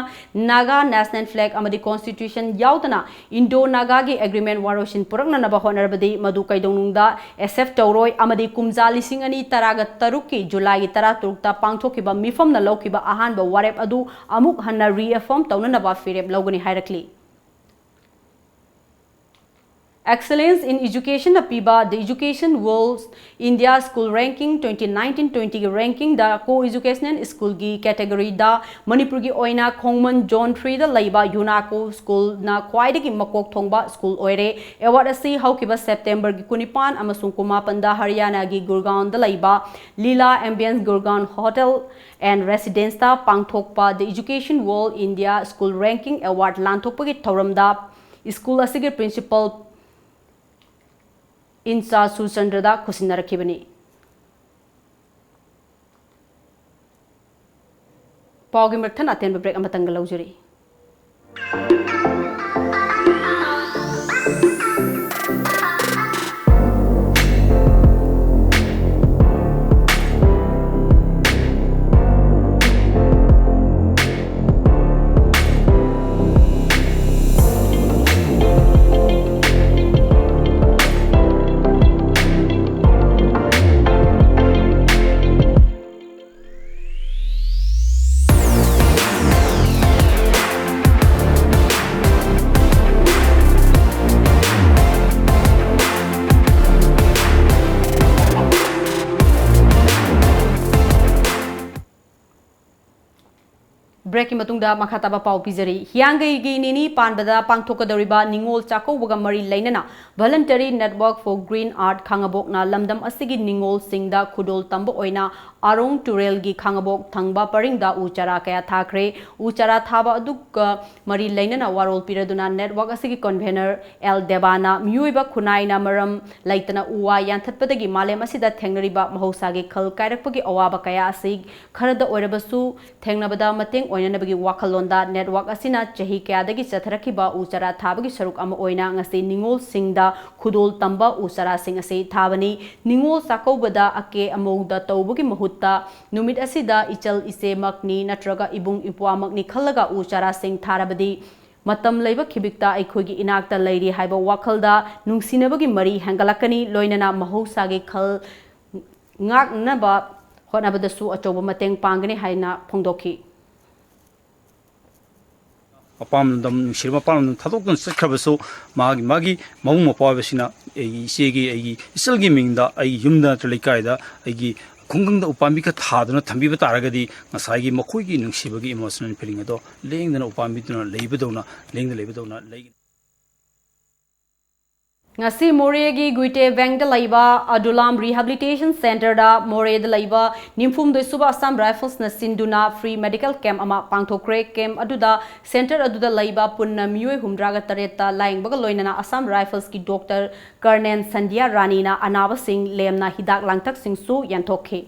ꯅꯥꯒꯥ ꯅꯦꯁꯅꯦꯜ ꯐ꯭ꯂꯦꯒ ꯑꯃꯗꯤ ꯀꯣꯟꯁꯇꯤꯇ꯭ꯌꯨꯁꯟ ꯌꯥꯎꯗꯅ ꯏꯟꯗꯣ ꯅꯥꯒꯥꯒꯤ ꯑꯦꯒ꯭ꯔꯤꯃꯦꯟ ꯋꯥꯔꯣꯏꯁꯤꯟ ꯄꯨꯔꯛꯅꯅꯕ ꯍꯣꯠꯅꯔꯕꯗꯤ ꯃꯗꯨ ꯀꯩꯗꯧꯅꯨꯡꯗ ꯑꯦꯛꯁꯦꯞ ꯇꯧꯔꯣꯏ ꯑꯃꯗꯤ ꯀꯨꯝꯖꯥ ꯂꯤꯁꯤꯡ ꯑꯅꯤ ꯇꯔꯥꯒ ꯇꯔꯨꯛꯀꯤ ꯖꯨꯂꯥꯏꯒꯤ ꯇꯔꯥꯇꯔꯨꯛꯇ ꯄꯥꯡꯊꯣꯛꯈꯤꯕ ꯃꯤꯐꯝꯅ ꯂꯧꯈꯤꯕ ꯑꯍꯥꯟꯕ ꯋꯥꯔꯦꯞ ꯑꯗꯨ ꯑꯃꯨꯛ ꯍꯟꯅ ꯔꯤꯑꯦꯐꯔꯝ ꯇꯧꯅꯅꯕ ꯐꯤꯔꯦꯞ ꯂꯧꯒꯅꯤ ꯍꯥꯏꯔꯛꯂꯤ꯫ Excellence in Education ꯅ ꯄꯤꯕ The Education World India School Ranking twenty nineteen twenty ꯒꯤ ranking ꯗ co-educational school ꯒꯤ category ꯗ ꯃꯅꯤꯄꯨꯔꯒꯤ ꯑꯣꯏꯅ ꯈꯣꯡꯃꯟ Zone three ꯗ ꯂꯩꯕ UNACO school ꯅ ꯈ꯭ꯋꯥꯏꯗꯒꯤ ꯃꯀꯣꯛ ꯊꯣꯡꯕ school ꯑꯣꯏꯔꯦ꯫ Award ꯑꯁꯤ ꯍꯧꯈꯤꯕ September ꯒꯤ ꯀꯨꯟꯅꯤꯄꯥꯟ ꯑꯃꯁꯨꯡ ꯀꯨꯟꯃꯥꯄꯟꯗ ꯍꯔꯤꯌꯥꯅꯥꯒꯤ ꯒꯨꯔꯒꯥꯎꯟꯗ ꯂꯩꯕ Leela Ambience Gurgaon Hotel and Residence ꯇ ꯄꯥꯡꯊꯣꯛꯄ The Education World India School Ranking Award ꯂꯥꯟꯊꯣꯛꯄꯒꯤ ꯊꯧꯔꯝꯗ school ꯑꯁꯤꯒꯤ principal ꯏꯟꯆꯥ ꯁꯨꯔꯆꯟꯗ꯭ꯔꯗ ꯈꯨꯠꯁꯤꯟꯅꯔꯛꯈꯤꯕꯅꯤ꯫ ꯄꯥꯎꯒꯤ ꯃꯔꯛ ꯊꯠꯅ ꯑꯇꯦꯟꯕ break ꯑꯃꯇꯪꯒ ꯂꯧꯖꯔꯤ꯫ Break ꯀꯤ ꯃꯇꯨꯡꯗ ꯃꯈꯥ ꯇꯥꯕ ꯄꯥꯎ ꯄꯤꯖꯔꯤ꯫ ꯍꯤꯌꯥꯡꯒꯩꯒꯤ ꯅꯤꯅꯤ ꯄꯥꯟꯕꯗ ꯄꯥꯡꯊꯣꯛꯀꯗꯧꯔꯤꯕ ꯅꯤꯉꯣꯜ ꯆꯥꯛꯀꯧꯕꯒ ꯃꯔꯤ ꯂꯩꯅꯅ Voluntary Network for Green Earth ꯈꯥꯉꯕꯣꯛꯅ ꯂꯝꯗꯝ ꯑꯁꯤꯒꯤ ꯅꯤꯉꯣꯜꯁꯤꯡꯗ ꯈꯨꯗꯣꯜ ꯇꯝꯕ ꯑꯣꯏꯅ ꯑꯔꯣꯡ ꯇꯨꯔꯦꯜꯒꯤ ꯈꯥꯉꯕꯣꯛ ꯊꯪꯕ ꯄꯔꯤꯡꯗ ꯎ ꯆꯥꯔꯥ ꯀꯌꯥ ꯊꯥꯈ꯭ꯔꯦ꯫ ꯎ ꯆꯥꯔꯥ ꯊꯥꯕ ꯑꯗꯨꯒ ꯃꯔꯤ ꯂꯩꯅꯅ ꯋꯥꯔꯣꯜ ꯄꯤꯔꯗꯨꯅ network ꯑꯁꯤꯒꯤ convener ꯑꯦꯜ ꯗꯦꯕꯥꯅ ꯃꯤꯑꯣꯏꯕ ꯈꯨꯟꯅꯥꯏꯅ ꯃꯔꯝ ꯂꯩꯇꯅ ꯎ ꯋꯥ ꯌꯥꯟꯊꯠꯄꯗꯒꯤ ꯃꯥꯂꯦꯝ ꯑꯁꯤꯗ ꯊꯦꯡꯅꯔꯤꯕ ꯃꯍꯧꯁꯥꯒꯤ ꯈꯜ ꯀꯥꯏꯔꯛꯄꯒꯤ ꯑꯋꯥꯕ ꯀꯌꯥ ꯑꯁꯤ ꯈꯔꯗ ꯑꯣꯏꯔꯕꯁꯨ ꯊꯦꯡꯅꯕꯗ ꯃꯇꯦꯡ ꯑꯣꯏꯅꯅꯕꯒꯤ ꯋꯥꯈꯜꯂꯣꯟꯗ network ꯑꯁꯤꯅ ꯆꯍꯤ ꯀꯌꯥꯗꯒꯤ ꯆꯠꯊꯔꯛꯈꯤꯕ ꯎ ꯆꯥꯔꯥ ꯊꯥꯕꯒꯤ ꯁꯔꯨꯛ ꯑꯃ ꯑꯣꯏꯅ ꯉꯁꯤ ꯅꯤꯉꯣꯜꯁꯤꯡꯗ ꯈꯨꯗꯣꯜ ꯇꯝꯕ ꯎ ꯆꯥꯔꯥꯁꯤꯡ ꯑꯁꯤ ꯊꯥꯕꯅꯤ꯫ ꯅꯤꯉꯣꯜ ꯆꯥꯛꯀꯧꯕꯗ ꯑꯀꯦ ꯑꯃꯧꯗ ꯇꯧꯕꯒꯤ ꯃꯍꯨꯠꯇ ꯅꯨꯃꯤꯠ ꯑꯁꯤꯗ ꯏꯆꯜ ꯏꯆꯦꯃꯛꯅꯤ ꯅꯠꯇ꯭ꯔꯒ ꯏꯕꯨꯡ ꯏꯄ꯭ꯋꯥꯃꯛꯅꯤ ꯈꯜꯂꯒ ꯎ ꯆꯥꯔꯥꯁꯤꯡ ꯊꯥꯔꯕꯗꯤ ꯃꯇꯝ ꯂꯩꯕ ꯈꯤꯕꯤꯛꯇ ꯑꯩꯈꯣꯏꯒꯤ ꯏꯅꯥꯛꯇ ꯂꯩꯔꯤ ꯍꯥꯏꯕ ꯋꯥꯈꯜꯗ ꯅꯨꯡꯁꯤꯅꯕꯒꯤ ꯃꯔꯤ ꯍꯦꯟꯒꯠꯂꯛꯀꯅꯤ, ꯂꯣꯏꯅꯅ ꯃꯍꯧꯁꯥꯒꯤ ꯈꯜ ꯉꯥꯛꯅꯕ ꯍꯣꯠꯅꯕꯗꯁꯨ ꯑꯆꯧꯕ ꯃꯇꯦꯡ ꯄꯥꯡꯒꯅꯤ ꯍꯥꯏꯅ ꯐꯣꯡꯗꯣꯛꯈꯤ꯫ ꯃꯄꯥꯝ ꯂꯝꯗꯝ ꯅꯨꯡꯁꯤꯔꯕ ꯃꯄꯥꯝ ꯂꯝꯗꯝ ꯊꯥꯗꯣꯛꯇꯨꯅ ꯆꯠꯈ꯭ꯔꯕꯁꯨ, ꯃꯥꯒꯤ, ꯃꯥꯒꯤ ꯃꯕꯨꯡ ꯃꯧꯄ꯭ꯋꯥ ꯍꯥꯏꯕꯁꯤꯅ ꯑꯩꯒꯤ ꯏꯆꯦꯒꯤ, ꯑꯩꯒꯤ ꯏꯆꯜꯒꯤ ꯃꯤꯡꯗ ꯑꯩꯒꯤ ꯌꯨꯝꯗ ꯅꯠꯇ꯭ꯔꯒ ꯂꯩꯀꯥꯏꯗ ꯑꯩꯒꯤ ꯈꯨꯡꯒꯪꯗ ꯎꯄꯥꯝꯕꯤ ꯈꯔ ꯊꯥꯗꯨꯅ ꯊꯝꯕꯤꯕ ꯇꯥꯔꯒꯗꯤ, ꯉꯁꯥꯏꯒꯤ ꯃꯈꯣꯏꯒꯤ ꯅꯨꯡꯁꯤꯕꯒꯤ emotional feeling ꯑꯗꯣ ꯂꯦꯡꯗꯅ ꯎꯄꯥꯝꯕꯤꯗꯨꯅ ꯂꯩꯕꯗꯧꯅ, ꯂꯦꯡꯗ ꯂꯩꯕꯗꯧꯅ ꯂꯩꯒꯅꯤ꯫ ꯉꯁꯤ ꯃꯣꯔꯦꯒꯤ ꯒꯨꯏꯇꯦ ꯕꯦꯡꯗ ꯂꯩꯕ ꯑꯗꯨꯂꯥꯝ Rehabilitation Centreꯗ ꯃꯣꯔꯦꯗ ꯂꯩꯕ ꯅꯤꯐꯨꯍꯨꯝꯗꯣꯏ ꯁꯨꯕ Assam Riflesꯅ ꯁꯤꯟꯗꯨꯅ free medical camp ꯑꯃ ꯄꯥꯡꯊꯣꯛꯈ꯭ꯔꯦ꯫ Camp ꯑꯗꯨꯗ, centre ꯑꯗꯨꯗ ꯂꯩꯕ ꯄꯨꯟꯅ ꯃꯤꯑꯣꯏ ꯍꯨꯝꯗ꯭ꯔꯥꯒ ꯇꯔꯦꯠꯇ ꯂꯥꯌꯦꯡꯕꯒ ꯂꯣꯏꯅꯅ Assam Riflesꯀꯤ doctor Colonel ꯁꯟꯙ꯭ꯌꯥ ꯔꯥꯅꯤꯅ ꯑꯅꯥꯕꯁꯤꯡ ꯂꯦꯝꯅ ꯍꯤꯗꯥꯛ ꯂꯥꯡꯊꯛꯁꯤꯡꯁꯨ ꯌꯦꯟꯊꯣꯛꯈꯤ꯫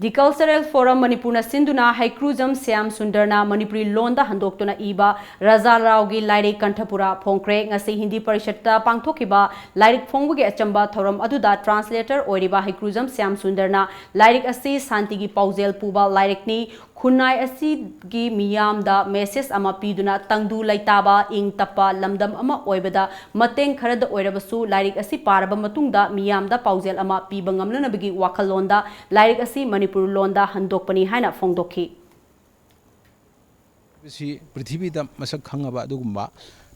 The Cultural Forum ꯃꯅꯤꯄꯨꯔꯅ ꯁꯤꯟꯗꯨꯅ ꯍꯩꯀ꯭ꯔꯨꯖꯝ ꯁ꯭ꯌꯥꯝ ꯁꯨꯟꯗꯔꯅ ꯃꯅꯤꯄꯨꯔꯤ ꯂꯣꯟꯗ ꯍꯟꯗꯣꯛꯇꯨꯅ ꯏꯕ ꯔꯥꯖꯥ ꯔꯥꯎꯒꯤ ꯂꯥꯏꯔꯤꯛ ꯀꯟꯊꯄꯨꯔꯥ ꯐꯣꯡꯈ꯭ꯔꯦ꯫ ꯉꯁꯤ ꯍꯤꯟꯗꯤ ꯄꯔꯤꯁꯠꯇ ꯄꯥꯡꯊꯣꯛꯈꯤꯕ ꯂꯥꯏꯔꯤꯛ ꯐꯣꯡꯕꯒꯤ ꯑꯆꯝꯕ ꯊꯧꯔꯝ ꯑꯗꯨꯗ translator ꯑꯣꯏꯔꯤꯕ ꯍꯩꯀ꯭ꯔꯨꯖꯝ ꯁ꯭ꯌꯥꯝ ꯁꯨꯟꯗꯔꯅ ꯂꯥꯏꯔꯤꯛ ꯑꯁꯤ ꯁꯥꯟꯇꯤꯒꯤ ꯄꯥꯎꯖꯦꯜ ꯄꯨꯕ ꯂꯥꯏꯔꯤꯛꯅꯤ, ꯈꯨꯟꯅꯥꯏ ꯑꯁꯤꯒꯤ ꯃꯤꯌꯥꯝꯗ message ꯑꯃ ꯄꯤꯗꯨꯅ ꯇꯪꯗꯨ ꯂꯩꯇꯥꯕ, ꯏꯪ ꯇꯞꯄ ꯂꯝꯗꯝ ꯑꯃ ꯑꯣꯏꯕꯗ ꯃꯇꯦꯡ ꯈꯔꯗ ꯑꯣꯏꯔꯕꯁꯨ ꯂꯥꯏꯔꯤꯛ ꯑꯁꯤ ꯄꯥꯔꯕ ꯃꯇꯨꯡꯗ ꯃꯤꯌꯥꯝꯗ ꯄꯥꯎꯖꯦꯜ ꯑꯃ ꯄꯤꯕ ꯉꯝꯅꯅꯕꯒꯤ ꯋꯥꯈꯜꯂꯣꯟꯗ ꯂꯥꯏꯔꯤꯛ ꯑꯁꯤ ꯃꯅꯤꯄꯨꯔ ꯂꯣꯟꯗ ꯍꯟꯗꯣꯛꯄꯅꯤ ꯍꯥꯏꯅ ꯐꯣꯡꯗꯣꯛꯈꯤ꯫ ꯁꯤ ꯄ꯭ꯔꯤꯊꯤꯕꯤꯗ ꯃꯁꯛ ꯈꯪꯉꯕ ꯑꯗꯨꯒꯨꯝꯕ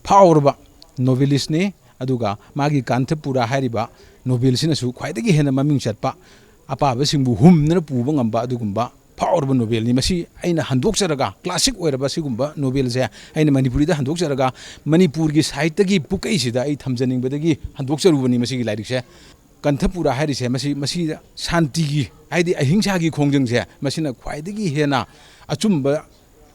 ꯐꯥꯎꯔꯕ novelistꯅꯤ꯫ ꯑꯗꯨꯒ ꯃꯥꯒꯤ ꯀꯥꯟꯊꯄꯨꯔꯥ ꯍꯥꯏꯔꯤꯕ novelꯁꯤꯅꯁꯨ ꯈ꯭ꯋꯥꯏꯗꯒꯤ ꯍꯦꯟꯅ ꯃꯃꯤꯡ ꯆꯠꯄ, ꯑꯄꯥꯕꯁꯤꯡꯕꯨ ꯍꯨꯝꯗꯅ ꯄꯨꯕ ꯉꯝꯕ ꯑꯗꯨꯒꯨꯝꯕ ꯐꯥꯎꯔꯕ novelꯅꯤ꯫ ꯃꯁꯤ ꯑꯩꯅ ꯍꯟꯗꯣꯛꯆꯔꯒ, classic ꯑꯣꯏꯔꯕ ꯁꯤꯒꯨꯝꯕ novelꯁꯦ ꯑꯩꯅ ꯃꯅꯤꯄꯨꯔꯤꯗ ꯍꯟꯗꯣꯛꯆꯔꯒ, ꯃꯅꯤꯄꯨꯔꯒꯤ ꯁꯥꯍꯤꯇ꯭ꯌꯒꯤ ꯄꯨꯀꯩꯁꯤꯗ ꯑꯩ ꯊꯝꯖꯅꯤꯡꯕꯗ ꯍꯟꯗꯣꯛꯆꯔꯨꯕꯅꯤ ꯃꯁꯤꯒꯤ ꯂꯥꯏꯔꯤꯛꯁꯦ꯫ ꯀꯟꯊꯄꯨꯔꯥ ꯍꯥꯏꯔꯤꯁꯦ ꯃꯁꯤ, ꯃꯁꯤ ꯁꯥꯟꯇꯤꯒꯤ, ꯍꯥꯏꯗꯤ ꯑꯍꯤꯡꯁꯥꯒꯤ ꯈꯣꯡꯖꯪꯁꯦ, ꯃꯁꯤꯅ ꯈ꯭ꯋꯥꯏꯗꯒꯤ ꯍꯦꯟꯅ ꯑꯆꯨꯝꯕ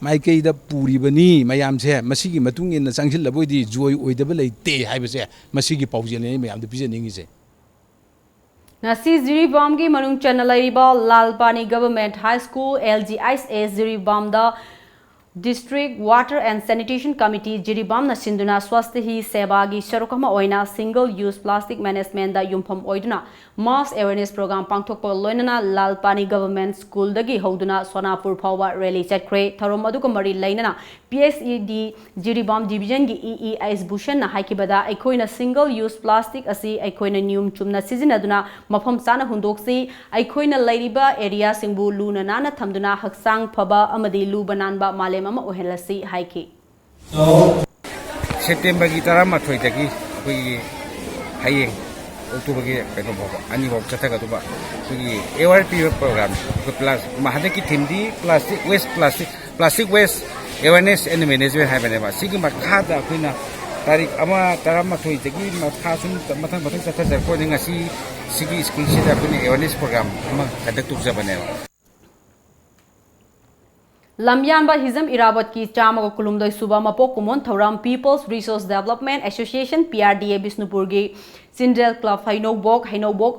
ꯃꯥꯏꯀꯩꯗ ꯄꯨꯔꯤꯕꯅꯤ꯫ ꯃꯌꯥꯝꯁꯦ ꯃꯁꯤꯒꯤ ꯃꯇꯨꯡ ꯏꯟꯅ ꯆꯪꯁꯤꯜꯂꯕ ꯑꯣꯏꯗꯤ ꯖꯣꯏ ꯑꯣꯏꯗꯕ ꯂꯩꯇꯦ ꯍꯥꯏꯕꯁꯦ ꯃꯁꯤꯒꯤ ꯄꯥꯎꯖꯦꯜꯅꯤ ꯑꯩ ꯃꯌꯥꯝꯗ ꯄꯤꯖꯅꯤꯡꯉꯤꯁꯦ꯫ ꯉꯁꯤ ꯖꯤꯔꯤꯕꯥꯝꯒꯤ ꯃꯅꯨꯡ ꯆꯟꯅ ꯂꯩꯔꯤꯕ ꯂꯥꯜ ꯄꯥꯅꯤ Government High School, L G H S, ꯖꯤꯔꯤꯕꯥꯝꯗ District Water and Sanitation Committee ꯖꯤꯔꯤꯕꯥꯝꯅ ꯁꯤꯟꯗꯨꯅ ꯁ꯭ꯋꯥꯁꯇꯤ ꯍꯤ ꯁꯦꯕꯥꯒꯤ ꯁꯔꯨꯛ ꯑꯃ ꯑꯣꯏꯅ Single Use Plastic Managementꯗ ꯌꯨꯝꯐꯝ ꯑꯣꯏꯗꯨꯅ mass awareness program ꯄꯥꯡꯊꯣꯛꯄꯒ ꯂꯣꯏꯅꯅ ꯂꯥꯜꯄꯥꯅꯤ Government Schoolꯗꯒꯤ ꯍꯧꯗꯨꯅ ꯁꯣꯅꯥꯄꯨꯔ ꯐꯥꯎꯕ rally ꯆꯠꯈ꯭ꯔꯦ꯫ ꯊꯧꯔꯝ ꯑꯗꯨꯒ ꯃꯔꯤ ꯂꯩꯅꯅ P S E D Jiribam Divisionꯒꯤ E E ꯑꯩꯁ ꯚꯨꯁꯟꯅ ꯍꯥꯏꯈꯤꯕꯗ, ꯑꯩꯈꯣꯏꯅ single use plastic ꯑꯁꯤ ꯑꯩꯈꯣꯏꯅ ꯅꯤꯌꯣꯝ ꯆꯨꯝꯅ ꯁꯤꯖꯤꯟꯅꯗꯨꯅ ꯃꯐꯝ ꯆꯥꯅ ꯍꯨꯟꯗꯣꯛꯁꯤ꯫ ꯑꯩꯈꯣꯏꯅ ꯂꯩꯔꯤꯕ areaꯁꯤꯡꯕꯨ ꯂꯨꯅ ꯅꯥꯟꯅ ꯊꯝꯗꯨꯅ ꯍꯛꯆꯥꯡ ꯐꯕ ꯑꯃꯗꯤ ꯂꯨꯕ ꯅꯥꯟꯕ ꯃꯥꯂꯦꯝ ꯑꯃ ꯑꯣꯏꯍꯜꯂꯁꯤ ꯍꯥꯏꯈꯤ꯫ ꯁꯦꯞꯇꯦꯝꯕꯔꯒꯤ ꯇꯔꯥꯃꯥꯊꯣꯏꯗꯒꯤ ꯑꯩꯈꯣꯏꯒꯤ ꯍꯌꯦꯡ ꯑꯣꯛꯇꯣꯕꯔꯒꯤ ꯀꯩꯅꯣ ꯐꯥꯎꯕ, ꯑꯅꯤ ꯐꯥꯎ ꯆꯠꯊꯒꯗꯧꯕ ꯑꯩꯈꯣꯏꯒꯤ aware ꯄꯤꯕ program, ꯑꯩꯈꯣꯏ plus ꯍꯟꯗꯛꯀꯤ themeꯗꯤ plastic waste, plastic plastic waste awareness and management ꯍꯥꯏꯕꯅꯦꯕ꯫ ꯁꯤꯒꯤ ꯃꯈꯥꯗ ꯑꯩꯈꯣꯏꯅ ꯇꯥꯔꯤꯛ ꯑꯃ, ꯇꯔꯥꯃꯥꯊꯣꯏꯗꯒꯤ ꯃꯈꯥ ꯁꯨꯝ ꯃꯊꯪ ꯃꯊꯪ ꯆꯠꯊꯖꯔꯛꯄ ꯑꯣꯏꯅ ꯉꯁꯤ ꯁꯤꯒꯤ schoolꯁꯤꯗ ꯑꯩꯈꯣꯏꯅ awareness program ꯑꯃ conduct ꯇꯧꯖꯕꯅꯦꯕ꯫ ꯂꯝꯌꯥꯟꯕ ꯍꯤꯖꯝ ꯏꯔꯥꯕꯣꯠꯀꯤ ꯆꯥꯝꯃꯒ ꯀꯨꯟꯍꯨꯝꯗꯣꯏ ꯁꯨꯕ ꯃꯄꯣꯛ ꯀꯨꯝꯑꯣꯟ ꯊꯧꯔꯝ People's Resource Development Association, P R D A, ꯕꯤꯁꯅꯨꯄꯨꯔꯒꯤ Children's Club ꯍꯩꯅꯧꯕꯣꯛ, ꯍꯩꯅꯧꯕꯣꯛ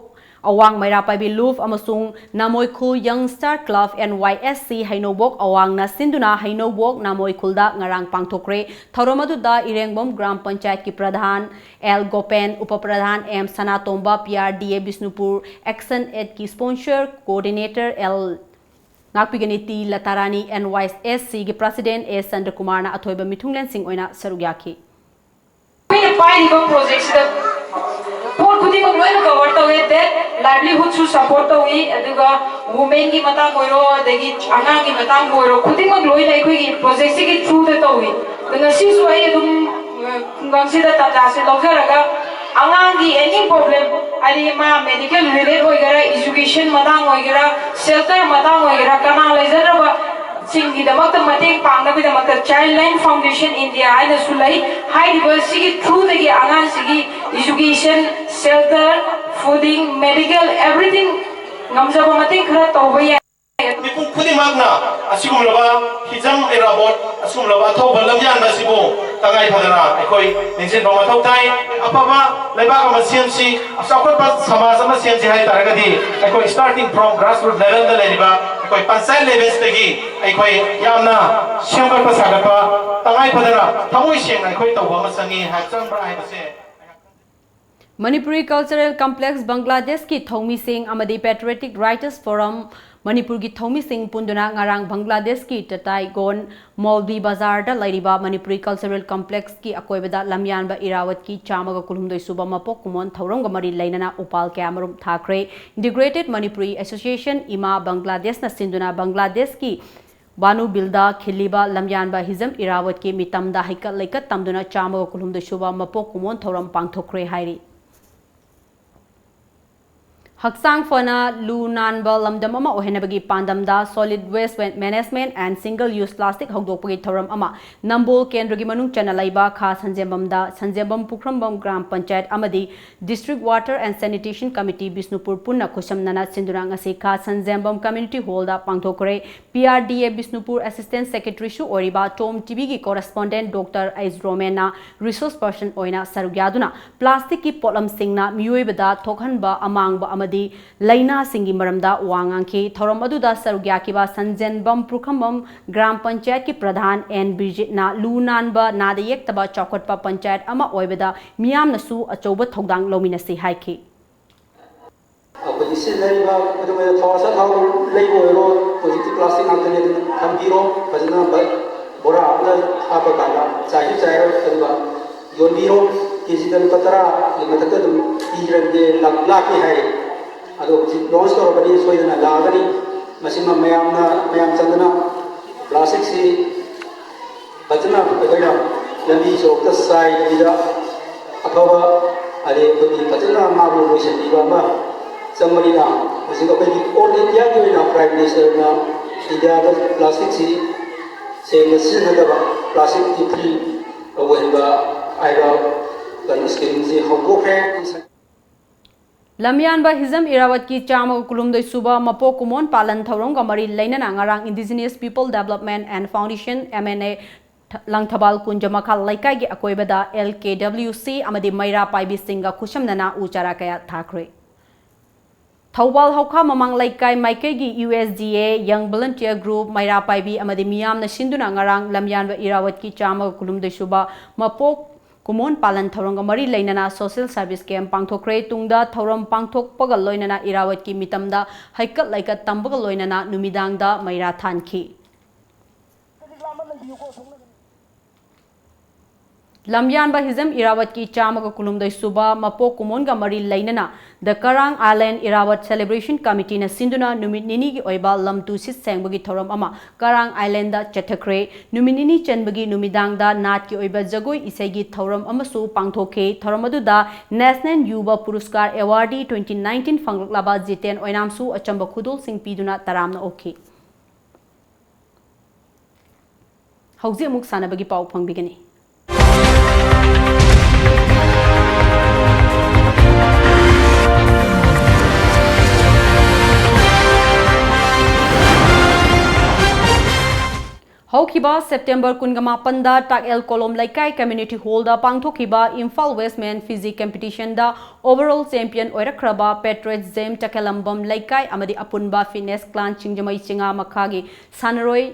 ꯑꯋꯥꯡ ꯃꯩꯔꯥ ꯄꯥꯏꯕꯤ ꯂꯨꯞ ꯑꯃꯁꯨꯡ ꯅꯥꯃꯣꯏꯈꯨꯜ Young Star Club, N Y S C, ꯍꯩꯅꯧꯕꯣꯛ ꯑꯋꯥꯡꯅ ꯁꯤꯟꯗꯨꯅ ꯍꯩꯅꯧꯕꯣꯛ ꯅꯥꯃꯣꯏꯈꯨꯜꯗ ꯉꯔꯥꯡ ꯄꯥꯡꯊꯣꯛꯈ꯭ꯔꯦ꯫ ꯊꯧꯔꯝ ꯑꯗꯨꯗ ꯏꯔꯦꯡꯕꯝ ꯒ꯭ꯔꯥꯝ ꯄꯟꯆꯥꯌꯠꯀꯤ pradhan L Gopen, up pradhan M Sanatomba, P R D A Bishnupur Action Aidꯀꯤ sponsor coordinator ꯑꯦꯜ ꯉꯥꯛꯄꯤꯒꯅꯤ ꯇꯤ ꯂꯇꯥꯔꯥꯅꯤ, N Y S Cꯒꯤ president ꯑꯦ ꯆꯟꯗ꯭ꯔꯀꯨꯃꯥꯔꯅ ꯑꯊꯣꯏꯕ ꯃꯤꯊꯨꯡꯂꯦꯟꯁꯤꯡ ꯑꯣꯏꯅ ꯁꯔꯨꯛ ꯌꯥꯈꯤ꯫ ꯑꯩꯈꯣꯏꯅ ꯄꯥꯏꯔꯤꯕ projectꯁꯤꯗ ꯄꯣꯠ ꯈꯨꯗꯤꯡꯃꯛ ꯂꯣꯏꯅ cover ꯇꯧꯋꯦ꯫ That livelihoodꯁꯨ support ꯇꯧꯏ, ꯑꯗꯨꯒ womenꯒꯤ ꯃꯇꯥꯡ ꯑꯣꯏꯔꯣ, ꯑꯗꯒꯤ ꯑꯉꯥꯡꯒꯤ ꯃꯇꯥꯡꯕꯨ ꯑꯣꯏꯔꯣ, ꯈꯨꯗꯤꯡꯃꯛ ꯂꯣꯏꯅ ꯑꯩꯈꯣꯏꯒꯤ projectꯁꯤꯒꯤ throughꯗ ꯇꯧꯏ꯫ ꯑꯗꯣ ꯉꯁꯤꯁꯨ ꯑꯩ ꯑꯗꯨꯝ, ꯑ, ꯈꯨꯡꯒꯪꯁꯤꯗ ꯇꯥꯟꯖꯥꯁꯦ ꯂꯧꯖꯔꯒ ꯑꯉꯥꯡꯒꯤ any problem, ꯍꯥꯏꯗꯤ ꯃꯥ medical related ꯑꯣꯏꯒꯦꯔꯥ, education ꯃꯇꯥꯡ ꯑꯣꯏꯒꯦꯔꯥ, shelter ꯃꯇꯥꯡ ꯑꯣꯏꯒꯦꯔꯥ, ꯀꯅꯥ ꯂꯩꯖꯗ꯭ꯔꯕ ꯁꯤꯡꯒꯤꯗꯃꯛꯇ ꯃꯇꯦꯡ ꯄꯥꯡꯅꯕꯒꯤꯗꯃꯛꯇ Childline Foundation India ꯍꯥꯏꯅꯁꯨ ꯂꯩ꯫ ꯍꯥꯏꯔꯤꯕ ꯁꯤꯒꯤ throughꯗꯒꯤ ꯑꯉꯥꯡꯁꯤꯒꯤ education, shelter, fooding, medical, everything ꯉꯝꯖꯕ ꯃꯇꯦꯡ ꯈꯔ ꯇꯧꯕ ꯌꯥꯏ꯫ ꯃꯤꯄꯨꯝ ꯈꯨꯗꯤꯡ ꯈꯨꯗꯤꯡꯃꯛꯅ ꯑꯁꯤꯒꯨꯝꯂꯕ ꯍꯤꯖꯝ ꯏꯔꯥꯕꯣꯠ, ꯑꯁꯤꯒꯨꯝꯂꯕ ꯑꯊꯧꯕ ꯂꯝꯌꯥꯟꯕ ꯑꯁꯤꯕꯨ ꯇꯉꯥꯏ ꯐꯗꯅ ꯑꯩꯈꯣꯏ ꯅꯤꯡꯁꯤꯟꯕ ꯃꯊꯧ ꯇꯥꯏ꯫ ꯑꯐꯕ ꯂꯩꯕꯥꯛ ꯑꯃ ꯁꯦꯝꯁꯤ, ꯆꯥꯎꯈꯠꯄ ꯁꯃꯥꯖ ꯑꯃ ꯁꯦꯝꯁꯤ ꯍꯥꯏ ꯇꯥꯔꯒꯗꯤ ꯑꯩꯈꯣꯏ starting from grassroots levelꯗ ꯂꯩꯔꯤꯕ ꯑꯩꯈꯣꯏ ꯄꯟꯆꯥꯌꯠ levelsꯇꯒꯤ ꯑꯩꯈꯣꯏ ꯌꯥꯝꯅ ꯁꯦꯝꯒꯠꯄ ꯁꯥꯒꯠꯄ ꯇꯉꯥꯏ ꯐꯗꯅ ꯊꯃꯣꯏ ꯁꯦꯡꯅ ꯑꯩꯈꯣꯏ ꯇꯧꯕ ꯑꯃ ꯆꯪꯉꯤ ꯍꯥꯏ, ꯆꯪꯕ꯭ꯔꯥ ꯍꯥꯏꯕꯁꯦ꯫ ꯃꯅꯤꯄꯨꯔꯤ ꯀꯜꯆꯔꯦꯜ ꯀꯝꯄ꯭ꯂꯦꯛꯁ ꯕꯪꯒ꯭ꯂꯥꯗꯦꯁꯀꯤ ꯊꯧꯃꯤꯁꯤꯡ ꯑꯃꯗꯤ ꯄꯦꯇ꯭ꯔꯤꯌꯣꯇꯤꯛ ꯔꯥꯏꯇꯔꯁ ꯐꯣꯔꯝ ꯃꯅꯤꯄꯨꯔꯒꯤ ꯊꯧꯃꯤꯁꯤꯡ ꯄꯨꯟꯗꯨꯅ ꯉꯔꯥꯡ ꯕꯪꯒ꯭ꯂꯥꯗꯦꯁꯀꯤ ꯇꯇꯥꯏꯒꯣꯟ ꯃꯣꯜꯕꯤ ꯕꯖꯥꯔꯗ ꯂꯩꯔꯤꯕ ꯃꯅꯤꯄꯨꯔꯤ ꯀꯜꯆꯔꯦꯜ ꯀꯝꯄ꯭ꯂꯦꯛꯁꯀꯤ ꯑꯀꯣꯏꯕꯗ ꯂꯝꯌꯥꯟꯕ ꯏꯔꯥꯋꯠꯀꯤ ꯆꯥꯝꯃꯒ ꯀꯨꯟꯍꯨꯝꯗꯣꯏ ꯁꯨꯕ ꯃꯄꯣꯛ ꯀꯨꯝꯑꯣꯟ ꯊꯧꯔꯝꯒ ꯃꯔꯤ ꯂꯩꯅꯅ ꯎꯄꯥꯜ ꯀꯌꯥꯃꯔꯨꯝ ꯊꯥꯈ꯭ꯔꯦ꯫ ꯏꯟꯇꯤꯒ꯭ꯔꯦꯇꯦꯗ ꯃꯅꯤꯄꯨꯔꯤ ꯑꯦꯁꯣꯁꯤꯌꯦꯁꯟ, ꯏꯃꯥ, ꯕꯪꯒ꯭ꯂꯥꯗꯦꯁꯅ ꯁꯤꯟꯗꯨꯅ ꯕꯪꯒ꯭ꯂꯥꯗꯦꯁꯀꯤ ꯕꯥꯅꯨ ꯕꯤꯜꯗ ꯈꯤꯜꯂꯤꯕ ꯂꯝꯌꯥꯟꯕ ꯍꯤꯖꯝ ꯏꯔꯥꯋꯠꯀꯤ ꯃꯤꯇꯝꯗ ꯍꯩꯀꯠ ꯂꯩꯀꯠ ꯇꯝꯗꯨꯅ ꯆꯥꯝꯃꯒ ꯀꯨꯟꯍꯨꯝꯗꯣꯏ ꯁꯨꯕ ꯃꯄꯣꯛ ꯀꯨꯝꯑꯣꯟ ꯊꯧꯔꯝ ꯄꯥꯡꯊꯣꯛꯈ꯭ꯔꯦ ꯍꯥꯏꯔꯤ꯫ ꯍꯛꯆꯥꯡ ꯐꯅ ꯂꯨ ꯅꯥꯟꯕ ꯂꯝꯗꯝ ꯑꯃ ꯑꯣꯏꯍꯟꯅꯕꯒꯤ ꯄꯥꯟꯗꯝꯗ Solid Waste Management and Single Use Plastic ꯍꯧꯗꯣꯛꯄꯒꯤ ꯊꯧꯔꯝ ꯑꯃ ꯅꯝꯕꯣꯜ ꯀꯦꯟꯗ꯭ꯔꯒꯤ ꯃꯅꯨꯡ ꯆꯟꯅ ꯂꯩꯕ ꯈꯥ ꯁꯟꯖꯦꯝꯕꯝꯗ ꯁꯟꯖꯦꯝꯕꯝ ꯄꯨꯈ꯭ꯔꯝꯕꯝ ꯒ꯭ꯔꯥꯝ ꯄꯟꯆꯥꯌꯠ ꯑꯃꯗꯤ District Water and Sanitation Committee Bishnupur ꯄꯨꯟꯅ ꯈꯨꯠꯁꯝꯅꯅ ꯁꯤꯟꯗꯨꯅ ꯉꯁꯤ ꯈꯥ ꯁꯟꯖꯦꯝꯕꯝ Community Hallꯗ ꯄꯥꯡꯊꯣꯛꯈ꯭ꯔꯦ꯫ P R D A Bishnupur Assistant Secretaryꯁꯨ ꯑꯣꯏꯔꯤꯕ ꯇꯣꯝ ꯇꯤꯚꯤꯒꯤ correspondent ꯗꯣꯛꯇꯔ ꯑꯩꯁ ꯔꯣꯃꯦꯟꯅ resource person ꯑꯣꯏꯅ ꯁꯔꯨꯛ ꯌꯥꯗꯨꯅ plasticꯀꯤ ꯄꯣꯠꯂꯝꯁꯤꯡꯅ ꯃꯤꯑꯣꯏꯕꯗ ꯊꯣꯛꯍꯟꯕ ꯑꯃꯥꯡꯕ ꯑꯃꯗꯤ ꯂꯥꯏꯅꯥꯁꯤꯡꯒꯤ ꯃꯔꯝꯗ ꯋꯥ ꯉꯥꯡꯈꯤ꯫ ꯊꯧꯔꯝ ꯑꯗꯨꯗ ꯁꯔꯨꯛ ꯌꯥꯈꯤꯕ ꯁꯟꯖꯦꯟꯕꯝ ꯄꯨꯈ꯭ꯔꯝꯕꯝ ꯒ꯭ꯔꯥꯝ ꯄꯟꯆꯥꯌꯠꯀꯤ ꯄ꯭ꯔꯙꯥꯟ ꯑꯦꯟ ꯕꯤꯔꯖꯤꯠꯅ ꯂꯨ ꯅꯥꯟꯕ, ꯅꯥꯗ ꯌꯦꯛꯇꯕ ꯆꯥꯎꯈꯠꯄ ꯄꯟꯆꯥꯌꯠ ꯑꯃ ꯑꯣꯏꯕꯗ ꯃꯤꯌꯥꯝꯅꯁꯨ ꯑꯆꯧꯕ ꯊꯧꯗꯥꯡ ꯂꯧꯃꯤꯟꯅꯁꯤ ꯍꯥꯏꯈꯤ꯫ ꯑꯩꯈꯣꯏꯒꯤ ꯁꯤꯖꯤꯟꯅꯔꯤꯕ ꯈꯨꯗꯝ ꯑꯣꯏꯅ ꯊꯥꯎ ꯑꯆꯥꯊꯥꯎ ꯂꯩꯕ ꯑꯣꯏꯔꯣ, ꯍꯧꯖꯤꯛꯇꯤ plastic ꯉꯥꯛꯇꯅꯤ, ꯑꯗꯨꯅ ꯊꯝꯕꯤꯔꯣ ꯐꯖꯅ, ꯕ-, ꯕꯣꯔꯥ ꯑꯃꯗ ꯍꯥꯞꯄꯀꯥꯟꯗ ꯆꯥꯏꯁꯨ ꯆꯥꯏꯔꯣꯏ, ꯑꯗꯨꯒ ꯌꯣꯟꯕꯤꯔꯣ, ꯀꯦꯖꯤꯗ ꯂꯨꯄꯥ ꯇꯔꯥꯒꯤ ꯃꯊꯛꯇ ꯑꯗꯨꯝ ꯄꯤꯔꯒꯦ, ꯂꯥꯛ-, ꯂꯥꯛꯀꯦ ꯍꯥꯏ꯫ ꯑꯗꯣ ꯍꯧꯖꯤꯛ launch ꯇꯧꯔꯕꯅꯤ, ꯁꯣꯏꯗꯅ ꯂꯥꯛꯑꯒꯅꯤ꯫ ꯃꯁꯤꯃ ꯃꯌꯥꯝꯅ, ꯃꯌꯥꯝ ꯆꯪꯗꯅ plasticꯁꯤ ꯐꯖꯅ ꯑꯩꯈꯣꯏꯅ ꯂꯝꯕꯤ ꯁꯣꯔꯣꯛꯇ ꯆꯥꯏꯗꯕꯤꯗ ꯑꯐꯕ, ꯑꯗꯩ ꯑꯩꯈꯣꯏꯒꯤ ꯐꯖꯅ ꯃꯥꯕꯨ ꯂꯣꯏꯁꯤꯟꯕꯤꯕ ꯑꯃ ꯆꯪꯕꯅꯤꯅ, ꯍꯧꯖꯤꯛ ꯑꯩꯈꯣꯏꯒꯤ all Indiaꯒꯤ ꯑꯣꯏꯅ Prime Ministerꯅ Indiaꯗ plasticꯁꯤ ꯁꯦꯡꯅ ꯁꯤꯖꯤꯟꯅꯗꯕ, plasticꯇꯤ free ꯑꯣꯏꯍꯟꯕ ꯍꯥꯏꯕ ꯀꯩꯅꯣ schemeꯁꯤ ꯍꯧꯗꯣꯛꯈ꯭ꯔꯦ꯫ ꯂꯝꯌꯥꯟꯕ ꯍꯤꯖꯝ ꯏꯔꯥꯋꯠꯀꯤ ꯆꯥꯝꯃꯒ ꯀꯨꯟꯍꯨꯝꯗꯣꯏ ꯁꯨꯕ ꯃꯄꯣꯛ ꯀꯨꯝꯑꯣꯟ ꯄꯥꯂꯟ ꯊꯧꯔꯝꯒ ꯃꯔꯤ ꯂꯩꯅꯅ ꯉꯔꯥꯡ Indigenous People Development and Foundation, M N F, ꯊ-, ꯂꯪꯊꯕꯥꯜ ꯀꯨꯟꯖꯃꯈꯥ ꯂꯩꯀꯥꯏꯒꯤ ꯑꯀꯣꯏꯕꯗ L K W C ꯑꯃꯗꯤ ꯃꯩꯔꯥ ꯄꯥꯏꯕꯤꯁꯤꯡꯒ ꯈꯨꯠꯁꯝꯅꯅ ꯎ ꯆꯥꯔꯥ ꯀꯌꯥ ꯊꯥꯈ꯭ꯔꯦ꯫ ꯊꯧꯕꯥꯜ ꯍꯧꯈꯥ ꯃꯃꯥꯡ ꯂꯩꯀꯥꯏ ꯃꯥꯏꯀꯩꯒꯤ U S D A Young Volunteer Group, ꯃꯩꯔꯥ ꯄꯥꯏꯕꯤ ꯑꯃꯗꯤ ꯃꯤꯌꯥꯝꯅ ꯁꯤꯟꯗꯨꯅ ꯉꯔꯥꯡ ꯂꯝꯌꯥꯟꯕ ꯏꯔꯥꯋꯠꯀꯤ ꯆꯥꯝꯃꯒ ꯀꯨꯟꯍꯨꯝꯗꯣꯏ ꯁꯨꯕ ꯃꯄꯣꯛ ꯀꯨꯝꯑꯣꯟ ꯄꯥꯂꯟ ꯊꯧꯔꯝꯒ ꯃꯔꯤ ꯂꯩꯅꯅ social service camp ꯄꯥꯡꯊꯣꯛꯈ꯭ꯔꯦ꯫ ꯇꯨꯡꯗ ꯊꯧꯔꯝ ꯄꯥꯡꯊꯣꯛꯄꯒ ꯂꯣꯏꯅꯅ ꯏꯔꯥꯋꯠꯀꯤ ꯃꯤꯇꯝꯗ ꯍꯩꯀꯠ ꯂꯩꯀꯠ ꯇꯝꯕꯒ ꯂꯣꯏꯅꯅ ꯅꯨꯃꯤꯗꯥꯡꯗ ꯃꯩꯔꯥ ꯊꯥꯟꯈꯤ꯫ ꯂꯝꯌꯥꯟꯕ ꯍꯤꯖꯝ ꯏꯔꯥꯋꯠꯀꯤ ꯆꯥꯝꯃꯒ ꯀꯨꯟꯍꯨꯝꯗꯣꯏ ꯁꯨꯕ ꯃꯄꯣꯛ ꯀꯨꯝꯑꯣꯟꯒ ꯃꯔꯤ ꯂꯩꯅꯅ The Karang Island Irawat Celebration Committeeꯅ ꯁꯤꯟꯗꯨꯅ ꯅꯨꯃꯤꯠ ꯅꯤꯅꯤꯒꯤ ꯑꯣꯏꯕ ꯂꯝ ꯇꯨ ꯁꯤꯠ ꯁꯦꯡꯕꯒꯤ ꯊꯧꯔꯝ ꯑꯃ ꯀꯔꯥꯡ Islandꯗ ꯆꯠꯊꯈ꯭ꯔꯦ꯫ ꯅꯨꯃꯤꯠ ꯅꯤꯅꯤ ꯆꯟꯕꯒꯤ ꯅꯨꯃꯤꯗꯥꯡꯗ ꯅꯥꯠꯀꯤ ꯑꯣꯏꯕ ꯖꯒꯣꯏ ꯏꯁꯩꯒꯤ ꯊꯧꯔꯝ ꯑꯃꯁꯨ ꯄꯥꯡꯊꯣꯛꯈꯤ꯫ ꯊꯧꯔꯝ ꯑꯗꯨꯗ National Yuva Puraskar Awardee twenty nineteen ꯐꯪꯂꯛꯂꯕ Jiten ꯑꯣꯏꯅꯥꯝꯁꯨ ꯑꯆꯝꯕ ꯈꯨꯗꯣꯜꯁꯤꯡ ꯄꯤꯗꯨꯅ ꯇꯔꯥꯝꯅ ꯑꯣꯛꯈꯤ꯫ ꯍꯧꯖꯤꯛ ꯑꯃꯨꯛ ꯁꯥꯟꯅꯕꯒꯤ ꯄꯥꯎ ꯐꯪꯕꯤꯒꯅꯤ꯫ ꯍꯧꯈꯤꯕ September ꯀꯨꯟꯒ ꯃꯥꯄꯟꯗ ꯇꯥꯛꯑꯦꯜ ꯀꯣꯂꯣꯝ ꯂꯩꯀꯥꯏ Community Hallꯗ ꯄꯥꯡꯊꯣꯛꯈꯤꯕ Imphal West Men Physique Competitionꯗ overall champion ꯑꯣꯏꯔꯛꯈ꯭ꯔꯕ Patriots Gym ꯇꯈꯦꯂꯝꯕꯝ ꯂꯩꯀꯥꯏ ꯑꯃꯗꯤ ꯑꯄꯨꯟꯕ Fitness Clan ꯁꯤꯡꯖꯃꯩ ꯆꯤꯉꯥ ꯃꯈꯥꯒꯤ ꯁꯥꯟꯅꯔꯣꯏ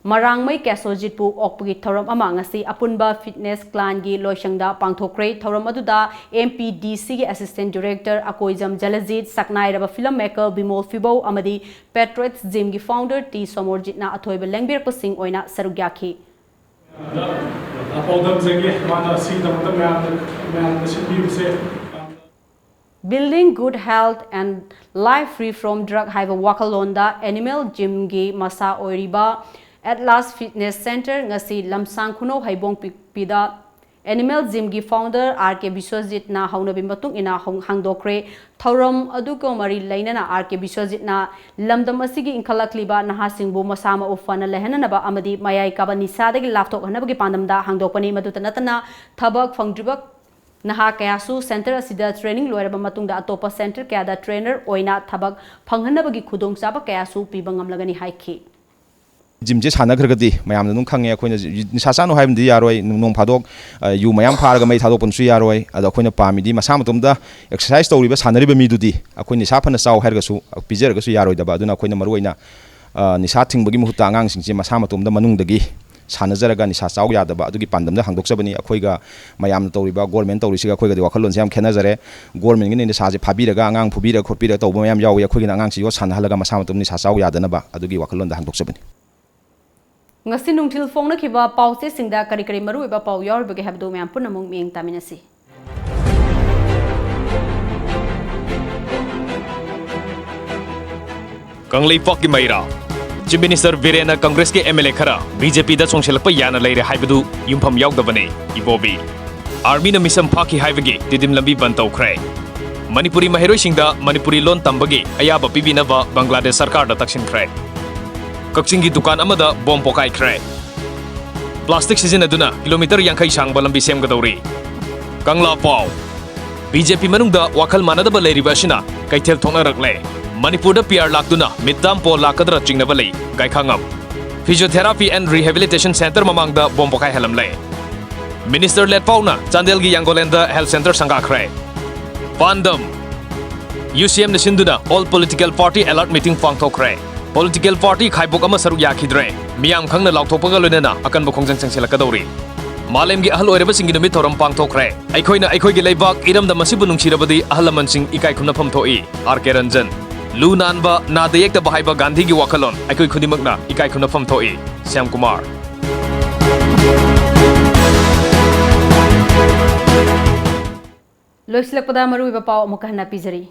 ꯃꯔꯥꯡꯃꯩ ꯀꯦꯁꯣꯖꯤꯠꯄꯨ ꯑꯣꯛꯄꯒꯤ ꯊꯧꯔꯝ ꯑꯃ ꯉꯁꯤ ꯑꯄꯨꯟꯕ Fitness Clanꯒꯤ ꯂꯣꯏꯁꯪꯗ ꯄꯥꯡꯊꯣꯛꯈ꯭ꯔꯦ꯫ ꯊꯧꯔꯝ ꯑꯗꯨꯗ M P D Cꯒꯤ Assistant Director Akoijam ꯖꯂꯖꯤꯠ, ꯁꯛꯅꯥꯏꯔꯕ film maker ꯕꯤꯃꯣꯜ ꯐꯤꯕꯧ ꯑꯃꯗꯤ Patriots Gymꯒꯤ founder ꯇꯤ ꯁꯣꯃꯣꯔꯖꯤꯠꯅ ꯑꯊꯣꯏꯕ ꯂꯦꯡꯕꯤꯔꯛꯄꯁꯤꯡ ꯑꯣꯏꯅ ꯁꯔꯨꯛ ꯌꯥꯈꯤ꯫ ꯄꯥꯎꯗꯝꯖꯒꯦ꯫ ꯃꯥꯅ ꯁꯤꯒꯤꯗꯃꯛꯇ ꯃꯌꯥꯝꯅ, ꯃꯌꯥꯝꯅ ꯁꯤꯟꯕꯤꯕꯁꯦ ꯌꯥꯝꯅ Building Good Health and Life Free from Drug ꯍꯥꯏꯕ ꯋꯥꯈꯜꯂꯣꯟꯗ Animal Gymꯒꯤ ꯃꯁꯥ ꯑꯣꯏꯔꯤꯕ Atlas Fitness Center ꯉꯁꯤ ꯂꯝꯁꯥꯡ ꯈꯨꯅꯧ ꯍꯩꯕꯣꯡꯄꯤꯗ Animal Gymꯒꯤ founder R K ꯕꯤꯁ꯭ꯋꯖꯤꯠꯅ ꯍꯧꯅꯕꯤ ꯃꯇꯨꯡ ꯏꯟꯅ ꯍꯧ-, ꯍꯥꯡꯗꯣꯛꯈ꯭ꯔꯦ꯫ ꯊꯧꯔꯝ ꯑꯗꯨꯒ ꯃꯔꯤ ꯂꯩꯅꯅ R K ꯕꯤꯁ꯭ꯋꯖꯤꯠꯅ ꯂꯝꯗꯝ ꯑꯁꯤꯒꯤ ꯏꯟꯈꯠꯂꯛꯂꯤꯕ ꯅꯍꯥꯁꯤꯡꯕꯨ ꯃꯁꯥ ꯃꯎ ꯐꯅ ꯂꯩꯍꯟꯅꯅꯕ ꯑꯃꯗꯤ ꯃꯌꯥꯏ ꯀꯥꯕ ꯅꯤꯁꯥꯗꯒꯤ ꯂꯥꯞꯊꯣꯛꯍꯟꯅꯕꯒꯤ ꯄꯥꯟꯗꯝꯗ ꯍꯥꯡꯗꯣꯛꯄꯅꯤ꯫ ꯃꯗꯨꯇ ꯅꯠꯇꯅ ꯊꯕꯛ ꯐꯪꯗ꯭ꯔꯤꯕ ꯅꯍꯥ ꯀꯌꯥꯁꯨ ꯁꯦꯟꯇꯔ ꯑꯁꯤꯗ ꯇ꯭ꯔꯦꯅꯤꯡ ꯂꯣꯏꯔꯕ ꯃꯇꯨꯡꯗ ꯑꯇꯣꯞꯄ ꯁꯦꯟꯇꯔ ꯀꯌꯥꯗ ꯇ꯭ꯔꯦꯅꯔ ꯑꯣꯏꯅ ꯊꯕꯛ ꯐꯪꯍꯟꯅꯕꯒꯤ ꯈꯨꯗꯣꯡꯆꯥꯕ ꯀꯌꯥꯁꯨ ꯄꯤꯕ ꯉꯝꯂꯒꯅꯤ ꯍꯥꯏꯈꯤ꯫ ꯖꯤꯝꯁꯦ ꯁꯥꯟꯅꯈ꯭ꯔꯒꯗꯤ ꯃꯌꯥꯝꯅ ꯑꯗꯨꯝ ꯈꯪꯉꯦ, ꯑꯩꯈꯣꯏꯅ ꯖꯤ-, ꯅꯤꯁꯥ ꯆꯥꯅꯨ ꯍꯥꯏꯕꯗꯤ ꯌꯥꯔꯣꯏ, ꯅꯣꯡ ꯐꯥꯗꯣꯛ, ꯑ, ꯌꯨ ꯃꯌꯥꯝ ꯐꯥꯔꯒ ꯃꯩ ꯊꯥꯗꯣꯛꯄꯅꯁꯨ ꯌꯥꯔꯣꯏ꯫ ꯑꯗꯣ ꯑꯩꯈꯣꯏꯅ ꯄꯥꯝꯃꯤꯗꯤ ꯃꯁꯥ ꯃꯇꯣꯝꯇ ꯑꯦꯛꯁꯔꯁꯥꯏꯁ ꯇꯧꯔꯤꯕ, ꯁꯥꯟꯅꯔꯤꯕ ꯃꯤꯗꯨꯗꯤ ꯑꯩꯈꯣꯏ ꯅꯤꯁꯥ ꯐꯅ ꯆꯥꯎ ꯍꯥꯏꯔꯒꯁꯨ, ꯑ, ꯄꯤꯖꯔꯒꯁꯨ ꯌꯥꯔꯣꯏꯗꯕ꯫ ꯑꯗꯨꯅ ꯑꯩꯈꯣꯏꯅ ꯃꯔꯨꯑꯣꯏꯅ, ꯑ, ꯅꯤꯁꯥ ꯊꯤꯡꯕꯒꯤ ꯃꯍꯨꯠꯇ ꯑꯉꯥꯡꯁꯤꯡꯁꯦ ꯃꯁꯥ ꯃꯇꯣꯝꯇ ꯃꯅꯨꯡꯗꯒꯤ ꯁꯥꯟꯅꯖꯔꯒ ꯅꯤꯁꯥ ꯆꯥꯎ ꯌꯥꯗꯕ ꯑꯗꯨꯒꯤ ꯄꯥꯟꯗꯝꯗ ꯍꯥꯡꯗꯣꯛꯆꯕꯅꯤ꯫ ꯑꯩꯈꯣꯏꯒ ꯃꯌꯥꯝꯅ ꯇꯧꯔꯤꯕ, ꯒꯣꯔꯃꯦꯟ ꯇꯧꯔꯤꯁꯤꯒ ꯑꯩꯈꯣꯏꯒꯗꯤ ꯋꯥꯈꯜꯂꯣꯟꯁꯦ ꯌꯥꯝ ꯈꯦꯠꯅꯖꯔꯦ꯫ ꯒꯣꯔꯃꯦꯟꯒꯤꯅ ꯅꯤꯁꯥꯁꯦ ꯐꯥꯕꯤꯔꯒ, ꯑꯉꯥꯡ ꯐꯨꯕꯤꯔꯒ ꯈꯣꯠꯄꯤꯔꯒ ꯇꯧꯕ ꯃꯌꯥꯝ ꯌꯥꯎꯏ꯫ ꯑꯩꯈꯣꯏꯒꯤꯅ ꯑꯉꯥꯡꯁꯤ ꯌꯣꯠ ꯁꯥꯟꯅꯍꯜꯂꯒ ꯃꯁꯥ ꯃꯇꯣꯝ ꯅꯤꯁꯥ ꯆꯥꯎ ꯌꯥꯗꯅꯕ ꯑꯗꯨꯒꯤ ꯋꯥꯈꯜꯂꯣꯟꯗ ꯍꯥꯡꯗꯣꯛꯆꯕꯅꯤ꯫ ꯉꯁꯤ ꯅꯨꯡꯊꯤꯜ ꯐꯣꯡꯅꯈꯤꯕ ꯄꯥꯎꯆꯦꯁꯤꯡꯗ ꯀꯔꯤ ꯀꯔꯤ ꯃꯔꯨꯑꯣꯏꯕ ꯄꯥꯎ ꯌꯥꯎꯔꯤꯕꯒꯦ ꯍꯥꯏꯕꯗꯨ ꯃꯌꯥꯝ ꯄꯨꯟꯅ ꯑꯃꯨꯛ ꯃꯤꯠꯌꯦꯡ ꯇꯥꯃꯤꯟꯅꯁꯤ꯫ ꯀꯪꯂꯩꯄꯥꯛꯀꯤ ꯃꯩꯔꯥ꯫ ꯆꯤꯐ ꯃꯤꯅꯤꯁꯇꯔ ꯕꯤꯔꯦꯟꯅ ꯀꯪꯒ꯭ꯔꯦꯁꯀꯤ ꯑꯦꯝ ꯑꯦꯜ ꯑꯦ ꯈꯔ ꯕꯤ ꯖꯦ ꯄꯤꯗ ꯆꯣꯡꯁꯤꯜꯂꯛꯄ ꯌꯥꯅ ꯂꯩꯔꯦ ꯍꯥꯏꯕꯗꯨ ꯌꯨꯝꯐꯝ ꯌꯥꯎꯗꯕꯅꯤ, ꯏꯕꯣꯕꯤ꯫ ꯑꯥꯔꯃꯤꯅ ꯃꯤꯁꯝ ꯐꯥꯈꯤ ꯍꯥꯏꯕꯒꯤ ꯇꯤꯗꯤꯝ ꯂꯝꯕꯤ ꯕꯟ ꯇꯧꯈ꯭ꯔꯦ꯫ ꯃꯅꯤꯄꯨꯔꯤ ꯃꯍꯩꯔꯣꯏꯁꯤꯡꯗ ꯃꯅꯤꯄꯨꯔꯤ ꯂꯣꯟ ꯇꯝꯕꯒꯤ ꯑꯌꯥꯕ ꯄꯤꯕꯤꯅꯕ ꯕꯪꯒ꯭ꯂꯥꯗꯦꯁ ꯁꯔꯀꯥꯔꯗ ꯇꯛꯁꯤꯟꯈ꯭ꯔꯦ꯫ ꯀꯛꯆꯤꯡꯒꯤ ꯗꯨꯀꯥꯟ ꯑꯃꯗ ꯕꯣꯝ ꯄꯣꯈꯥꯏꯈ꯭ꯔꯦ꯫ ꯄ꯭ꯂꯥꯁꯇꯤꯛ ꯁꯤꯖꯤꯟꯅꯗꯨꯅ ꯀꯤꯂꯣꯃꯤꯇꯔ ꯌꯥꯡꯈꯩ ꯁꯥꯡꯕ ꯂꯝꯕꯤ ꯁꯦꯝꯒꯗꯧꯔꯤ꯫ ꯀꯪꯂꯥ ꯄꯥꯎ꯫ ꯕꯤ ꯖꯦ ꯄꯤ ꯃꯅꯨꯡꯗ ꯋꯥꯈꯜ ꯃꯥꯟꯅꯗꯕ ꯂꯩꯔꯤꯕ ꯑꯁꯤꯅ ꯀꯩꯊꯦꯜ ꯊꯣꯛꯅꯔꯛꯂꯦ꯫ ꯃꯅꯤꯄꯨꯔꯗ ꯄꯤ ꯑꯥꯔ ꯂꯥꯛꯇꯨꯅ ꯃꯤꯠ ꯇꯥꯝ ꯄꯣ ꯂꯥꯛꯀꯗ꯭ꯔꯥ ꯆꯤꯡꯅꯕ ꯂꯩ, ꯒꯥꯏꯈꯥꯉꯝ꯫ Physiotherapy and Rehabilitation Center ꯃꯃꯥꯡꯗ ꯕꯣꯝ ꯄꯣꯈꯥꯏꯍꯜꯂꯝꯂꯦ꯫ ꯃꯤꯅꯤꯁꯇꯔ ꯂꯦꯠꯄꯥꯎꯅ ꯆꯥꯟꯗꯦꯜꯒꯤ ꯌꯥꯡꯒꯣꯂꯦꯟꯗ health center ꯁꯪꯒꯥꯈ꯭ꯔꯦ꯫ ꯄꯥꯟꯗꯝ꯫ ꯌꯨ ꯁꯤ ꯑꯦꯝꯅ ꯁꯤꯟꯗꯨꯅ all political party alert meeting ꯄꯥꯡꯊꯣꯛꯈ꯭ꯔꯦ꯫ Political party ꯈꯥꯏꯕꯣꯛ ꯑꯃ ꯁꯔꯨꯛ ꯌꯥꯈꯤꯗ꯭ꯔꯦ꯫ ꯃꯤꯌꯥꯝ ꯈꯪꯅ ꯂꯥꯎꯊꯣꯛꯄꯒ ꯂꯣꯏꯅꯅ ꯑꯀꯟꯕ ꯈꯣꯡꯖꯪ ꯆꯪꯁꯤꯜꯂꯛꯀꯗꯧꯔꯤ꯫ ꯃꯥꯂꯦꯝꯒꯤ ꯑꯍꯜ ꯑꯣꯏꯔꯕꯁꯤꯡꯒꯤ ꯅꯨꯃꯤꯠ ꯊꯧꯔꯝ ꯄꯥꯡꯊꯣꯛꯈ꯭ꯔꯦ꯫ ꯑꯩꯈꯣꯏꯅ ꯑꯩꯈꯣꯏꯒꯤ ꯂꯩꯕꯥꯛ ꯏꯔꯝꯗꯝ ꯑꯁꯤꯕꯨ ꯅꯨꯡꯁꯤꯔꯕꯗꯤ ꯑꯍꯜ ꯂꯃꯟꯁꯤꯡ ꯏꯀꯥꯏ ꯈꯨꯝꯅꯐꯝ ꯊꯣꯛꯏ꯫ ꯑꯥꯔ ꯀꯦ ꯔꯟꯖꯟ꯫ ꯂꯨ ꯅꯥꯟꯕ, ꯅꯥꯗ ꯌꯦꯛꯇꯕ ꯍꯥꯏꯕ ꯒꯥꯟꯙꯤꯒꯤ ꯋꯥꯈꯜꯂꯣꯟ ꯑꯩꯈꯣꯏ ꯈꯨꯗꯤꯡꯃꯛꯅ ꯏꯀꯥꯏ ꯈꯨꯝꯅꯐꯝ ꯊꯣꯛꯏ꯫ ꯁ꯭ꯌꯥꯝ ꯀꯨꯃꯥꯔ꯫ ꯂꯣꯏꯁꯤꯜꯂꯛꯄꯗ ꯃꯔꯨꯑꯣꯏꯕ ꯄꯥꯎ ꯑꯃꯨꯛꯀ ꯍꯟꯅ ꯄꯤꯖꯔꯤ꯫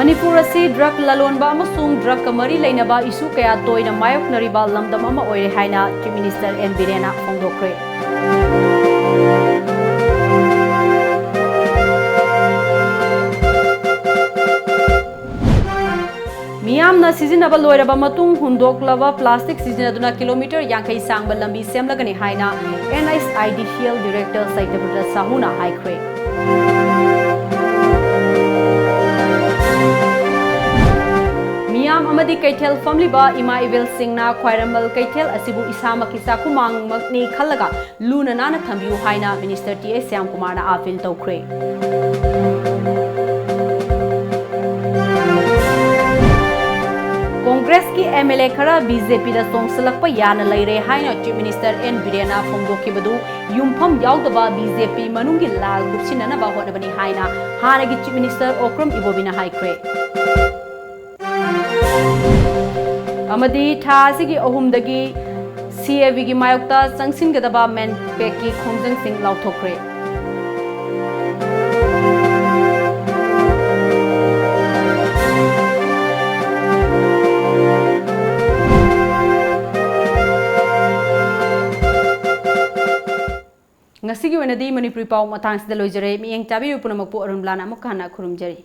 ꯃꯅꯤꯄꯨꯔ ꯑꯁꯤ ꯗ꯭ꯔꯒ ꯂꯂꯣꯟꯕ ꯑꯃꯁꯨꯡ ꯗ꯭ꯔꯒꯀ ꯃꯔꯤ ꯂꯩꯅꯕ ꯏꯁꯨ ꯀꯌꯥ ꯇꯣꯏꯅ ꯃꯥꯌꯣꯛꯅꯔꯤꯕ ꯂꯝꯗꯝ ꯑꯃ ꯑꯣꯏꯔꯦ ꯍꯥꯏꯅ ꯆꯤꯐ ꯃꯤꯅꯤꯁꯇꯔ ꯑꯦꯟ ꯕꯤꯔꯦꯟꯅ ꯐꯣꯡꯗꯣꯛꯈ꯭ꯔꯦ꯫ ꯃꯤꯌꯥꯝꯅ ꯁꯤꯖꯤꯟꯅꯕ ꯂꯣꯏꯔꯕ ꯃꯇꯨꯡ ꯍꯨꯟꯗꯣꯛꯂꯕ plastic ꯁꯤꯖꯤꯟꯅꯗꯨꯅ kilometre ꯌꯥꯡꯈꯩ ꯁꯥꯡꯕ ꯂꯝꯕꯤ ꯁꯦꯝꯂꯒꯅꯤ ꯍꯥꯏꯅ NHIDCL director ꯁꯇ꯭ꯌꯕ꯭ꯔꯇ ꯁꯥꯍꯨꯅ ꯍꯥꯏꯈ꯭ꯔꯦ꯫ ꯃꯤꯌꯥꯝ ꯑꯃꯗꯤ ꯀꯩꯊꯦꯜ ꯐꯝꯂꯤꯕ ꯏꯃꯥ ꯏꯕꯦꯜꯁꯤꯡꯅ ꯈ꯭ꯋꯥꯏꯔꯝꯕꯟ ꯀꯩꯊꯦꯜ ꯑꯁꯤꯕꯨ ꯏꯁꯥꯃꯛꯀꯤ ꯆꯥꯛꯈꯨꯃꯥꯡꯃꯛꯅꯤ ꯈꯜꯂꯒ ꯂꯨꯅ ꯅꯥꯟꯅ ꯊꯝꯕꯤꯌꯨ ꯍꯥꯏꯅ Minister ꯇꯤ ꯑꯦꯁ ꯁ꯭ꯌꯥꯝꯀꯨꯃꯥꯔꯅ appeal ꯇꯧꯈ꯭ꯔꯦ꯫ ꯀꯣꯡꯒ꯭ꯔꯦꯁꯀꯤ MLA ꯈꯔ BJPꯗ ꯆꯣꯡꯁꯤꯜꯂꯛꯄ ꯌꯥꯅ ꯂꯩꯔꯦ ꯍꯥꯏꯅ Chief Minister ꯑꯦꯟ ꯕꯤꯔꯦꯟꯅ ꯐꯣꯡꯗꯣꯛꯈꯤꯕꯗꯨ ꯌꯨꯝꯐꯝ ꯌꯥꯎꯗꯕ BJP ꯃꯅꯨꯡꯒꯤ ꯂꯥꯜ ꯀꯨꯞꯁꯤꯟꯅꯅꯕ ꯍꯣꯠꯅꯕꯅꯤ ꯍꯥꯏꯅ ꯍꯥꯟꯅꯒꯤ Chief Minister ꯑꯣꯀ꯭ꯔꯝ ꯏꯕꯣꯕꯤꯅ ꯍꯥꯏꯈ꯭ꯔꯦ꯫ ꯑꯃꯗꯤ ꯊꯥ ꯑꯁꯤꯒꯤ ꯑꯍꯨꯝꯗꯒꯤ CABꯒꯤ ꯃꯥꯌꯣꯛꯇ ꯆꯪꯁꯤꯟꯒꯗꯕ MANPACꯀꯤ ꯈꯣꯡꯖꯪꯁꯤꯡ ꯂꯥꯎꯊꯣꯛꯈ꯭ꯔꯦ꯫ ꯉꯁꯤꯒꯤ ꯑꯣꯏꯅꯗꯤ ꯃꯅꯤꯄꯨꯔꯤ ꯄꯥꯎ ꯃꯇꯥꯡꯁꯤꯗ ꯂꯣꯏꯖꯔꯦ꯫ ꯃꯤꯠꯌꯦꯡ ꯆꯥꯕꯤꯔꯤꯕ ꯄꯨꯝꯅꯃꯛꯄꯨ ꯑꯔꯨꯟꯕꯂꯥꯅ ꯑꯃꯨꯛꯀ ꯍꯟꯅ ꯈꯨꯔꯨꯝꯖꯔꯤ꯫